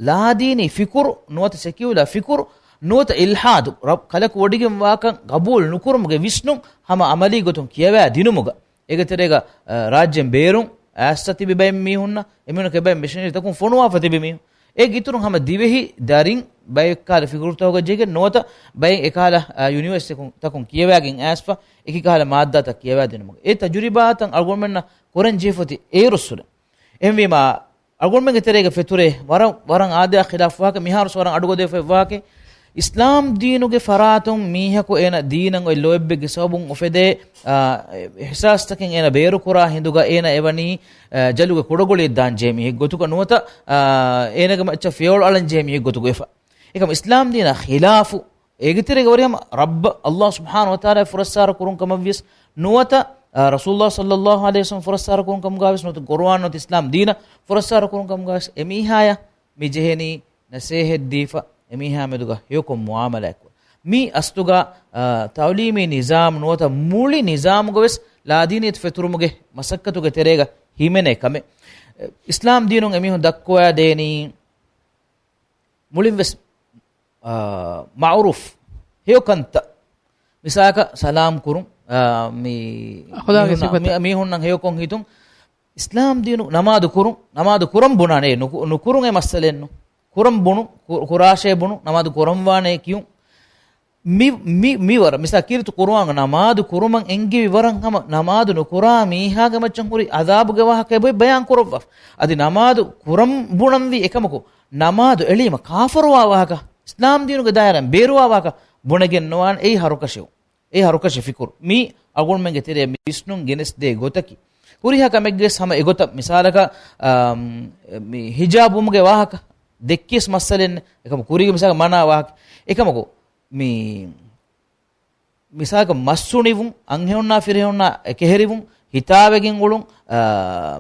ލާދީނީ ފިކުރު، ނުވަތަ ސެކިއުލާ ފިކުރު، ނުވަތަ އިލްޙާދު، ރަ-، ކަލަކު ވޮޑިގެންވާކަން ގަބޫލު ނުކުރުމުގެ ވިސްނުން ހަމަ އަމަލީ ގޮތުން ކިޔަވާ ދިނުމުގަ، އޭގެ ތެރޭގަ، އަ، ރާއްޖޭން ބޭރުން އައިސްފަ ތިބި ބައެއް މީހުންނަށް، އެމީހުންނަކަށް ބައެއް މިޝަނަރީތަކުން ފޮނުވާފަ ތިބި މީހުން. އޭގެ އިތުރުން ހަމަ ދިވެހި ދަރިން ބައެއް ކަހަލަ ފިކުރުތަކުގަ ޖެހިގެން ނުވަތަ ބައެއް އެކަހަލަ، އަ، ޔުނިވަރސިޓީތަކުން، ތަކުން ކިޔަވާގެން އައިސްފަ އެކި ކަހަލަ މާއްދާތައް ކިޔަވާ ދިނުމުގަ. އެ ތަޖުރިބާތައް އަޅުގަނޑުމެންނަށް ކުރަން ޖެހިފަ އޮތީ އޭރުއްސުރެ. އެހެންވީމާ، އަޅުގަނޑުމެންގެ ތެރޭގަ ފެތުރޭ ވަރަށް، ވަރަށް އާދަޔާ ޚިލާފު ވާހަކަ، މިހާރުސް ވަރަށް އަޑުގަދަވެފައި ވާހަކަ، އިސްލާމް ދީނުގެ ފަރާތުން މީހަކު އޭނަ ދީނަށް އޮތް ލޯތްބެއްގެ ސަބަބުން އުފެދޭ، އާ، އިޙްސާސްތަކެއް އޭނަ ބޭރުކުރާ ހިނދުގަ އޭނަ އެވަނީ، އާ، ޖަލުގެ ކުޑަގޮޅިއެއް ދާން ޖެހޭ މީހެއް ގޮތުގަ ނުވަތަ، އާ، އޭނަގެ މައްޗަށް ފިޔަވަޅު އަޅަން ޖެހޭ މީހެއް ގޮތުގަ ވެފަ. އެކަމް އިސްލާމް ދީނާ ޚިލާފު އޭގެ ތެރޭގަ ވަރިހަމަ ރައްބަ ﷲ ސުބްޙާނަހޫ ވަތަޢާލާ ފުރައްސާރަ ކުރުން ކަމަށްވިޔަސް ނުވަތަ، އާ، ރަސޫލުﷲ ޞައްލަﷲ ޢަލައިހި ވަސައްލަމަ ފުރައްސާރަ ކުރުން ކަމުގަވެސް ނުވަތަ ޤުރުއާން ނުވަތަ އިސްލާމް ދީނަށް ފުރައްސާރަ ކުރުން ކަމުގަވެސް އެމީހާޔަށް މި ޖެހެނީ ނަސޭހަތް ދީފަ، އެމީހާ މެދުގަ ހެޔޮކޮށް މުޢާމަލާތް ކުރަން. މީ އަސްލުގަ، އާ، ތަޢުލީމީ ނިޒާމް ނުވަތަ މުޅި ނިޒާމުގަވެސް ލާދީނިއްޔަތު ފެތުރުމުގެ މަސައްކަތުގެ ތެރޭގަ ހިމެނޭ ކަމެއް. އިސްލާމް ދީނުން އެމީހުން ދައްކަވާ ދޭނީ މުޅިންވެސް، އާ، މަޢުރޫފް ހެޔޮކަންތައް. މިސާލަކަށް ސަލާމް ކުރުން، އާ، މި-، އަޚުލާގީ މީހުންނަށް، ސިފަތައް. މި-، މީހުންނަށް ހެޔޮކޮށް ހިތުން. އިސްލާމް ދީނު ނަމާދު ކުރުން، ނަމާދު ކުރަން ބުނާނެ، ނުކު-، ނުކުރުން އެ މައްސަލައެއްނު. ކުރަން ބުނު، ކު-، ކުރާށޭ ބުނު، ނަމާދު ކުރަންވާނޭ ކިޔުން. މި، މި، މިވަރަށް މިސާ ކީރިތި ޤުރުއާން ނަމާދު ކުރުމަށް އެންގިވި ވަރަށް ހަމަ ނަމާދު ނުކުރާ މީހާގެ މައްޗަށް ހުރި އަޒާބުގެ ވާހަކަ އެބޮތް ބަޔާން ކުރައްވާފަ. އަދި ނަމާދު ކުރަން ބުނަންވީ އެކަމަކު، ނަމާދު އެޅީމަ ކާފަރުވާ ވާހަކަ، އިސްލާމް ދީނުގެ ދާއިރާއިން ބޭރުވާ ވާހަކަ ބުނެގެން ނުވާނެ. އެއީ ހަރުކަށިވުން. އެ ހަރުކަށި ފިކުރު. މީ އަޅުގަނޑުމެންގެ ތެރެއަށް މި ވިސްނުން ގެނެސްދޭ ގޮތަކީ. ހުރިހާ ކަމެއްގެސް ހަމަ އެގޮތަށް މިސާލަކަށް، އާ، މި ހިޖާބު ވުމުގެ ވާހަކަ ދެއްކިޔަސް މައްސަލެއް ނެ. އެކަމަ ކުރީގެ މިސާލަކަށް މަނާ ވާހަކަ. އެކަމަކު މި މިސާލަކަށް މައްސުނިވުން، އަންހެނުންނާ ފިރިހެނުންނާ އެކެހެރިވުން، ހިތާވެގެން އުޅުން، އާ،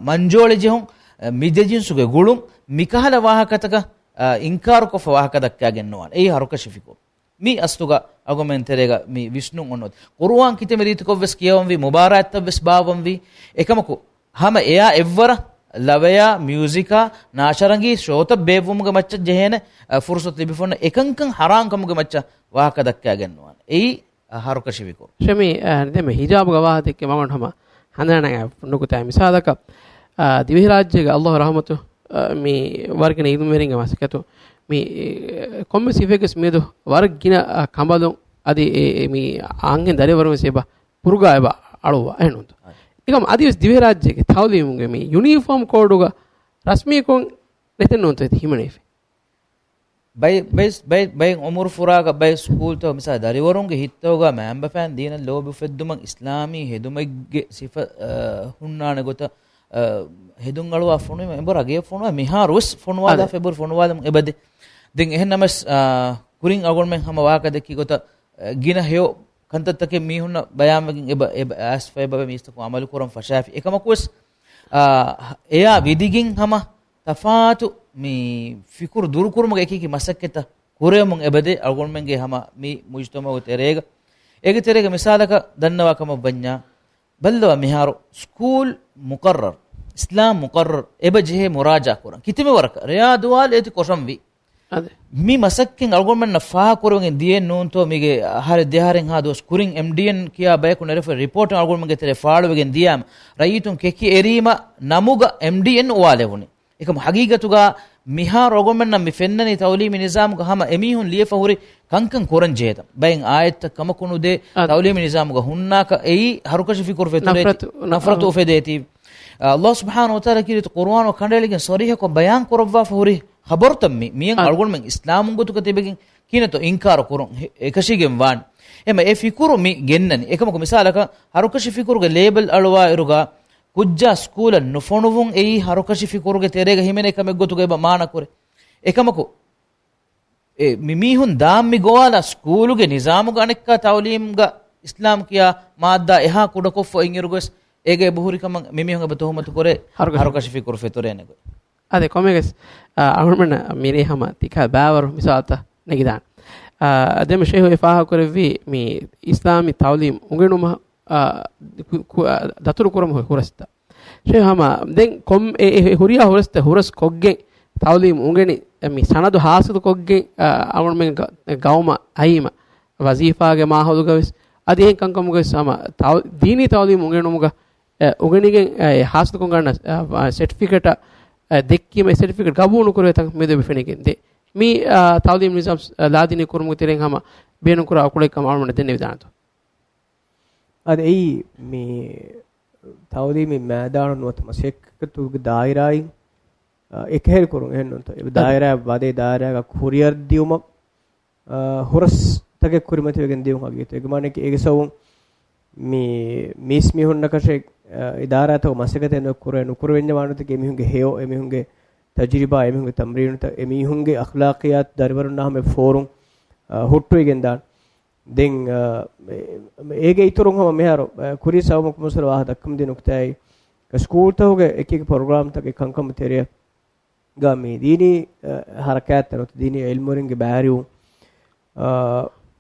މަންޖޯޅި ޖެހުން، އާ، މި ދެ ޖިންސުގެ ގުޅުން، މިކަހަލަ ވާހަކަތަކަށް، އާ، އިންކާރުކޮށްފަ ވާހަކަ ދައްކާގެން ނުވާނެ. އެއީ ހަރުކަށި ފިކުރު. މި އަސްލުގަ އަޅުގަނޑުމެން ތެރޭގަ މި ވިސްނުން އޮންނަ ގޮތް. ޤުރުއާން ކިތަންމެ ރީތިކޮށްވެސް ކިޔަވަންވީ، މުބާރާތްތައްވެސް ބާއްވަންވީ. އެކަމަކު، ހަމަ އެއާ އެއްވަރަށް ލަވަޔާ، މިއުޒިކާ، ނާށަރަނގީ ޝޯތައް ބޭއްވުމުގެ މައްޗަށް ޖެހޭނެ، އަ، ފުރުސަތު ލިބިފަ އޮންނަ އެކަންކަން ޙަރާން ކަމުގެ މައްޗަށް ވާހަކަ ދައްކާގެން ނުވާނެ. އެއީ، އަ، ހަރުކަށި ފިކުރު. ޝަމީ، އަ، ދެން މި ހިޖާބުގެ ވާހަކަ ދެއްކި މަގުން ހަމަ ހަނދާނަށް ނުކުތާ މިސާލަކަށް، އަ، ދިވެހިރާއްޖޭގެ ﷲ ރަޙްމަތު، އަ، މި ވަރުގެ އިލްމުވެރިންގެ މަސައްކަތު މި، އެ، ކޮންމެސް ހިފައެއްގެސް މިއަދު ވަރަށް ގިނަ، އަ، ކަނބަލުން އަދި އެ، އެ، މި އަންހެން ދަރިވަރުން ވެސް އެބަ ބުރުގާ އެބަ އަޅުއްވާ އެހެންނުންތޯ؟ އަދި. އެކަމް އަދިވެސް ދިވެހިރާއްޖޭގެ ތަޢުލީމުގެ މި ޔުނީފޯމް ކޯޑުގަ ރަސްމީކޮށް ނެތެއްނޫންތޯ އެތި ހިމެނެފި. ބައި، ބައި، ބައި، ބައި އުމުރު ފުރާގަ ބައި ސްކޫލްތައް މިސާ ދަރިވަރުންގެ ހިތްތަކުގަ މައިންބަފައިން ދީނަށް ލޯބި އުފެއްދުމަށް އިސްލާމީ ހެދުމެއްގެ ސިފަ، އަ، ހުންނާނެ ގޮތަށް، އަ، ހެދުން އަޅުވާ ފޮނުވީމަ އެނބުރި އަގޭ ފޮނުވާ މިހާރުވެސް ފޮނުވާލާ އަދެ. ފެބުރި ފޮނުވާލަމުން އެބަދޭ. ދެން އެހެން ނަމަވެސް، އާ، ކުރިން އަޅުގަނޑުމެން ހަމަ ވާހަކަ ދެއްކި ގޮތަށް، އަ، ގިނަ ހެޔޮ ކަންތައްތަކެއް މީހުންނަށް ބަޔާންވެގެން އެބަ، އެބަ އައިސްފަ އެބަ މީސްތަކުން އަމަލު ކުރަން ފަށާފި. އެކަމަކުވެސް، އާ، އެއާ ވިދިގެން ހަމަ ތަފާތު މި ފިކުރު ދުރުކުރުމުގެ އެކި އެކި މަސައްކަތްތައް ކުރެވެމުން އެބަދޭ އަޅުގަނޑުމެންގެ ހަމަ މި މުޖުތަމަޢުގެ ތެރޭގަ. އޭގެ ތެރޭގަ މިސާލަކަށް ދަންނަވާ ކަމަށް ވަންޏާ، ބައްލަވާ މިހާރު ސްކޫލް މުޤައްރަރު، އިސްލާމް މުޤައްރަރު އެބަ ޖެހޭ މުރާޖާ ކުރަން. ކިތަންމެ ވަރަކަށް ރެޔާ ދުވާލު އޭތި ކޮށަންވީ. އަދެ. މި މަސައްކަތް އަޅުގަނޑުމެންނަށް ފާހަގަކުރެވިގެން ދިޔައެއް ނޫންތޯ މީގެ އަހަރެއް ދެއަހަރެއްހާ ދުވަސް ކުރިން އެމްޑީއެން ކިޔާ ބަޔަކު ނެރެފަ ރިޕޯޓެއް އަޅުގަނޑުމެންގެ ތެރެ ފާޅުވެގެން ދިޔާމަ ރައްޔިތުން ކެކި އެރީމަ ނަމުގަ އެމްޑީއެން އުވާލެވުނީ. އެކަމު ހަގީގަތުގަ މިހާރު އަޅުގަނޑުމެންނަށް މި ފެންނަނީ ތަޢުލީމީ ނިޒާމުގަ ހަމަ އެމީހުން ލިޔެފަ ހުރި ކަންކަން ކުރަން ޖެހޭތަން. ބައެއް އާޔަތްތައް ކަމަކު ނުދޭ އަދި. ތަޢުލީމީ ނިޒާމުގަ ހުންނާކަށް އެއީ ހަރުކަށި ފިކުރު ފެތުރޭތީ، ނަފްރަތު، ނަފްރަތު އުފެދޭތީ. އަ، ﷲ ސުބްޙާނަހޫ ވަތަޢާލާ ކީރިތި ޤުރުއާނު ކަނޑައެޅިގެން ޞަރީޙަކޮށް ބަޔާން ކުރައްވާފަ ހުރި ޚަބަރުތައް މި، މިއަން އަދި. އަޅުގަނޑުމެން އިސްލާމުން ގޮތުގަ ތިބެގެން ކިހިނެއްތޯ އިންކާރު ކުރުން އެ-، އެކަށީގެން ވާން. އެމަ އެ ފިކުރު މި ގެންނަނީ. އެކަމަކު މިސާލަކަށް ހަރުކަށި ފިކުރުގެ ލޭބަލް އަޅުވާއިރުގަ ކުއްޖާ ސްކޫލަށް ނުފޮނުވުން އެއީ ހަރުކަށި ފިކުރުގެ ތެރޭގަ ހިމެނޭ ކަމެއް ގޮތުގަ އެބަ މާނަ ކުރޭ. އެކަމަކު، އެ، މި މީހުން ދާން މި ގޮވާލާ ސްކޫލުގެ ނިޒާމުގަ އަނެއްކާ ތަޢުލީމްގަ އިސްލާމް ކިޔާ މާއްދާ އެހާ ކުޑަކޮށްފަ އިންއިރުގަސް އޭގަ އެބަހުރި ކަމަށް މި މީހުން އެބަ ތުހުމަތު ކުރޭ ހަރުކަށި. ހަރުކަށި ފިކުރު ފެތުރޭނެ ގޮތް. އަދެ ކޮމެގެސް، އަ، އަޅުގަނޑުމެންނަށް މިރޭ ހަމަ ތިކާ ބާވަރު މިސާލުތައް ނެގިދާނެ. އަ، ދެން ޝޭހު އެ ފާހަގަކުރެއްވީ މި އިސްލާމީ ތަޢުލީމް އުނގެނުމަށް، އަ، ކު-، ކު-، އަ، ދަތުރު ކުރަމު ހުރަސްތައް. ޝޭހު ހަމަ ދެން ކޮން އެ، އެ، އެ ހުރިހާ ހުރަސްތައް ހުރަސް ކޮށްގެން ތަޢުލީމް އުނގެނި މި ސަނަދު ހާސިލު ކޮށްގެން، އަ، އަޅުގަނޑުމެން ގަ-، ގައުމަށް އައީމަ ވަޒީފާގެ މާހައުލުގަ ވެސް އަދި އެހެން ކަންކަމުގަ ވެސް ހަމަ ތަޢު-، ދީނީ ތަޢުލީމް އުނގެނުމުގަ އެ، އުނގެނިގެން، އެ، ހާސިލުކޮށް ގަންނަ، އެ، ސެޓްފިކެޓަށް، އެ، ދެއްކީމަ އެ ސެޓްފިކެޓް ގަބޫލު ނުކުރޭ ތަން މިއަދު މި ފެނިގެން ދޭ. މި، އާ، ތަޢުލީމް ނިޒާމް، އާ، ލާދީނީ ކުރުމުގެ ތެރެއިން ހަމަ ބޭނުންކުރާ އުކުޅެއް ކަމަށް އަޅުގަނޑު ދެންނެވިދާނެތޯ؟ އަދި އެއީ މި ތަޢުލީމީ މައިދާނު ނުވަތަ މަސައްކަތުގެ ދާއިރާއިން، އާ، އެކަހެރި ކުރުން އެހެން ނޫންތޯ؟ އެ ދާއިރާ ވަދެ ދާއިރާގަ ކުރިއަށް ދިޔުމަށް އާ، ހުރަސްތަކެއް ކުރިމަތިވެގެން ދިޔުން ހަގީގަތު. އޭގެ މާނައަކީ އޭގެ ސަބަބުން މި މީސްމީހުންނަކަށެއް، އާ، އިދާރާތަކު މަސައްކަތެއް ނުކުރޭ، ނުކުރެވެންޏާ ވާނެތަ އެމީހުންގެ ހެޔޮ، އެމީހުންގެ ތަޖުރިބާ، އެމީހުންގެ ތަމްރީނުތައް، އެމީހުންގެ އަޚްލާޤިއްޔާތު ދަރިވަރުންނާ ހަމަ ފޯރުން، އާ، ހުއްޓުވިގެން ދާން. ދެން، އާ، އޭގެ އިތުރުން ހަމަ މިހާރު، އާ، ކުރީ ސަބަބުން ކުރި ސަބަބުން ވާހަކަ ދައްކަމުން ދިޔަ ނުކުތާއި، ސްކޫލްތަކުގެ އެކި އެކި ޕްރޮގްރާމްތަކެއް ކަންކަމުގެ ތެރެއަށް ގަ މި ދީނީ، އަ، ހަރަކާތްތައް ނުވަތަ ދީނީ އިލްމުވެރިންގެ ބައިވެރިވުން، އަ،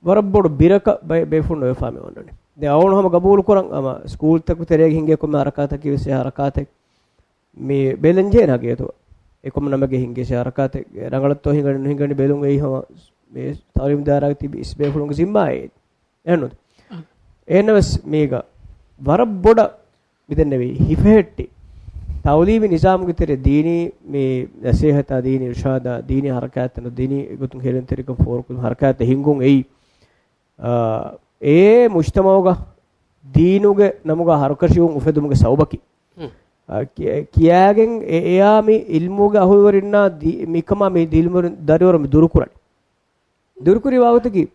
ވަރަށް ބޮޑު ބިރަކަށް ބައި-، ބޭފުޅުން ނުވެފާ މި އޮންނަނީ. ދެން އަޅުގަނޑު ހަމަ ގަބޫލު ކުރަން، ހަމަ ސްކޫލްތަކު ތެރޭގަ ހިނގޭ ކޮންމެ ހަރަކާތަކީ ވެސް އެ ހަރަކާތެއް މި ބެލެން ޖެހޭނެ ހަގީގަތުގަ. އެ ކޮންމެ ނަމެއްގަ ހިނގޭ އެ ހަރަކާތެއް ރަނގަޅަށްތޯ ހިނގަނީ ނުހިނގަނީ ބެލުން އެއީ ހަމަ މި ތަޢުލީމް ދާއިރާގަ ތިބި އިސް ބޭފުޅުންގެ ޒިންމާއެއް. އެހެންނު؟ އާ. އެހެންނަމަވެސް މީގަ ވަރަށް ބޮޑަށް މިދެންނެވި ހިފެހެއްޓި ތަޢުލީމީ ނިޒާމުގެ ތެރޭ ދީނީ މި ނަސޭހަތާ، ދީނީ އިރުޝާދާ، ދީނީ ހަރަކާތްތައް ނު، ދީނީ ގޮތުން ހެލުންތެރިކަން ފޯރުކުރުމުގެ ހަރަކާތްތައް ހިންގުން އެއީ. އާ، އެ މުޖްތަމަޢުގަ ދީނުގެ ނަމުގަ ހަރުކަށިވުން އުފެދުމުގެ ސަބަބަކީ. ހުން. އާ، ކި-، ކިޔާގެން އެ-، އެއާ މި އިލްމުގެ އަހުލުވެރިންނާ ދީ-، މިކަމާ މި އިލްމުވެރިން ދަރިވަރު މި ދުރުކުރަން. ދުރުކުރި ވާގޮތަކީ،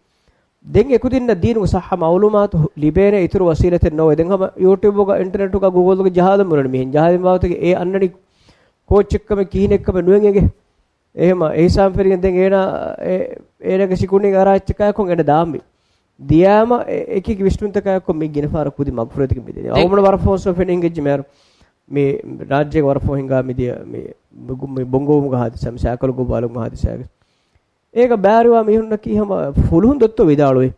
ދެން އެކުދިންނަށް ދީނުގެ ސައްހަ މަޢުލޫމާތު ލިބޭނެ އިތުރު ވަސީލަތެއް ނޯވޭ. ދެން ހަމަ ޔޫޓިއުބުގަ، އިންޓަރނެޓުގަ، ގޫގުލްގަ ޖަހާލަން މިއުޅެނީ މިހެން. ޖަހާލި ވާގޮތަކީ އެ އަންނަނީ ކޯޗެއްކަމެއް ކިހިނެއްކަމެއް ނުވެން އެނގޭ. އެހެމަ އެހިސާބުން ފެނިގެން ދެން އޭނާ، އެ-، އޭނާގެ ސިކުނޑިން އަރާ އެއްޗަކާއެކު އޭނަ ދާން މި. ދިޔާމަ އެ-، އެކި ވިސްނުންތަކާއެކު މި ގިނަ ފަހަރަށް ކުދި މަގުފުރެތިގެން މި ދެނީ. އަޅުގަނޑު ވަރަށް ފޯސް ފެނި ހިނގައްޖެ މިހާރު. މި ރާއްޖޭގެ ވަރަށް ފޯ ހިނގާ މި ދިޔަ މި ބޮ-، މި ބޮނގޯވުމުގެ ހާދިސާ، މި ސައިކަލް ގޮއްވާލުމުގެ ހާދިސާގެ. އޭގަ ބާރުވާ މީހުންނަކީ ހަމަ ފުލުހުން ދޮއްތޯ ވިދާޅުވި.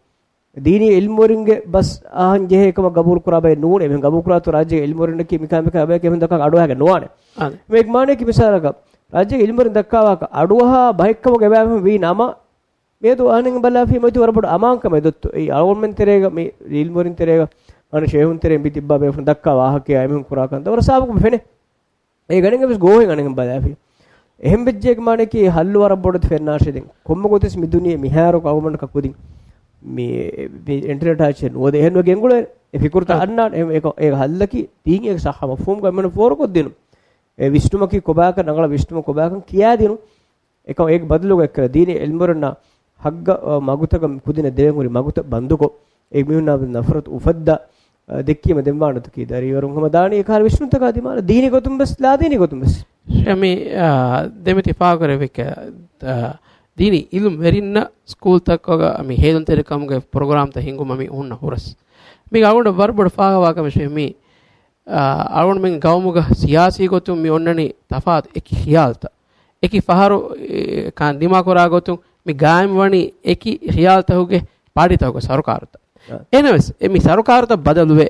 ދީނީ އިލްމުވެރިންގެ ބަސް އަހަން ޖެހޭ ކަމަށް ގަބޫލު ކުރާ ބައެއް ނޫނޭ. މިހެން ގަބޫލު ކުރާތޯ ރާއްޖޭގެ އިލްމުވެރިންނަކީ މިކާ މިކާ ބަޔަކީ އެމެން ދައްކާ އަޑުއަހާގެން ނުވާނެ. އާދެ. މޭގެ މާނަޔަކީ މިސާލަކަށް ރާއްޖޭގެ އިލްމުވެރިން ދައްކާވާކަށް އަޑުއަހާ ބަހެއްކަމުގެ އެބައިމީހުން ވީ ނަމަ، މިއަދު އަހަނެއް ބަލާފި މައިތި ވަރަށް ބޮޑު އަމާންކަމެއް ދޮއްތޯ. އެއީ އަޅުގަނޑުމެން ތެރޭގަ މި އިލްމުވެރިން ތެރޭގަ އަނެއް ޝޭހުން ތެރޭ މި ތިއްބާ ބޭފުޅުން ދައްކާ ވާހަކަޔާ އެމީހުން ކުރާ ކަންތައް ވަރަށް ސާފުކޮށް ފެނޭ. އޭގެ އަނެއް ވެސް ގޯހެއް އަނެއް ބަލާފި. އެހެން ވެއްޖެ މާނައަކީ ހައްލު ވަރަށް ބޮޑެތި ފެންނާށޭ. ދެން ކޮންމެ ގޮތެއް މި ދުނިޔެ މިހާރު އަޅުގަނޑަކަށް ކުދިން މި، މި އިންޓަރނެޓާ އެއްޗެއް ނުވަދެ އެހެން ވެ ގެންގުޅޭ. އެ ފިކުރުތައް އަންނާނެ. އެ، އެ ހައްލަކީ ދީން އެ ސައްހަ މަފްހޫމްގަ އެމެން ފޯރުކޮށްދިނުން. އެ ވިސްނުމަކީ ކޮބާކަން ރަނގަޅަށް ވިސްނުމަށް ކޮބާކަން ކިޔާދިނުން. އެކަމަކު އޭގެ ބަދަލުގަ އެއްކަލަ ދީނީ އިލްމުވެރިންނަށް ހައްގަށް، އަ، މަގުތަކަށް ކުދިންނަށް ދެވެން ހުރި މަގުތައް ބަންދުކޮށް، އެ މީހުންނާ ނަފްރަތު އުފައްދާ، އަ، ދެއްކީމަ ދެން ވާނެތަ ކީ ދަރިވަރުން ހަމަ ދާނީ އެކަހަލަ ވިސްނުންތަކާ ދިމާލަށް ދީނީ ގޮތުން ވެސް، ލާދީނީ ގޮތުން ވެސް. ޝަމީ، އާ، ދެމިތި ފާކުރެވިކަ، އާ، ދީނީ އިލްމުވެރިންނަށް ސްކޫލްތަކުގަ މި ހޭލުންތެރިކަމުގެ ޕްރޮގްރާމްތައް ހިންގުމަށް މި ހުންނަ ހުރަސް. މީގެ އަޅުގަނޑަށް ވަރަށް ބޮޑު ފާހަވާކަމެއް ޝަމީ، އާ، އަޅުގަނޑުމެން ގައުމުގަ ސިޔާސީ ގޮތުން މި އޮންނަނީ ތަފާތު އެކި ޚިޔާލުތައް. އެކި ފަހަރު، އެ، ކާން ދިމާކުރާ ގޮތުން މި ގާއިމް ވަނީ އެކި ޚިޔާލުތަކުގެ ޕާޓީތަކުގެ ސަރުކާރުތައް. އާ. އެހެނަސް، އެ މި ސަރުކާރުތައް ބަދަލުވެ،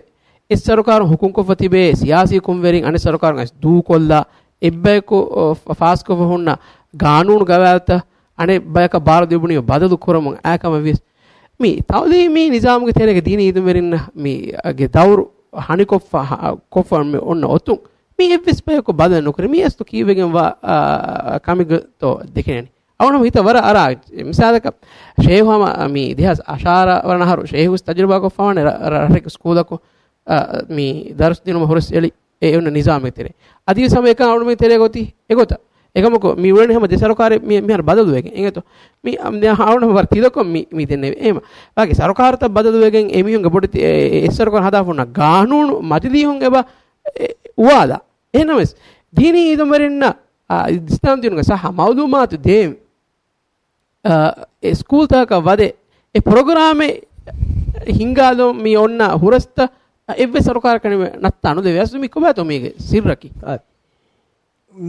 އެއް ސަރުކާރުން ހުކުމްކޮށްފަ ތިބޭ ސިޔާސީ ކުންވެރިން އަނެއް ސަރުކާރުން އައިސް ދޫކޮށްލާ، އެއްބަޔަކު، އޮ، ފަ-، ފާސްކޮށްފަ ހުންނަ ގާނޫނު ގަވާއިދުތައް އަނެއް ބަޔަކަށް ބާރު ދެވުނީ ބަދަލު ކުރަމުން އާކަމަށް ވިޔަސް، މި ތައުލީމީ ނިޒާމުގެ ތެރޭގަ ދީނީ އިލްމުވެރިންނަށް މި ގެ ދައުރު ހަނިކޮށްފަ، ހަ-، ކޮށްފަ މި އޮންނަ އޮތުން މި އެއްވެސް ބަޔަކު ބަދަލު ނުކުރި. މި އަސްލު ކީއްވެގެން ވާ، އާ، ކަމެއްގެތޯ ދެކެނެނީ. އަޅުގަނޑު ހިތަށް ވަރަށް އަރާ މިސާލަކަށް، ޝޭހު ހަމަ މި ދެހާސް އަށާރަ ވަނަ އަހަރު ޝޭހު ވެސް ތަޖުރިބާ ކޮށްފަވާނެ ރަ-، ރަ-، ރަށެއްގެ ސްކޫލަކު، އާ، މި ދަރުސް ދިނުމަށް ހުރަސް އެޅި އެ އޮންނަ ނިޒާމެއް ތެރޭ. އަދިވެސް ހަމަ އެކަން އަޅުގަނޑުމެން ތެރޭ ގޮތީ އެގޮތަށް. އެކަމަކު މި އުޅެނީ ހަމަ ދެ ސަރުކާރެއް މި-، މިހާރު ބަދަލުވެގެން. އެނގޭތޯ؟ މި އަ-، މި އަ-، އަޅުގަނޑު ވަރަށް ތިލަކޮށް މި، މި ދެންނެވި. އެހެމަ ވާގެ ސަރުކާރުތައް ބަދަލުވެގެން އެމީހުންގެ ބޮޑެތި އެ-، އެ-، އެއް ސަރުކާރުން ހަދާފަ ހުންނަ ގާނޫނު މަޖިލީހުން އެބަ، އެ، އުވާލާ. އެހެންނަމަވެސް، ދީނީ އިލްމުވެރިންނަށް، އާ، އިސްލާމް ދީނުގެ ސައްހަ މައުލޫމާތު ދޭން، އާ، އެ ސްކޫލްތަކަކަށް ވަދެ، އެ ޕްރޮގްރާމެއް ހިންގާލުން މި އޮންނަ ހުރަސްތައް އެއްވެސް ސަރުކާރަކަށް ނައްތާ ނުދެވޭ. އަސްލު މި ކޮބާތޯ މީގެ ސިއްރަކީ؟ އާ،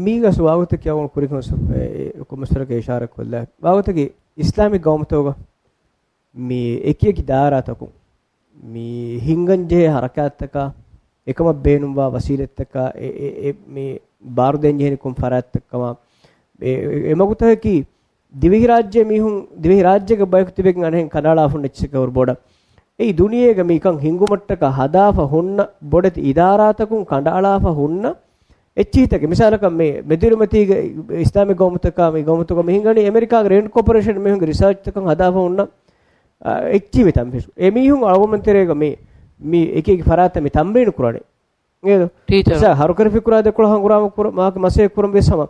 މީގަސް ވާގޮތަކީ އަޅުގަނޑު ކުރިކޮން ސަ-، އެ، އެ، ކޮންމެސް ސަރަކަށް އިޝާރަތް ކޮށްލާ. ވާގޮތަކީ އިސްލާމިކް ގައުމުތަކުގަ މި އެކި އެކި ދާއިރާތަކުން މި ހިންގަން ޖެހޭ ހަރަކާތްތަކާ، އެކަމަށް ބޭނުންވާ ވަސީލަތްތަކާ، އެ، އެ، އެ، މި ބާރުދޭން ޖެހެނީ ކޮން ފަރާތްތަކަކަމާ، އެ، އެ، އެ މަގުތަކަކީ ދިވެހިރާއްޖޭ މީހުން، ދިވެހިރާއްޖޭގެ ބަޔަކު ތިބެގެން އަނެއްހެން ކަނޑައަޅާފަ ހުންނަ އެއްޗަކަށް ވަރު ބޮޑަށް. އެއީ ދުނިޔޭގަ މިކަން ހިންގުމަށްޓަކާ ހަދާފަ ހުންނަ ބޮޑެތި އިދާރާތަކުން ކަނޑައަޅާފަ ހުންނަ އެއްޗިހިތަކެއް. މިސާލަކަށް މި މެދުއިރުމަތީގެ އިސްލާމިކް ގައުމުތަކާ މި ގައުމުތަކަށް މި ހިނގަނީ އެމެރިކާގެ ރޭންޑް ކޯޕަރޭޝަން މީހުންގެ ރިސާޗްތަކަށް ހަދާފަ ހުންނަ، އާ، އެއްޗިހި މި ތަންފީސް. އެ މީހުން އަޅުގަނޑުމެން ތެރޭގަ މި، މި އެކި އެކި ފަރާތަށް މި ތަމްރީނު ކުރާނެ. އެނގޭތޯ؟ ޓީޗަރ. މިސާ ހަރުކަށި ފިކުރާ ދެކޮޅަށް ހަނގުރާމަ ކުރ-، މާކް މަސޭ ކުރަން ވިޔަސް ހަމަ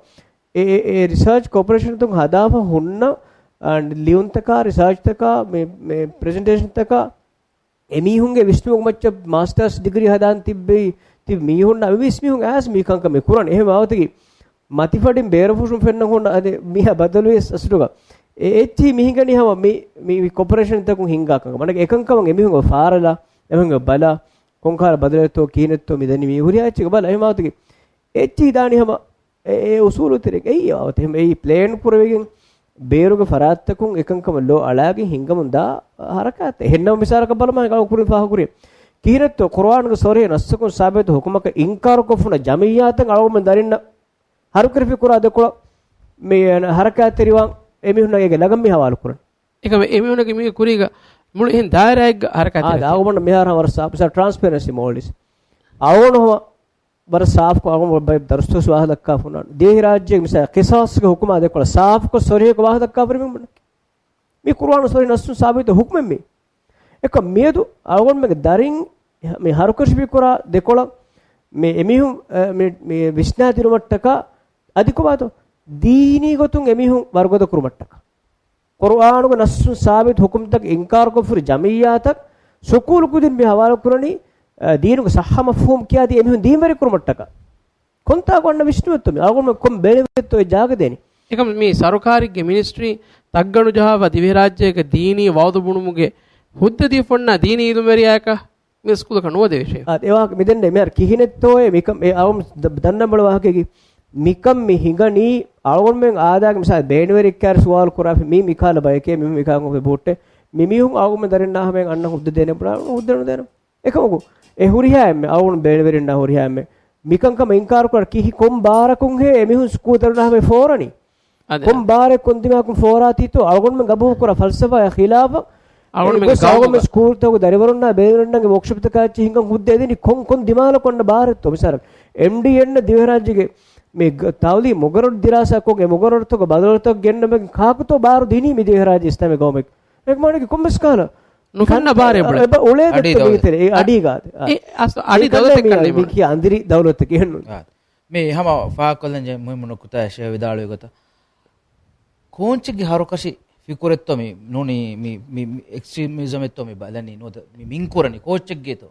އެ، އެ، އެ ރިސާޗް ކޯޕަރޭޝަންތަކުން ހަދާފަ ހުންނަ، އާ، ލިޔުންތަކާ، ރިސާޗްތަކާ، މި، މި ޕްރެޒެންޓޭޝަންތަކާ، އެމީހުންގެ ވިސްނުމުގެ މައްޗަށް މާސްޓާސް ޑިގްރީ ހަދާން ތިއްބެވި، ތިބި މީހުންނާ މި ވިސް މީހުން އައިސް މި ކަންކަން މި ކުރަން. އެހެން ވާގޮތަކީ މަތިފަޑިން ބޭރުފުށުން ފެންނަން ހުންނަ އަދި މީހާ ބަދަލުވިޔަސް އަސްލުގަ އެ އެއްޗިހި މި ހިނގަނީ ހަމަ މި، މި، މި ކޯޕަރޭޝަންތަކުން ހިންގާ ކަންކަމަށް. އެކަންކަމަށް އެމީހުން ފާރަލާ، އެމީހުން ބަލާ، ކޮންކަހަލަ ބަދަލެއްތޯ ކިހިނެއްތޯ މި ދަނީ މި ހުރިހާ އެއްޗެއްގެ ބަލަ. އެހެން ވާގޮތަކީ އެއްޗިހި ދާނީ ހަމަ އެ، އެ އުސޫލު ތެރޭގަ އެއީ ވާގޮތެއް. އެހެން އެއީ ޕްލޭން ކުރެވިގެން ބޭރުގެ ފަރާތްތަކުން އެކަންކަމަށް ލޯ އަޅާގެން ހިންގަމުން ދާ ހަރަކާތެއް. އެހެންނަމަ މިސާލަކަށް ބަލަމާ އަޅުގަނޑު ކުރިން ފާހަގަކުރި ކިހިނެއްތޯ ޤުރުއާނުގެ ސޮރިހަ ނައްސަކުން ސާބިތު ހުކުމަކަށް އިންކާރުކޮށްފަ ހުންނަ ޖަމިއްޔާތައް އަޅުގަނޑުމެން ދަރިންނަށް ހަރުކަށި ފިކުރާ ދެކޮޅަށް މި ހަރަކާތްތެރިވާން އެމީހުންނަށް އޭގެ ލަގަން މި ހަވާލު ކުރަން. އެކަމަ އެމީހުންނަކީ މީގެ ކުރީގަ މުޅި އެހެން ދާއިރާއެއްގަ ހަރަކާތް އާ، ތެރޭ އަޅުގަނޑު މިހާރު ހަމަ ވަރަށް ސާފު، މިސާލަ ޓްރާންސްޕޭރެންސީ މޯލްޑިވްސް. އަޅުގަނޑު ހަމަ ވަރަށް ސާފުކޮށް އަޅުގަނޑު ބައެއް ދަރުސްތައް ވާހަކަ ދައްކާފަ ހުންނާނެ. ދިވެހިރާއްޖޭގެ މިސާލަ ޤިޞާޞްގެ ހުކުމާ ދެކޮޅަށް ސާފުކޮށް ސޮރިހަކޮށް ވާހަކަ ދައްކާފަ ހުރި މީހުންނަކީ. މި ޤުރުއާނު ސޮރި ނައްސުން ސާބިތު ހުކުމެއް މީ. އެކަމް މިއަދު އަޅުގަނޑުމެންގެ ދަރިން މި ހަރުކަށިފި ކުރާ ދެކޮޅަށް މި އެމީހުން، އަ، މި، މި ވިސްނާ ދިނުމަށްޓަކާ އަދި ކޮބާތޯ ދީނީ ގޮތުން އެމީހުން ވަރުގަދަ ކުރުމަށްޓަކާ. ޤުރުއާނުގެ ނައްސުން ސާބިތު ހުކުމްތަކަށް އިންކާރުކޮށްފި ހުރި ޖަމިއްޔާތައް ސުކޫލު ކުދިން މި ހަވާލު ކުރަނީ، އަ، ދީނުގެ ޞައްޙަ މަފްހޫމް ކިޔާދީ އެމީހުން ދީންވެރި ކުރުމަށްޓަކާ. ކޮންތާކު އަންނަ ވިސްނުވެއްތޯ މި އަޅުގަނޑުމެން ކޮން ބޭނުމެއްތޯ އެ ޖާގަ ދޭނީ؟ އެކަމް މި ސަރުކާރެއްގެ މިނިސްޓްރީ ތައްގަނޑު ޖަހާފަ ދިވެހިރާއްޖޭގެ ދީނީ ވައުދު ބުނުމުގެ ހުއްދަ ދީފަ އޮންނަ ދީނީ އިލްމުވެރިޔާއަކަށް މި ސްކޫލަކަށް ނުވަދެވޭށޭ. އާ، އެ ވާހަކަ މިދެންނެ މިހާރު ކިހިނެއްތޯއޭ މިކަން އެ އަޅުގަނޑު ދ-، ދަންނަން ބަޅު ވާހަކައިގެ މިކަން މި ހިނގަނީ އަޅުގަނޑުމެން އާދާގެ މިސާލް ބޭނުވެރިއެއްކާރި ސުވާލު ކުރާފި މީ މިކާލަ ބަޔެކޭ މި މިކާން އޮވެ ބޯއްޓެ މި މީހުން އަޅުގަނޑުމެން ދަރިންނާ ހަމައިން އަންނަ ހުއްދަ ދޭނެ ބުނާ ހުއްދަ ނުދޭނެ. އެކަމަކު އެ ހުރިހާ އެންމެ އަޅުގަނޑު ބޭނުވެރިންނާ ހުރިހާ އެންމެ މިކަންކަމަށް އިންކާރު ކުރާ ކިހި ކޮން ބާރަކުންހޭ އެމީހުން ސްކޫލް ދަރުނާ ހަމަ ފޯރަނީ؟ އަދެ، ކޮން އަދެ. ބާރެއް ކޮން ދިމާކުން ފޯރާތީތޯ އަޅުގަނޑުމެން ގަބޫލު ކުރާ ފަލްސަފާއާ ޚިލާފަށް އަޅުގަނޑުމެން އެ ގޮސް ގައުމުގެ ސްކޫލްތަކުގެ ދަރިވަރުންނާ ބޭނުންނަންގެ ވޯކްޝޮޕްތަކާ އެއްޗެއް ހިނގަން ހުއްދަ އެދެނީ ކޮން ކޮން ދިމާލަކު އަންނަ ބާރެއްތޯ؟ މިސާލަކަށް އެމްޑީއެން ދިވެހިރާއްޖޭގެ މި ގ-، ތައުލީމް މުގަރަރު ދިރާސާ ކޮށްގެ މުގަރަރުތަކުގެ ބަދަލުތައް ގެންނަމެގެން ކާކުތޯ ބާރު ދިނީ މި ދިވެހިރާއްޖެ އިސްލާމީ ގައުމެއް؟ އެކަމާނަކީ ކޮންމެސް ކާލަ ނުފެންނަ ބާރެއް އެބަ އުޅޭ އަޑީ ދޮށް ދޮށް. މީތެރެ އެ އަ-، އަޑީގާ އަ-، އެ އަސް އަޑި އެކަން ދައުލަތެއް މި ކަންނޭ މި ކިޔާ އަނދިރި ދައުލަތެއް އެހެންނު. އާ. މި ހަމަ ފާހަގަކޮށްލަން މުހިއްމު ނުކުތާ ޝޭ ވިދާޅުވި ގޮތަށް ކޯންޗެއްގެ ހަރުކަށި ފިކުރެއްތޯ މި ނޫނީ މި، މި، މި އެކްސްޓްރީމިޒަމެއްތޯ މި ބަލަނީ ނުވަތަ މި މިންކުރަނީ ކޯއްޗެއްގޭތޯ؟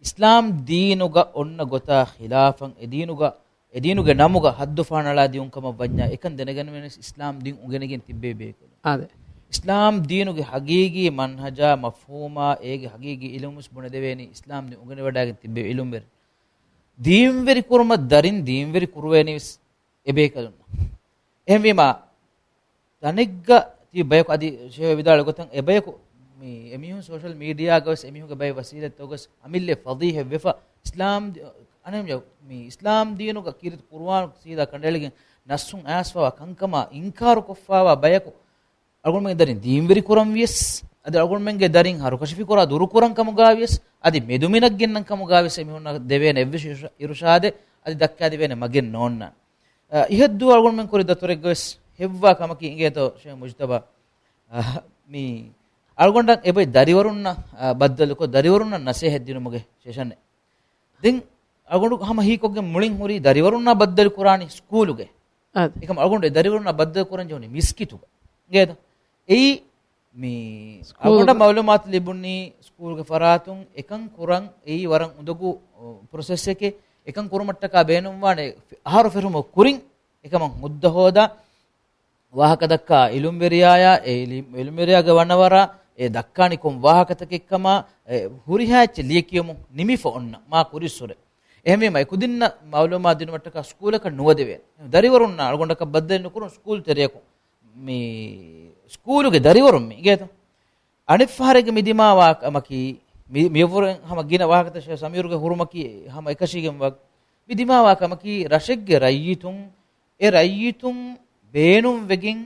އިސްލާމް ދީނުގަ އޮންނަ ގޮތާ ޚިލާފަށް އެ ދީނުގަ، އެ ދީނުގެ ނަމުގަ ހައްދު ފަހަނަޅާ ދިއުން ކަމަށް ވަންޏާ އެކަން ދެނެގެންވެނިސް އިސްލާމް ދީން އުނގެނިގެން ތިއްބެވި ބޭކަލުން. އާދެ. އިސްލާމް ދީނުގެ ހަގީގީ މަންހަޖާ މަފްހޫމާ އޭގެ ހަގީގީ އިލްމުވެސް ބުނެދެވޭނީ އިސްލާމް ދީން އުނގެނިވަޑައިގެން ތިއްބެވި އިލްމުވެރިން. ދީންވެރި ކުރުމަށް ދަރިން ދީންވެރި ކުރުވޭނީވެސް އެބޭކަލުންނަށް. އެހެންވީމާ، ތަނެއްގަ ތި ބަޔަކު އަދި ޝޭ ވިދާޅު ގޮތަށް އެބަޔަކު މި އެމީހުން ސޯޝަލް މީޑިއާގަވެސް އެމީހުންގެ ބައެއް ވަސީލަތްތަކުގަސް އަމިއްލައި ފަޟީޙަތްވެފަ، އިސްލާމް ދި-، އަނެއް މި އިސްލާމް ދީނުގަ ކީރިތި ޤުރުއާނު ސީދާ ކަނޑައެޅިގެން ނައްސުން އައިސްފަވާ ކަންކަމާ އިންކާރުކޮށްފަވާ ބަޔަކު އަޅުގަނޑުމެންގެ ދަރިން ދީންވެރި ކުރަން ވިޔަސް، އަދި އަޅުގަނޑުމެންގެ ދަރިން ހަރުކަށިފި ކުރާ ދުރުކުރަން ކަމުގަ ވިޔަސް، އަދި މެދުމިނަށް ގެންނަން ކަމުގަ ވިޔަސް އެމީހުންނަށް ދެވޭނެ އެއްވެސް އިރުޝާ-، އިރުޝާދެއް އަދި ދައްކާދެވޭނެ މަގެއް ނޯންނާނެ. އަ، އިހަށްދުވަހު އަޅުގަނޑުމެން ކުރި ދަތުރެއްގަވެސް ހެއްވާ ކަމަކީ އިނގޭތޯ ޝޭހް މުޖްތަބާ، އަ، މި އަޅުގަނޑަށް އެބައި ދަރިވަރުންނަށް، އަ، ބައްދަލުކޮށް ދަރިވަރުންނަށް ނަސޭހަތް ދިނުމުގެ ސެޝަނެއް. ދެން އަޅުގަނޑު ހަމަ ހީކޮށްގެން މުޅިން ހުރީ ދަރިވަރުންނާ ބައްދަލު ކުރާނީ ސްކޫލުގެ. އާދެ. އެކަމް އަޅުގަނޑު އެ ދަރިވަރުންނާ ބައްދަލު ކުރަން ޖެހުނީ މިސްކިތުގަ. އިނގޭތަ؟ އެއީ މި ސްކޫލުގަ. އަޅުގަނޑަށް މައުލޫމާތު ލިބުނީ ސްކޫލުގެ ފަރާތުން އެކަން ކުރަން އެއީ ވަރަށް އުނދަގޫ، އޮ، ޕްރޮސެސްއެކޭ. އެކަން ކުރުމަށްޓަކާ ބޭނުންވާނެ އަހަރު ފެށުމުގެ ކުރިން އެކަމަށް ހުއްދަ ހޯދާ، ވާހަކަ ދައްކާ އިލުމްވެރިޔާޔާ، އެ އިލި-، އިލުމްވެރިޔާގެ ވަނަވަރާ، އެ ދައްކާނީ ކޮން ވާހަކަތަކެއްކަމާ، އެ ހުރިހާ އެއްޗެއް ލިޔެކިޔަމުން ނިމިފަ އޮންނަ މާ ކުރިއްސުރެ. އެހެންވީމަ، އެކުދިންނަށް މައުލޫމާތު ދިނުމަށްޓަކާ ސްކޫލަކަށް ނުވަދެވޭނެ. ދަރިވަރުންނާ އަޅުގަނޑަކަށް ބައްދަލެއް ނުކުރުން ސްކޫލް ތެރެޔަކު. މި ސްކޫލުގެ ދަރިވަރުން މި އިނގޭތަ؟ އަނެއްފަހަރެއްގެ މި ދިމާވާ ކަމަކީ، މި، މިއަށްވުރެން ހަމަ ގިނަ ވާހަކަތައް ޝޭހް ސަމީރުގެ ހުރުމަކީ ހަމަ އެކަށީގެންވާ. މި ދިމާވާ ކަމަކީ ރަށެއްގެ ރައްޔިތުން، އެ ރައްޔިތުން ބޭނުންވެގެން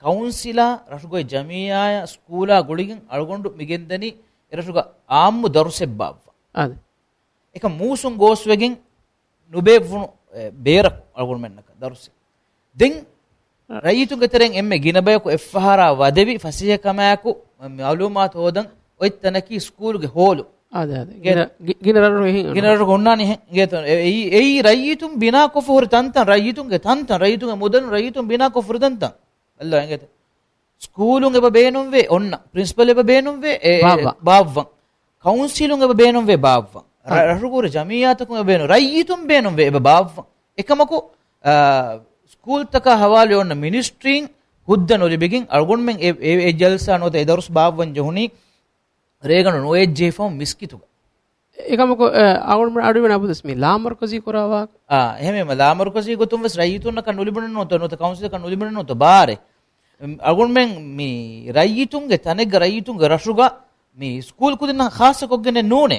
ކައުންސިލާ، ރަށުގައި ޖަމިއްޔާޔާ، ސްކޫލާ ގުޅިގެން އަޅުގަނޑު މިގެންދަނީ އެ ރަށުގަ އާއްމު ދަރުސެއް ބާއްވަ. އާދެ. އެކަން މޫސުން ގޯސްވެގެން ނުބޭއްވުނު، އެ، ބޭރަކު އަޅުގަނޑުމެންނަކަށް ދަރުސެއް. ދެން އަ. ރައްޔިތުންގެ ތެރެއިން އެންމެ ގިނަ ބަޔަކު އެއްފަހަރާ ވަދެވި ފަސޭހަ ކަމާއެކު މައުލޫމާތު ހޯދަން އޮތް ތަނަކީ ސްކޫލުގެ ހޯލު. އާދެ، އާދެ. ގިނަ، ގި-، ގިނަ ރަށްރަށު އެހެން ގިނަ ރަށްރަށް އޮންނާނީ އެހެން. އިނގޭތޯ؟ އެ-، އެއީ، އެއީ ރައްޔިތުން ބިނާކޮށްފަ ހުރި ތަންތަން، ރައްޔިތުންގެ ތަންތަން، ރައްޔިތުންގެ މުދަލުން ރައްޔިތުން ބިނާކޮށް ހުރި ތަންތަން. ބައްލަވާ އިނގޭތޯ؟ ސްކޫލުން އެބަ ބޭނުންވޭ އޮންނަ. ޕްރިންސިޕަލް އެބަ ބޭނުންވޭ އެ، އެ، ބާއްވަން. ބާއްވަން. ކައުންސިލުން އެބަ ބޭނުންވޭ ބާއްވަން. ރަ-، އާ. ރަށުގޫރި ޖަމިއްޔާތަކުން އެބަ ބޭނުން. ރައްޔިތުން ބޭނުންވޭ އެބަ ބާއްވަން. އެކަމަކު، އާ، ސްކޫލްތަކާ ހަވާލުވެ އޮންނަ މިނިސްޓްރީން ހުއްދަ ނުލިބިގެން އަޅުގަނޑުމެން އެ، އެ، އެ ޖަލްސާ ނުވަތަ އެ ދަރުސް ބާއްވަން ޖެހުނީ ރޭގަނޑު ނުވައެއް ޖެހިފަހުން މިސްކިތުގަ. އެކަމަކު، އެ، އަޅުގަނޑުމެން އަޑުއިވޭނެ އަބަދުވެސް މި ލާމަރުކަޒީ ކުރާ ވާހަކަ. އާ، އެހެންވީމަ ލާމަރުކަޒީ ގޮތުން ވެސް ރައްޔިތުންނަކަށް ނުލިބުނެއް ނުވަތަ، ނުވަތަ ކައުންސިލަކަށް ނުލިބުނެއް ނުވަތަ ބާރެއް. އަޅުގަނޑުމެން މި ރައްޔިތުންގެ ތަނެއްގަ ރައްޔިތުންގެ ރަށުގަ މި ސްކޫލް ކުދިންނަށް ޚާއްޞަ ކޮށްގެން ނޫނޭ.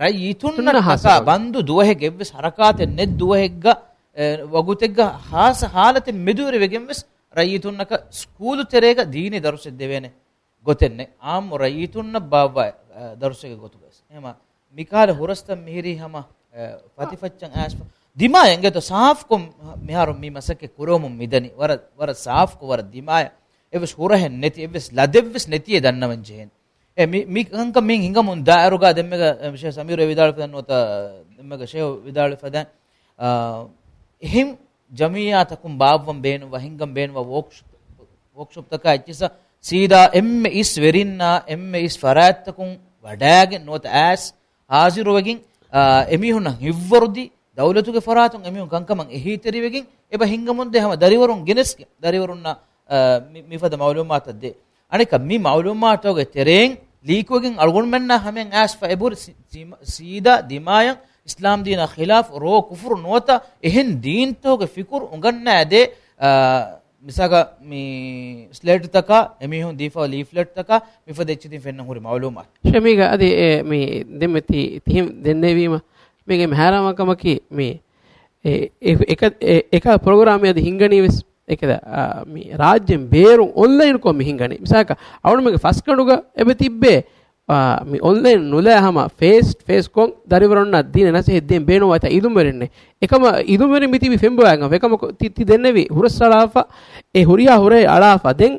ރައްޔިތުންނަށް ތުންނަ ޚާއްޞަ ޓަކާ ކޮށް. ބަންދު ދުވަހެއް އެއްވެސް ހަރަކާތެއް ނެތް ދުވަހެއްގަ، އެ، ވަގުތެއްގަ ޚާއްޞަ ހާލަތެއް މެދުވެރިވެގެން ވެސް ރައްޔިތުންނަކަށް ސްކޫލު ތެރޭގަ ދީނީ ދަރުސެއް ދެވޭނެ ގޮތެއް ނެތް. އާއްމު ރައްޔިތުންނަށް ބާއްވާ، އެ، ދަރުސެއްގެ ގޮތުގަ ވެސް. އެހެމަ މިކާލަ ހުރަސްތައް މިހިރީ ހަމަ، އެ، ފަތިފައްޗަށް އައިސްފަ. ދިމާޔަށް އިނގޭތޯ ސާފްކޮށް މިހާރު މި މަސައްކަތް ކުރެވެމުން މިދަނީ. ވަރަށް، ވަރަށް ސާފްކޮށް، ވަރަށް ދިމާޔަށް. އެއްވެސް ހުރަހެއް ނެތި، އެއްވެސް ލަދެއްވެސް ނެތިއޭ ދަންނަވަން ޖެހޭނެ. އެ މި، މި ކަންކަން މި ހިނގަމުން ދާއިރުގަ ދެންމެގަ، އެ، ޝޭޚް ސަމީރު އެ ވިދާޅުވިފަދަ ނުވަތަ، ދެންމެގަ ޝޭޚް ވިދާޅުވިފަދަ، އާ، އެހެން ޖަމިއްޔާތަކުން ބާއްވަން ބޭނުންވާ، ހިނގަން ބޭނުންވާ ވޯކްޝޮޕް، ވޯކްޝޮޕްތަކާ އެއްޗިއްސަ ސީދާ އެންމެ އިސް ވެރިންނާ، އެންމެ އިސް ފަރާތްތަކުން ވަޑާގެން ނުވަތަ އައިސް ހާޒިރުވެގެން، އާ، އެމީހުންނަށް ހިއްވަރުދީ، ދައުލަތުގެ ފަރާތުން އެމީހުން ކަންކަމަށް އެހީތެރިވެގެން، އެބަ ހިނގަމުންދޭ ހަމަ ދަރިވަރުން ގެނެސްގެން، ދަރިވަރުންނަށް، އާ، މި، މިފަދަ މައުލޫމާތަށް ދޭ. އަނެކަ މި މައުލޫމާތުގެ ތެރެއިން ލީކުވެގެން އަޅުގަނޑުމެންނާ ހަމައަށް އައިސްފަ އެބުރި ސި، ސީމަ، ސީދާ ދިމާޔަށް އިސްލާމް ދީނާ ޚިލާފު ރޯ ކުފުރު ނުވަތަ އެހެން ދީންތަކުގެ ފިކުރު އުނގަންނާދޭ، އާ، މިސާލަކަށް މި ސްލޭޓްތަކާ އެމީހުން ދީފަ ލީފްލެޓްތަކާ މިފަދަ އެއްޗިތިން ފެންނަ ހުރި މައުލޫމާތު. ޝަމީގަ އަދި އެ މި ދެންމެ ތި، ތިހެން ދެންނެވީމަ މީގެ މި ހައިރާންވާ ކަމަކީ މި އެ، އެ، އެކަ، އެ، އެކަ ޕްރޮގްރާމެއް އަދި ހިންގަނީ ވެސް އެކަލަ، އާ، މި ރާއްޖޭން ބޭރުން އޮންލައިންކޮށް މި ހިންގަނީ. މިސާލަކަށް އަޅުގަނޑުމެންގެ ފަސްގަނޑުގަ އެބަ ތިއްބޭ، އާ، މި އޮންލައިން ނުލާ ހަމަ ފޭސް ޓު ފޭސްކޮށް ދަރިވަރުންނަށް ދީނަށް ނަސޭހަތް ދޭން ބޭނުންވާތާ އިލުމްވެރިންނެއް. އެކަމަ އިލުމްވެރިން މިތިބީ ފެންބޮވާގެން. އެކަމަކު ތި، ތި ދެންނެވީ ހުރަސްއަޅާފަ، އެ ހުރިހާ ހުރަހެއް އަޅާފަ. ދެން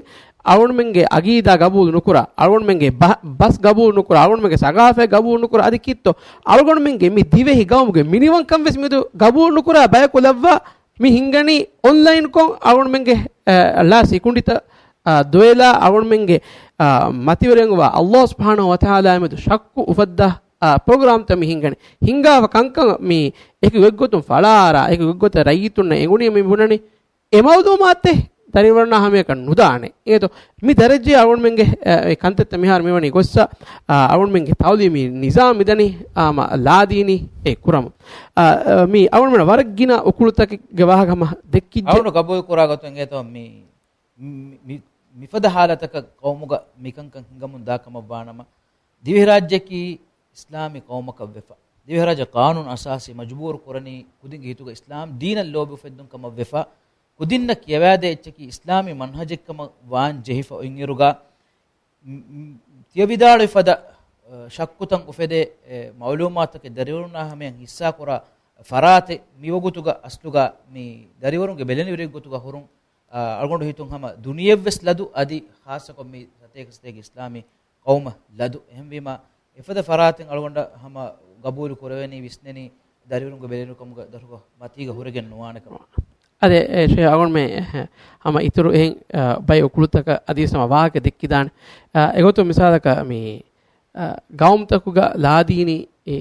އަޅުގަނޑުމެންގެ އަގީދާ ގަބޫލު ނުކުރާ، އަޅުގަނޑުމެންގެ ބަ، ބަސް ގަބޫލު ނުކުރާ، އަޅުގަނޑުމެންގެ ސަގާފަތް ގަބޫލު ނުކުރާ، އަދި ކިއްތޯ އަޅުގަނޑުމެންގެ މި ދިވެހި ގައުމުގެ މިނިވަންކަން ވެސް މިއަދު ގަބޫލު ނުކުރާ ބަޔަކު ލައްވާ މި ހިންގަނީ އޮންލައިންކޮށް އަޅުގަނޑުމެންގެ، އަ، ލާ ސިކުނޑިތައް، އަ، ދޮވެލާ އަޅުގަނޑުމެންގެ، އަ، މަތިވެރިންވާ ﷲ ސުބްޙާނަހޫ ވަތަޢާލާ މެދު ޝައްކު އުފައްދާ، އަ، ޕްރޮގްރާމްތައް މި ހިންގަނީ. ހިންގާފަ ކަންކަން މި އެކި ގޮތްގޮތުން ފަޅާއަރާ، އެކި ގޮތްގޮތަށް ރައްޔިތުންނަށް އެނގުނީ މި ބުނަނީ. އެ މައުލޫމާތެއް ދަރިވަރުންނާ ހަމަޔަކަށް ނުދާނެ. އެހެންތޯ މި ދަރަޖައަށް އަޅުގަނޑުމެންގެ، އެ، ކަންތައްތައް މިހާރު މިވަނީ ގޮއްސަ، އަ، އަޅުގަނޑުމެންގެ ތަޢުލީމީ ނިޒާމް މިދަނީ، އާ، މަ، ލާދީނީ އެ ކުރަމުން. އަ، އަ، މި އަޅުގަނޑުމެން ވަރަށް ގިނަ އުކުޅުތަކެއްގެ ވާހަކަ ހަމަ ދެއްކިއްޖެ. އަޅުގަނޑު ގަބޫލު ކުރާ ގޮތުން އެނގޭތޯ މި، މި، މި، މިފަދަ ހާލަތަކަށް ގައުމުގަ މިކަންކަން ހިނގަމުން ދާ ކަމަށް ވާނަމަ، ދިވެހިރާއްޖެއަކީ އިސްލާމީ ޤައުމަކަށް ވެފަ، ދިވެހިރާއްޖެ ޤާނޫނު އަސާސީ މަޖުބޫރު ކުރަނީ ކުދިންގެ ހިތުގަ އިސްލާމް ދީނަށް ލޯބި އުފެއްދުން ކަމަށް ވެފަ، ކުދިންނަށް ކިޔަވާދޭ އެއްޗަކީ އިސްލާމީ މަންހަޖެއްކަމަށް ވާން ޖެހިފަ އޮތްއިރުގަ، މް، މް، ތިޔަ ވިދާޅުވި ފަދަ، އަ، ޝައްކުތައް އުފެދޭ، އެ، މައުލޫމާތުތަކެއް ދަރިވަރުންނާ ހަމަޔަށް ހިއްސާކުރާ ފަރާތެއް މިވަގުތުގަ އަސްލުގަ މި ދަރިވަރުންގެ ބެލެނިވެރިއެއްގޮތުގަ ހުރުން، އަ، އަޅުގަނޑު ހިތުން ހަމަ ދުނިޔެއްވެސް ލަދު އަދި ޚާއްޞަކޮށް މި ސަތޭކަ ސަތޭކަ އިސްލާމީ ޤައުމަށް ލަދު. އެހެންވީމަ، އެފަދަ ފަރާތެއް އަޅުގަނޑަށް ހަމަ ގަބޫލު ކުރެވެނީ ވިސްނެނީ ދަރިވަރުންގެ ބެލެނިކަމުގެ ދަށުގަ މަތީގަ ހުރެގެން ނުވާނެ ކަމަށް. އަދެ، އެ، ޝޭޚް އަޅުގަނޑުމެ، އެ، ހަމަ އިތުރު އެހެން، އަ، ބައެއް އުކުޅުތަކަށް އަދިވެސް ހަމަ ވާހަކަ ދެއްކިދާނެ. އަ، އެގޮތުން މިސާލަކަށް މި، އަ، ގައުމުތަކުގަ ލާދީނީ، އެ،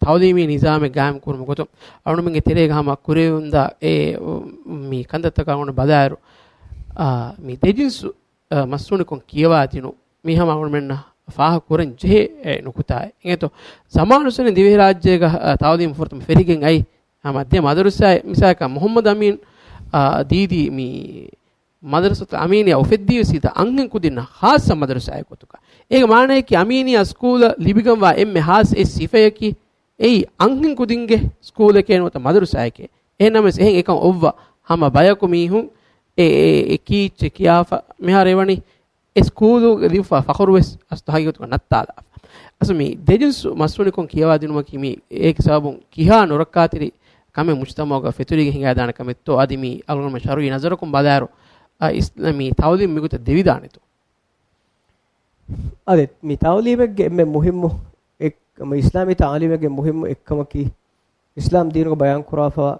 ތަޢުލީމީ ނިޒާމެއް ގާއިމް ކުރުމުގެ ގޮތުން އަޅުގަނޑުމެންގެ ތެރޭގަ ހަމަ ކުރެވެމުންދާ އެ، މި ކަންތައްތަކަށް އަޅުގަނޑު ބަލާއިރު، އަ، މި ދެޖިންސު އަ، މަސްތުނިކޮށް ކިޔަވާދިނުން މި ހަމަ އަޅުގަނޑުމެންނަށް ފާހަގަ ކުރަން ޖެހޭ، އެ، ނުކުތާއެއް. އެނގޭތޯ، ޒަމާނު ސަނި ދިވެހިރާއްޖޭގަ، އަ، ތަޢުލީމު ފުރަތަމަ ފެށިގެން އައި ހަމަ ދެ މަދަރުސާއެއް. މިސާލަކަށް މުޙައްމަދު އަމީން، އަ، ދީދީ މި މަދަރުސަތުލް އަމީނިއްޔާ އުފެއްދީ ވެސް ސީދާ އަންހެން ކުދިންނަށް ޚާއްޞަ މަދަރުސާއެއް ގޮތުގަ. އޭގެ މާނަޔަކީ އަމީނިއްޔާ ސްކޫލަށް ލިބިގެންވާ އެންމެ ޚާއްޞަ އެއް ސިފަޔަކީ އެއީ އަންހެން ކުދިންގެ ސްކޫލެކޭ ނުވަތަ މަދަރުސާއެކޭ. އެހެންނަމަވެސް އެހެން އެކަން އޮއްވާ ހަމަ ބަޔަކު މީހުން އެ، އެ، އެ ކީއްޗެއް ކިޔާފަ މިހާރު އެވަނީ އެ ސްކޫލުގެ ލިބިފާ ފަޚުރު ވެސް އަސްލު ހަގީގަތުގަ ނައްތާލާފަ. އަސްލު މި ދެޖިންސު މަސްތުނިކޮށް ކިޔަވާދިނުމަކީ މި އޭގެ ސަބަބުން ކިހާ ނުރައްކާތެރި ކަމެއް މުޖްތަމަޢުގަ ފެތުރިގެން ހިނގާދާނެ ކަމެއްތޯ އަދި މި އަޅުގަނޑުމެން ޝަރުޢީ ނަޒަރަކުން ބަލާއިރު، އަ، އިސް، މި ތަޢުލީމް މިގޮތަށް ދެވިދާނެތޯ؟ އާދެ، މި ތަޢުލީމެއްގެ އެންމެ މުހިއްމު އެއް، މި އިސްލާމީ ތަޢުލީމެއްގެ މުހިއްމު އެއްކަމަކީ، އިސްލާމް ދީނުގަ ބަޔާންކުރާފަވާ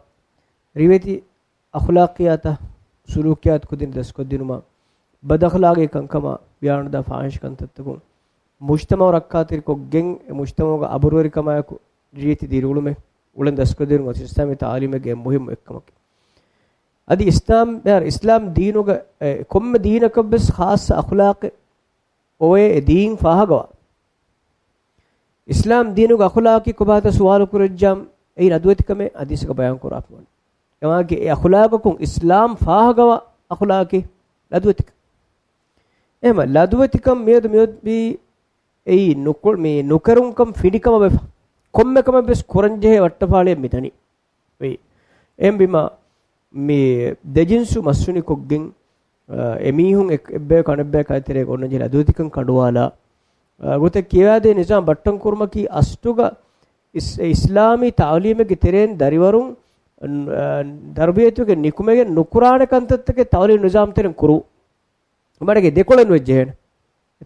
ރިވެތި އަޚްލާޤިއްޔާތާ، ސުލޫކިއްޔާތު ކުދިން ދަސްކޮށްދިނުމަށް، ބަދްއަޚްލާޤީ ކަންކަމާ، ވިޔާނުދާ ފާޙިޝް ކަންތައްތަކުން، މުޖްތަމަޢު ރައްކާތެރިކޮށްގެން، އެ މުޖްތަމަޢުގަ އަބުރުވެރިކަމާއެކު ރިވެތި ދިރިއުޅުމެއް އުޅެން ދަސްކޮށްދިނުމަށް އިސްލާމީ ތަޢުލީމެއްގެ އެންމެ މުހިއްމު އެއްކަމަކީ. އަދި އިސްލާމް، އިސްލާމް ދީނުގަ، އެ، ކޮންމެ ދީނަކަށްވެސް ޚާއްޞަ އަޚްލާޤެއް އޮވޭ އެ ދީން ފާހަގަވާ. އިސްލާމް ދީނުގެ އަޚުލާޤީ ކޮބާތަ ސުވާލު ކުރައްޖާމް، އެއީ ލަދުވެތިކަމޭ ޙަދީޘްގަ ބަޔާން ކުރާފަވަނީ. އެމާގެ އެ އަޚުލާޤަކުން އިސްލާމް ފާހަގަވާ އަޚުލާޤީ ލަދުވެތިކަން. އެހެމަ ލަދުވެތިކަން މިއަދު މިއޮތްވީ އެއީ ނުކު، މި ނުކެރުންކަން ފިނިކަމަށް ވެފަ. ކޮންމެ ކަމެއް ވެސް ކުރަންޖެހޭ ވައްޓަފާޅިއެއް މިދަނީ. ވެ. އެހެންވީމަ، މި ދެޖިންސު މަސްތުނިކޮށްގެން، އ، އެމީހުން އެކް، އެއްބަޔަކު އަނެއްބަޔަކާ ތެރޭގަ އޮންނަންޖެހޭ ލަދުވެތިކަން ކަނޑުވާލާ، އ، ގޮތެއް ކިޔަވާދޭ ނިޒާމް ބައްޓަން ކުރުމަކީ އަސްލުގަ އިސް، އިސްލާމީ ތަޢުލީމެއްގެ ތެރެއިން ދަރިވަރުން، އ، ތަރުބިޔަތުގެ ނިކުމެގެން ނުކުރާނެ ކަންތައްތަކެއް ތަޢުލީމް ނިޒާމް ތެރެއިން ކުރު. މަޑެގެ ދެކޮޅެއް ނުވެއްޖެހޭނެ.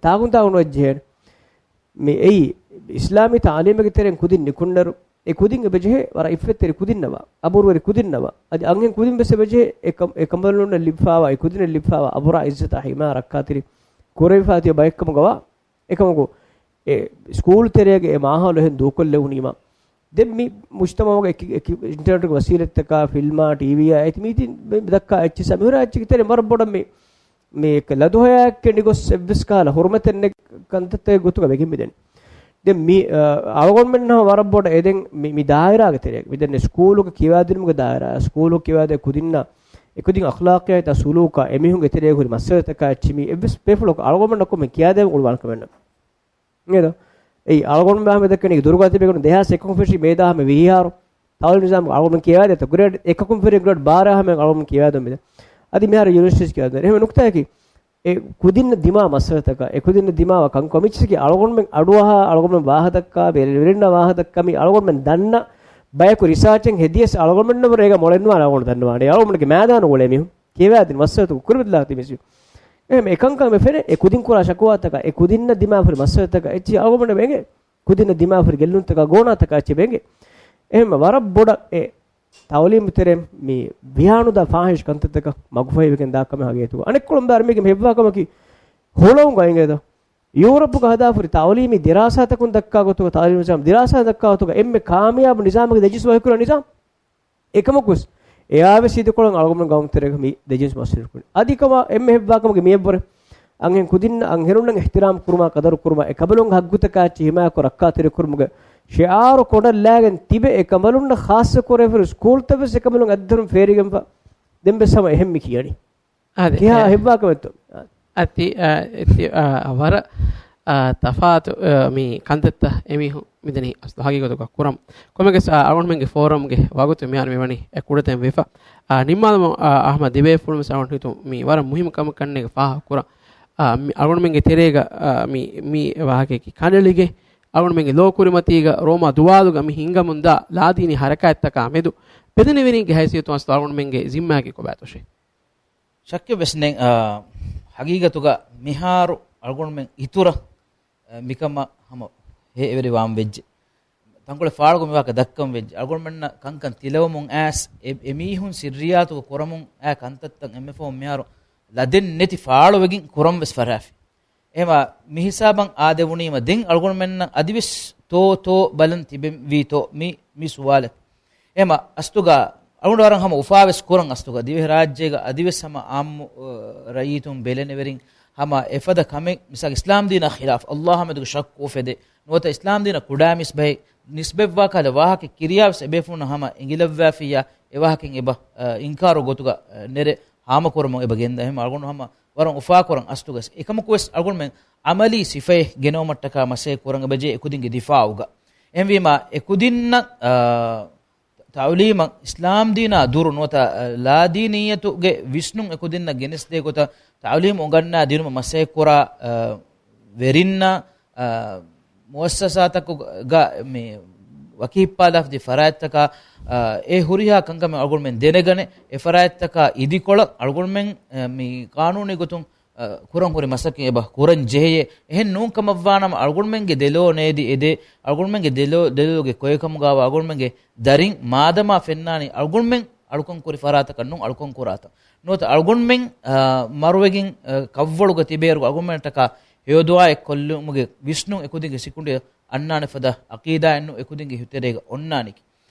ތާކުން ތާކުން ނުވެއްޖެހޭނެ. މި އެއީ އިސްލާމީ ތާލީމެއްގެ ތެރެއިން ކުދިން ނިކުންނައިރު، އެ ކުދިން އެބަޖެހޭ ވަރަށް އިއްފަތްތެރި ކުދިންނަވާ، އަބުރުވެރި ކުދިންނަވާ. އަދި އަންހެން ކުދިން ވެސް އެބަޖެހޭ އެ ކަ-، އެ ކަނބަލުންނަށް ލިބިފާވާ، އެ ކުދިންނަށް ލިބިފާވާ އަބުރާ އިއްޒަތާ ހިމާ ރައްކާތެރި ކުރެވިފާ ތިބި ބައެއްކަމުގަވާ. އެކަމަކު، އެ ސްކޫލް ތެރޭގެ އެ މާހައުލު އެހެން ދޫކޮށްލެވުނީމަ، ދެން މި މުޖްތަމަޢުގެ އެކި، އެކި އިންޓަރނެޓްގެ ވަސީލަތްތަކާ، ފިލްމާ، ޓީވީއާ އެތި މީތި މި ދައްކާ އެއްޗިއްސާ މިހުރާ އެއްޗެއްގެ ތެރެ ވަރަށް ބޮޑަށް މި، މި އެކަ ލަދުހަޔާއެއްގެ ނިގޮސް އެއްވެސް ކަހަލަ ހުރުމަތެއް ނެތް ކަންތައްތަކެއް ގޮތުގަ ވެގެން މިދެން. ދެން މި، އަޅުގަނޑުމެންނަށް ވަރަށް ބޮޑަށް އެދެން މި، މި ދާއިރާގެ ތެރޭގަ. މިދެންނެ ސްކޫލުގެ ކިޔަވާދިނުމުގެ ދާއިރާ، ސްކޫލު ކިޔަވާދޭ ކުދިންނަށް، އެކުދިން އަޚްލާޤިއްޔާ ސުލޫކާ އެމީހުންގެ ތެރޭ ހުރި މައްސަލަތަކާ އެއްޗި މީ އެއްވެސް ބޭފުޅަކު އަޅުގަނޑުމެންނަކު މި ކިޔާދޭ އުޅުވާނެ ކަމެއް ނެތް. އެއް އަޅުގަނޑު މި ދައްކަނީ ދުރުގަ ތިބެގެން ދެހާސް އެކަކުން ފެށި މޭ ދާހަ މި ވިހި އަހަރު ތައުލީމު ނިޒާމު އަޅުގަނޑު ކިޔަވާދޭތޯ ގްރޭޑް އެކަކުން ފެށި ގްރޭޑް ބާރަ ހަމަ އަޅުގަނޑު ކިޔަވާދޭ މިދެން. އަދި މިހާރު ޔުނިވަރސިޓީ ކިޔަވާދޭ. އެހެން ނުކުތާއަކީ އެ ކުދިންނަށް ދިމާ މައްސަލަތަކަށް، އެ ކުދިންނަށް ދިމާވާ ކަންކޮ މިއްޗަކީ އަޅުގަނޑުމެން އަޑުއަހާ، އަޅުގަނޑުމެން ވާހަ ދައްކާ، ވެރިންނާ ވާހަ ދައްކާ މީ އަޅުގަނޑުމެން ދަންނަ ބަޔަކު ރިސާޗެއް ހެދިޔަސް އަޅުގަނޑުމެންނަށް ވުރެ އޭގަ މޮޅެއް ނުވާނެ އަޅުގަނޑު ދަންނަވާނެ. އަޅުގަނޑުގެ މައިދާނު ގުޅޭ މީހުން ކިޔަވާދިން މައްސަލަތަކު ކުރިމަތިލާ ތިމިސި. އެހެން އެކަންކަމެއް ފެނޭ، އެ ކުދިން ކުރާ ޝަކުވާތަކަށް، އެ ކުދިންނަށް ދިމާ ހުރި މައްސަލަތަކަށް އެއްޗި އަޅުގަނޑު އެނގޭ. ކުދިންނަށް ދިމާ ހުރި ގެއްލުންތަކާ ގޯނާތަކާ އެއްޗެއް އެނގޭ. އެހެން ވަރަށް ބޮޑަށް އެ ތައުލީމު ތެރޭ މި ވިހާނުދާ ފާހިޝް ކަންތައްތަކަށް މަގުފަހިވެގެން ދާ ކަމެއް ހަގީގަތުގަ. އަނެއްކޮޅުން ބާރު މީގެ ހެއްވާ ކަމަކީ ހުޅަވުން ގައިގެދޯ. ޔޫރަޕުގަ ހަދާފުރި ތައުލީމީ ދިރާސާތަކުން ދައްކާ ގޮތުގަ، ތައުލީމު ނިޒާމު ދިރާސާ ދައްކާ ގޮތުގަ އެންމެ ކާމިޔާބު ނިޒާމަކީ ދެޖިންސް ވަހިކުރާ ނިޒާމް. އެކަމަކުވެސް އެއާވެސް އިދިކޮޅުން އަޅުގަނޑު ގައުމު ތެރޭގަ މި ދެޖިންސް މައްސަލަ ކުރި. އަދި ކަމާ އެންމެ ހެއްވާ ކަމަކީ މިއަށްވުރެ އަންހެން ކުދިންނަށް އަންހެނުންނަށް އިޙްތިރާމް ކުރުމާ، ޤަދަރު ކުރުމާ، އެ ކަނބަލުން ހައްގުތަކާ އެއްޗި ހިމާޔަތްކޮށް ރައްކާތެރި ކުރުމުގެ ޝިޢާރު ކޮނޑަށް ލާގެން ތިބެ، އެ ކަނބަލުންނަށް ޚާއްޞަ ކުރެވިފައި ސްކޫލްތައް ވެސް އެ ކަނބަލުން އަތްދަރުން ފޭރިގެންފަ ދެން ވެސް ހަމަ އެހެން މި ކިޔަނީ. އާދެ، ކިހާ އެ، ހެއްވާ ކަމެއްތޯ؟ އަ، އަތި، އަ، އެތި، އަ، ވަރަށް، އަ، ތަފާތު، އަ، މި ކަންތައްތައް އެމީހުން މިދަނީ އަސްލު ހަގީގަތުގަ ކުރަން. ކޮމެގެސް، އަ، އަޅުގަނޑުމެންގެ ފޯރަމްގެ ވަގުތު މިހާރު މިވަނީ އެ ކުޑަތަން ވެފަ. އަ، ނިންމާލުމަށް، އަ، އަހްމަދު ދިވެހި ފުޅުން ވެސް އަޅުގަނޑު ހިތުން މި ވަރަށް މުހިއްމު ކަމަކަށް ކަންނޭނގެ ފާހަގަ ކުރަން. އަ، މި އަޅުގަނޑުމެންގެ ތެރޭގަ، އަ، މި، މި ވާހަކައަކީ ކަނޑައެޅިގެން އަޅުގަނޑުމެންގެ ލޯ ކުރިމަތީގަ ރޯމާ ދުވާލުގަ މި ހިންގަމުންދާ ލާދީނީ ހަރަކާތްތަކާ މެދު ބެލެނިވެރިންގެ ހައިސިއްޔަތުން އަސްލު އަޅުގަނޑުމެންގެ ޒިންމާއަކީ ކޮބާތޯށޭ؟ ޝައްކެއް ވެސް ނެތް، އާ، ހަގީގަތުގަ މިހާރު އަޅުގަނޑުމެން އިތުރަށް، އާ، މިކަމަށް ހަމަ ހޭ އެވެރި ވާން ވެއްޖެ. ތަންކޮޅެއް ފާޅުގަ މިވާހަކަ ދައްކަން ވެއްޖެ. އަޅުގަނޑުމެންނަށް ކަންކަން ތިލަވަމުން އައިސް އެ، އެމީހުން ސިއްރިއްޔާތުގަ ކުރަމުން އައި ކަންތައްތައް އެންމެ ފަހުން މިހާރު ލަދެއް ނެތި ފާޅުވެގެން ކުރަން ވެސް ފަށާފި. އެހެމަ މި ހިސާބަށް އާދެވުނީމަ ދެން އަޅުގަނޑުމެންނަށް އަދިވެސް ތޯ ތޯ ބަލަން ތިބެވީތޯ މި، މި ސުވާލަކީ. އެހެމަ އަސްތުގަ އަޅުގަނޑު ވަރަށް ހަމަ އުފާވެސް ކުރަން އަސްތުގަ ދިވެހިރާއްޖޭގަ އަދިވެސް ހަމަ އާއްމު، އަ، ރައްޔިތުން ބެލެނިވެރިން ހަމަ އެފަދަ ކަމެއް މިސާލަކަށް އިސްލާމް ދީނާ ޚިލާފް އައްލާހާމެދުގެ ޝައްކު އުފެދޭ. ނުވަތަ އިސްލާމް ދީނަށް ކުޑަ މިސްބަހެއް ނިސްބަތްވާ ކަހަލަ ވާހަކަ ކިރިޔާވެސް އެބޭފުޅުންނަށް ހަމަ އެނގިލައްވާފިއްޔާ އެ ވާހަކައިން އެބަ، އަ، އިންކާރު ގޮތުގަ، އަ، ނެރެ ހާމަކުރަމުން އެބަ ގެންދާ. އެހެމަ އަޅުގަނޑު ހަމަ ވަރަށް އުފާކުރަން އަސްތުގަސް. އެކަމަކުވެސް އަޅުގަނޑުމެން އަމަލީ ސިފައެއް ގެނައުމަށްޓަކާ މަސައްކަތް ކުރަން އެބަޖެހޭ އެކުދިންގެ ދިފާއުގަ. އެހެންވީމަ އެކުދިންނަށް، އާ، ތައުލީމަށް އިސްލާމް ދީނާ ދުރު ނުވަތަ، އާ، ލާދީނިއްޔަތުގެ ވިސްނުން އެކުދިންނަށް ގެނެސްދޭ ގޮތަށް ތައުލީމު އުނގަންނާ ދިނުމަށް މަސައްކަތް ކުރާ، އާ، ވެރިންނަށް، އާ، މުއައްސަސާތަކުގަ މި ވަކި ހިއްޕާލާފަދި ފަރާތްތަކާ، އާ، އެ ހުރިހާ ކަންކަމެއް އަޅުގަނޑުމެން ދެނެގަނެ، އެ ފަރާތްތަކާ އިދިކޮޅަށް އަޅުގަނޑުމެން، އާ، މި ޤާނޫނީ ގޮތުން، އާ، ކުރަން ހުރި މަސައްކަތް އެބަ ކުރަން ޖެހެޔޭ. އެހެން ނޫން ކަމަށްވާނަމަ އަޅުގަނޑުމެންގެ ދެލޯ ނޭދި އެދޭ، އަޅުގަނޑުމެންގެ ދެލޯ، ދެލޯގެ ކޮއެކަމުގަވާ އަޅުގަނޑުމެންގެ ދަރިން މާދަމާ ފެންނާނީ އަޅުގަނޑުމެން އަޅުކަން ކުރި ފަރާތަކަށް ނޫން އަޅުކަން ކުރާތަން. ނުވަތަ އަޅުގަނޑުމެން، އާ، މަރުވެގެން، އާ، ކަށްވަޅުގަ ތިބޭއިރު އަޅުގަނޑުމެންޓަކާ ހެޔޮދުޢާއެއް ކޮށްލުމުގެ ވިސްނުން އެކުދިންގެ ސިކުނޑިއަށް އަންނާނެ ފަދަ އަޤީދާއެއްނު އެކުދިންގެ ހިތުތެރޭގަ އޮންނާނެކީ.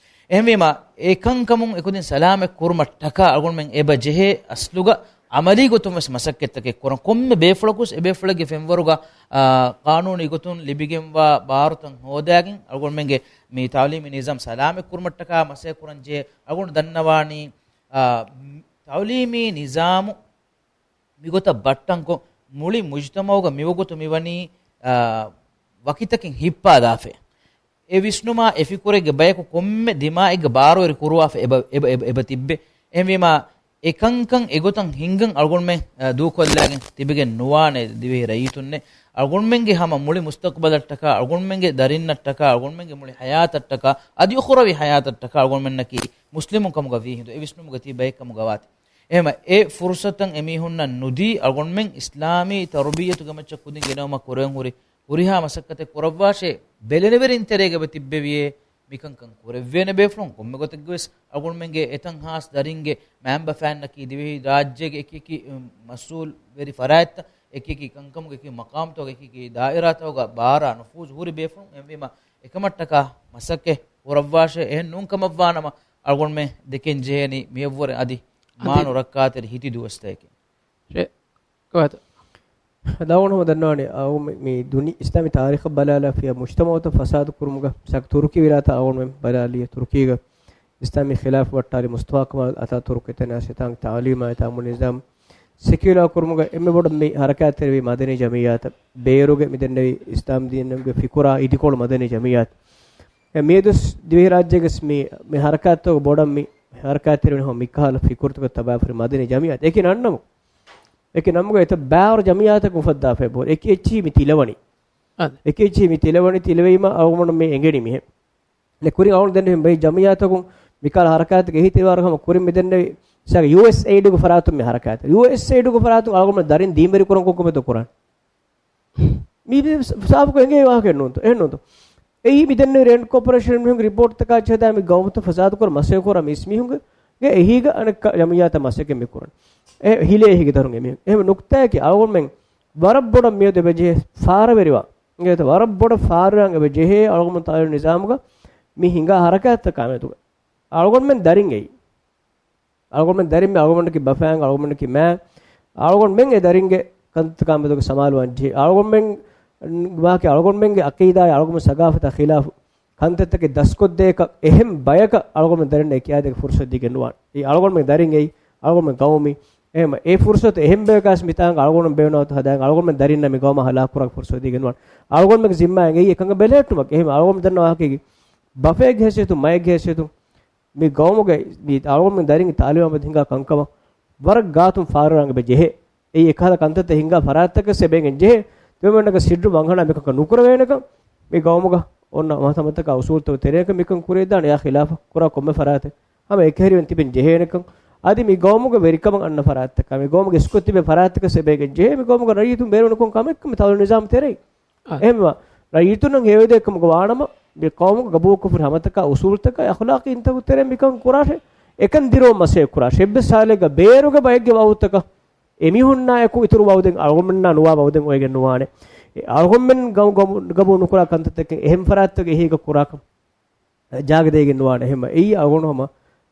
އެހެންވީމަ، އެކަންކަމުން އެކުދިން ސަލާމަތް ކުރުމަށްޓަކާ އަޅުގަނޑުމެން އެބަ ޖެހޭ އަސްލުގަ އަމަލީ ގޮތުން ވެސް މަސައްކަތްތަކެއް ކުރަން. ކޮންމެ ބޭފުޅަކުވެސް އެބޭފުޅެއްގެ ފެންވަރުގަ، އާ، ޤާނޫނީ ގޮތުން ލިބިގެންވާ ބާރުތައް ހޯދާގެން އަޅުގަނޑުމެންގެ މި ތައުލީމީ ނިޒާމް ސަލާމަތް ކުރުމަށްޓަކާ މަސައްކަތް ކުރަން ޖެހޭ. އަޅުގަނޑު ދަންނަވާނީ، އާ، ތައުލީމީ ނިޒާމު މިގޮތަށް ބައްޓަންކޮށް، މުޅި މުޖުތަމަޢުގަ މިވަގުތު މިވަނީ، އާ، ވަކިތަކެއް ހިއްޕާލާފަ. އެ ވިސްނުމާ އެ ފިކުރެއްގެ ބަޔަކު ކޮންމެ ދިމާއެއްގަ ބާރުވެރި ކުރުވާފަ އެބަ، އެބަ، އެބަ، އެބަ ތިއްބެ. އެހެންވީމާ، އެކަންކަން އެގޮތަށް ހިންގަން އަޅުގަނޑުމެން، އާ، ދޫކޮށްލާގެން ތިބެގެން ނުވާނެ ދިވެހި ރައްޔިތުންނެއް. އަޅުގަނޑުމެންގެ ހަމަ މުޅި މުސްތަޤުބަލަށްޓަކާ، އަޅުގަނޑުމެންގެ ދަރިންނަށްޓަކާ، އަޅުގަނޑުމެންގެ މުޅި ޙަޔާތަށްޓަކާ، އަދި އުޚުރަވީ ޙަޔާތަށްޓަކާ އަޅުގަނޑުމެންނަކީ މުސްލިމުން ކަމުގަ ވީހިނދު އެ ވިސްނުމުގަ ތިބި ބައެއް ކަމުގަ ވާތީ. އެހެމަ އެ ފުރުޞަތަށް އެމީހުންނަށް ނުދީ، އަޅުގަނޑުމެން އިސްލާމީ ތަރުބިއްޔަތުގެ މައްޗަށް ކުދިން ގެނައުމަށް ކުރެވެން ހުރި ހުރިހާ މަސައްކަތެއް ކުރައްވާށޭ، ބެލެނިވެރިން ތެރޭގަ ތިއްބެވިޔޭ، މިކަންކަން ކުރެއްވޭނެ ބޭފުޅުން ކޮންމެ ގޮތެއްގަވެސް އަޅުގަނޑުމެންގެ އެތަން ހާސް ދަރިންގެ މައިންބަފައިންނަކީ ދިވެހި ރާއްޖޭގެ އެކިއެކި، އު، މަސްއޫލްވެރި ފަރާތްތައް، އެކިއެކި ކަންކަމުގެ އެކި މަޤާމްތަކުގެ އެކިއެކި ދާއިރާތަކުގަ ބާރާ ނުފޫޒު ހުރި ބޭފުޅުން. އެހެންވީމަ އެކަމަށްޓަކާ މަސައްކަތް ކުރައްވާށޭ. އެހެން ނޫން ކަމަށްވާނަމަ އަޅުގަނޑުމެން ދެކެން ޖެހޭނީ މިއަށްވުރެ އަދި އަދި މާނު ރައްކާތެރި ހިތި ދުވަސްތަކެކޭ. ޝޭ، ގޮވާތު. ދާވަން ހަމަ ދަންނާނެ، އައު މި، މި ދުނި އިސްލާމީ ތާރީޚަށް ބަލާލާފިޔާ މުޖްތަމައުތައް ފަސާދު ކުރުމުގަ ސަކް ތުރުކީ ވިލާތަށް އަޅުގަނޑުމެން ބަލާލިޔަ ތުރުކީގަ އިސްލާމީ ޚިލާފް ވައްޓާލި މުސްތަފާ ކަމާލް އަތާ ތުރުކު އެތަނާ އިސް އެތާނގެ ތާލީމާ އެތާ އަމުން ނިޒާމް ސެކިއުލާ ކުރުމުގަ އެންމެ ބޮޑަށް މި ހަރަކާތްތެރިވީ މަދަނީ ޖަމިއްޔާތަށް. ބޭރުގެ މި ދެންނެވި އިސްލާމް ދީނުގެ ފިކުރާ އިދިކޮޅު މަދަނީ ޖަމިއްޔާތު. އެ މިއަދުސް ދިވެހި ރާއްޖޭގަސް މި، މި ހަރަކާތްތަކުގަ ބޮޑަށް މި ހަރަކާތްތެރިވެނި ހަމަ މިކަހަލަ ފިކުރުތަކަށް ތަބާފަރި މަދަނީ ޖަމިއްޔާތު. އެކި ނަންނަމު، އެކި ނަމުގަ އެތައް ބާރު ޖަމިއްޔާތަކުން އުފައްދާފައި ބޯ. އެކި އެއްޗިހި މި ތިލަވަނީ. އަދެ. އެކި އެއްޗިހި މި ތިލަވަނީ، ތިލަވީމަ އަޅުގަނޑު މި އެނގެނީ މިހެން. ދެ ކުރިން އަޅުގަނޑު ދެންނެވި ބައެއް ޖަމިއްޔާތަކުން މިކަހަލަ ހަރަކާތެއް އެހީތެރިވާރު ހަމަ ކުރިން މި ދެންނެވި ސާގ ޔޫއެސްއެއިޑުގެ ފަރާތުން މި ހަރަކާތެއް. ޔޫއެސްއެއިޑުގެ ފަރާތުން އަޅުގަނޑު ދަރިން ދީންވެރި ކުރަން ކޮންކަމެއް ކުރާނެ؟ މީ ސާފުކޮށް އެނގޭ ވާހަކައެއް ނޫންތޯ؟ އެހެން ނޫންތޯ؟ އެއީ މި ދެންނެވި ރޭންޑް ކޯޕަރޭޝަން މީހުންގެ ރިޕޯޓްތަކާ ޗެހިދާ މި ގައުމުތައް ފަސާދަކުރަން މަސައްކަތް ކުރާ މީސް މީހުންގެ އެހީގަ އަނެއް ކަ-، ޖަމިއްޔާތައް މަސައްކަތް މި ކުރަން. އެ ހިލޭ އެހީގެ ދަރުން އެމީހުން. އެހެން ނުކްތާއަކީ އަޅުގަނޑުމެން ވަރަށް ބޮޑަށް މިއަދު އެބަ ޖެހޭ ފާރަވެރިވާ. އެނގޭތަ؟ ވަރަށް ބޮޑަށް ފާރުވާން އެބަ ޖެހޭ އަޅުގަނޑު ތާލީމު ނިޒާމުގަ މި ހިނގާ ހަރަކާތްތަކާ މެދުގަ. އަޅުގަނޑުމެން ދަރިން އެއީ. އަޅުގަނޑުމެން ދަރިން މި އަޅުގަނޑަކީ ބަފައިން އަޅުގަނޑަކީ މާ. އަޅުގަނޑުމެން އެ ދަރިންގެ ކަންތައްތަކާ މެދުގަ ސަމާލުވާން ޖެހޭ. އަޅުގަނޑުމެން ވާކި އަޅުގަނޑުމެންގެ އަޤީދާއާ އަޅުގަނޑު ސަގާފަތާ ޚިލާފު ކަންތައްތަކެއް ދަސްކޮށްދޭކަށް އެހެން ބަޔަކަށް އަޅުގަނޑުމެން ދަރިންނަށް އެ ކިޔާދޭކަށް ފުރުސަތު ދީގެން ނުވާނެ. އެއީ އަޅުގަނޑުމެން ދަރިން އެއީ، އަޅުގަނޑުމެން ގައުމީ. އެހެން އެ ފުރުސަތު އެހެން ބަޔަކަށް މިތާނގަ އަޅުގަނޑުމެން ބޭނުންވާތަ ހަދާން އަޅުގަނޑުމެން ދަރިންނަށް މި ގައުމަށް ހަލާކު ކުރާކަށް ފުރުސަތު ދީގެން ނުވާނެ. އަޅުގަނޑުމެންގެ ޒިންމާއެއް އެއީ އެކަން ބެލެހެއްޓުމަކީ. އެހެން އަޅުގަނޑު ދަންނަ ވާހަކައިގެ ބަފައެއްގެ ހައިސިއްޔަތުން، މައެއްގެ ހައިސިއްޔަތުން މި ގައުމުގެ މި އަޅުގަނޑުމެން ދަރިން ތާލީމާ މެދު ހިނގާ ކަންކަމަށް ވަރަށް ގާތުން ފާރުވާން އެބަ ޖެހޭ. އެއީ އެކަހަލަ ކަންތައްތައް ހިނގާ ފަރާތްތަކަށް އެބައިގެން ޖެހޭ. ތިމަންނަކަށް ސިއްރު ވަންހަނާ މިކަންކަން ނުކުރެވޭނެކަން މި ގައުމުގަ އޮންނަ މަތަމަތަކާ އުސޫލުތައް ތެރޭގަ މިކަން ކުރެވިދާނެ. އެއާ ޚިލާފަށް ކުރާ ކޮންމެ ފަރާތެއް ހަމަ އެކަހެރިވެން ތިބެން ޖެހޭނެކަން. އަދި މި ގައުމުގެ ވެރިކަމަށް އަންނަ ފަރާތްތަކާ، މި ގައުމުގެ އިސްކޮށް ތިބޭ ފަރާތްތަކަށް އެބައިގެން ޖެހޭ. މި ގައުމުގަ ރައްޔިތުން ބޭރުން ކޮން ކަމެއްކަން މި ތާލީމު ނިޒާމު ތެރެއިން. އާ. އެހެންވީމަ، ރައްޔިތުންނަށް ހެޔޮއެދޭ ކަމުގަ ވާނަމަ، މި ޤައުމުގަ ގަބޫލުކޮށްފައި ހަމަތަކާ އުސޫލުތަކާ އަޚްލާޤީ އިންތަކު ތެރެއިން މިކަން ކުރާށޭ. އެކަން ދިރުވަން މަސައްކަތް ކުރާށޭ. އެއްވެސް ހާލެއްގަ ބޭރުގެ ބައެއްގެ ވައުދުތަކަށް އެމީހުންނާއެކު އިތުރު ވައުދެއް އަޅުގަނޑުމެންނާ ނުވާ ވައުދެއް އޮވެގެން ނުވާނެ. އެ އަޅުގަނޑުމެން ގަ-، ގަ-، ގަބޫލު ނުކުރާ ކަންތައްތަކެއް އެހެން ފަރާތްތަކުގެ އެހީގަ ކުރާކަން ޖާގަ ދޭގެން ނުވާނެ. އެހެން އެއީ އަޅުގަނޑު ހަމަ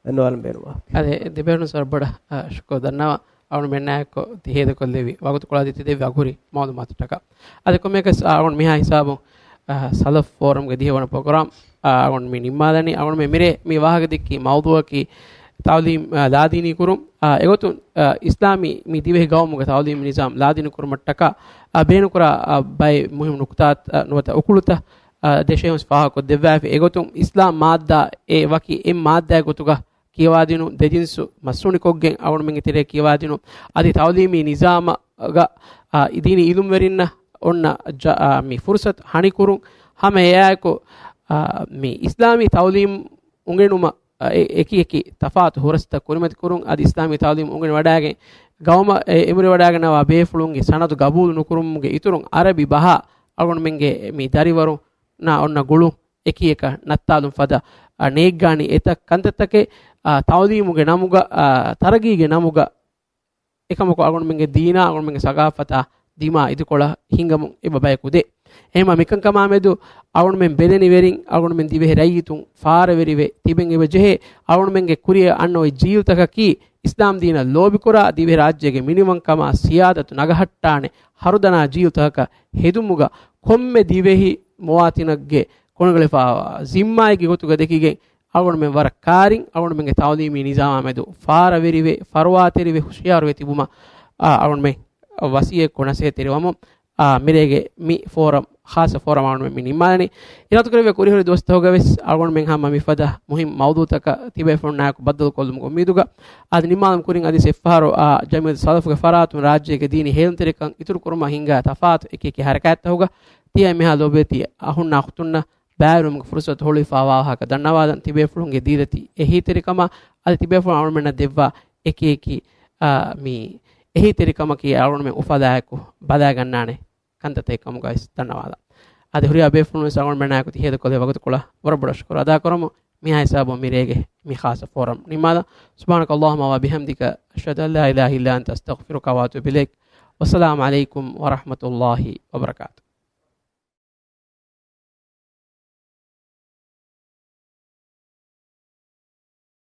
ދަންނަވާލަން ބޭނުންވާ. އަދި ދެބޭނުން ސަރ ބޮޑަށް، އާ، ޝުކުރު ދަންނަވަން. އަޅުގަނޑުމެންނާއެކު ތި ހޭދަކޮށްލެއްވި ވަގުތުކޮޅާ ދެއްވި ވަގުތު މައުލޫމާތުތަކަށް. އަދި ކޮންމެއަކަސް އަޅުގަނޑު މިހާ ހިސާބުން، އާ، ސަލަފް ފޯރަމްގެ ދިހަވަނަ ޕްރޮގްރާމް، އާ، އަޅުގަނޑު މި ނިންމާލަނީ. އަޅުގަނޑު މި މިރޭ މި ވާހަކަ ދެއްކި މައުޟޫއަކީ ތަޢުލީމް، އާ، ލާދީނީ ކުރުން. އާ، އެގޮތުން، އާ، އިސްލާމީ މި ދިވެހި ގައުމުގެ ތަޢުލީމީ ނިޒާމް ލާދީނީ ކުރުމަށްޓަކާ، އާ، ބޭނުންކުރާ، އާ، ބައެއް މުހިއްމު ނުކުތާ، އާ، ނުވަތަ އުކުޅުތައް، އާ، ދެ ޝޭހުން ފާހަގަކޮށްދެއްވާފި. އެގޮތުން އިސްލާމް މާއްދާ އެ ވަކި އެއް މާއްދާއެއް ގޮތުގަ ކިޔަވާދިނުން، ދެ ޖިންސު މަސްތުނިކޮށްގެން އަޅުގަނޑުމެންގެ ތެރޭ ކިޔަވާދިނުން، އަދި ތަޢުލީމީ ނިޒާމަށް އާ، ދީނީ އިލްމުވެރިންނަށް އޮންނަ ޖަ-، އާ، މި ފުރުސަތު ހަނިކުރުން. ހަމަ އެއާއެކު، އާ، މި އިސްލާމީ ތަޢުލީމް އުނގެނުމަށް، އާ، އެ-، އެކި އެކި ތަފާތު ހުރަސްތައް ކުރިމަތިކުރުން. އަދި އިސްލާމީ ތަޢުލީމް އުނގެނިވަޑައިގެން ގައުމަށް އެ-، އެނބުރިވަޑައިގަންނަވާ ބޭފުޅުންގެ ސަނަދު ގަބޫލު ނުކުރުމުގެ އިތުރުން އަރަބި ބަހާ އަޅުގަނޑުމެންގެ މި ދަރިވަރުންނާ އޮންނަ ގުޅުން އެކި އެކަށް ނައްތާލުން ފަދަ، އާ، ނޭއްގާނީ އެތައް ކަންތައްތަކެއް، އާ، ތަޢުލީމުގެ ނަމުގަ، އާ، ތަރަޤީގެ ނަމުގަ، އެކަމަކު އަޅުގަނޑުމެންގެ ދީނާ، އަޅުގަނޑުމެންގެ ސަގާފަތާ ދިމާ އިދިކޮޅަށް ހިނގަމުން އެބަ ބަޔަކު ދޭ. އެހެންމަ މިކަންކަމާ މެދު އަޅުގަނޑުމެން ބެލެނިވެރިން، އަޅުގަނޑުމެން ދިވެހި ރައްޔިތުން ފާރަވެރިވެ ތިބެން އެބަ ޖެހޭ. އަޅުގަނޑުމެންގެ ކުރިއަށް އަންނަ އޮތް ޖީލްތަކަކީ އިސްލާމް ދީނަށް ލޯބިކުރާ، ދިވެހި ރާއްޖޭގެ މިނިވަންކަމާ ސިޔާދަތު ނަގަހައްޓާނެ ހަރުދަނާ ޖީލްތަކަކަށް ހެދުމުގަ ކޮންމެ ދިވެހި މުވާތިނެއްގެ ގޮނޑުގަލަފާ ޒިންމާއެއްގެ ގޮތުގަ ދެކިގެން، އަޅުގަނޑުމެން ވަރަށް ކާރިން އަޅުގަނޑުމެންގެ ތަޢުލީމީ ނިޒާމާ މެދު ފާރަވެރިވެ، ފަރުވާތެރިވެ، ހުޝިޔާރުވެ ތިބުމަށް، އާ، އަޅުގަނޑުމެން ވަސިއްޔަތްކޮށް ނަސޭހަތްތެރިވަމުން، އާ، މިރޭގެ މި ފޯރަމް، ޚާއްޞަ ފޯރަމް އަޅުގަނޑުމެން މި ނިންމާލަނީ. އިރާދަކުރެއްވި ކުރިހުރި ދުވަސްތަކުގަވެސް އަޅުގަނޑުމެން ހަމަ މިފަދަ މުހިންމު މައުޟޫޢުތަކަށް ތިބޭފުޅުންނާއެކު ބައްދަލުކޮށްލުމުގެ އުއްމީދުގަ، އަދި ނިންމާލަން ކުރިން އަދި އެއްފަހަރު، އާ، ޖަމިއްޔަތު ސަލަފުގެ ފަރާތުން ރާއްޖޭގެ ދީނީ ހޭލުންތެރިކަން އިތުރުކުރުމަށް ހިންގާ ތަފާތު އެކި އެކި ހަރަކާތްތަކުގަ ތިޔަ މިހާ ލޯބިވެތި އަޚުންނާ އުޚްތުންނަށް ބައިވެރިވުމުގެ ފުރުޞަތު ހުޅުވިފައިވާ ވާހަކަ ދަންނަވާލަން. ތިބޭފުޅުންގެ ދީލަތި އެހީތެރިކަމާ އަދި ތިބޭފުޅުން އަޅުގަނޑުމެންނަށް ދެއްވާ އެކި އެކި، އާ، މި އެހީތެރިކަމަކީ އަޅުގަނޑުމެން އުފަލާއެކު ބަލައިގަންނާނެ ކަންތައްތަކެއް ކަމުގައި ދަންނަވާލަން. އަދި ހުރިހާ ބޭފުޅުން ވެސް އަޅުގަނޑުމެންނާއެކު ތި ހޭދަކޮށްލި ވަގުތުކޮޅަށް ވަރަށް ބޮޑަށް ޝުކުރު އަދާކުރަމު. މިހާ ހިސާބުން މިރޭގެ މި ޚާއްޞަ ފޯރަމް ނިންމާލަން. سبحانك اللهم وبحمدك، أشهد أن لا إله إلا أنت، أستغفرك وأتوب إليك. والسلام عليكم ورحمة الله وبركاته.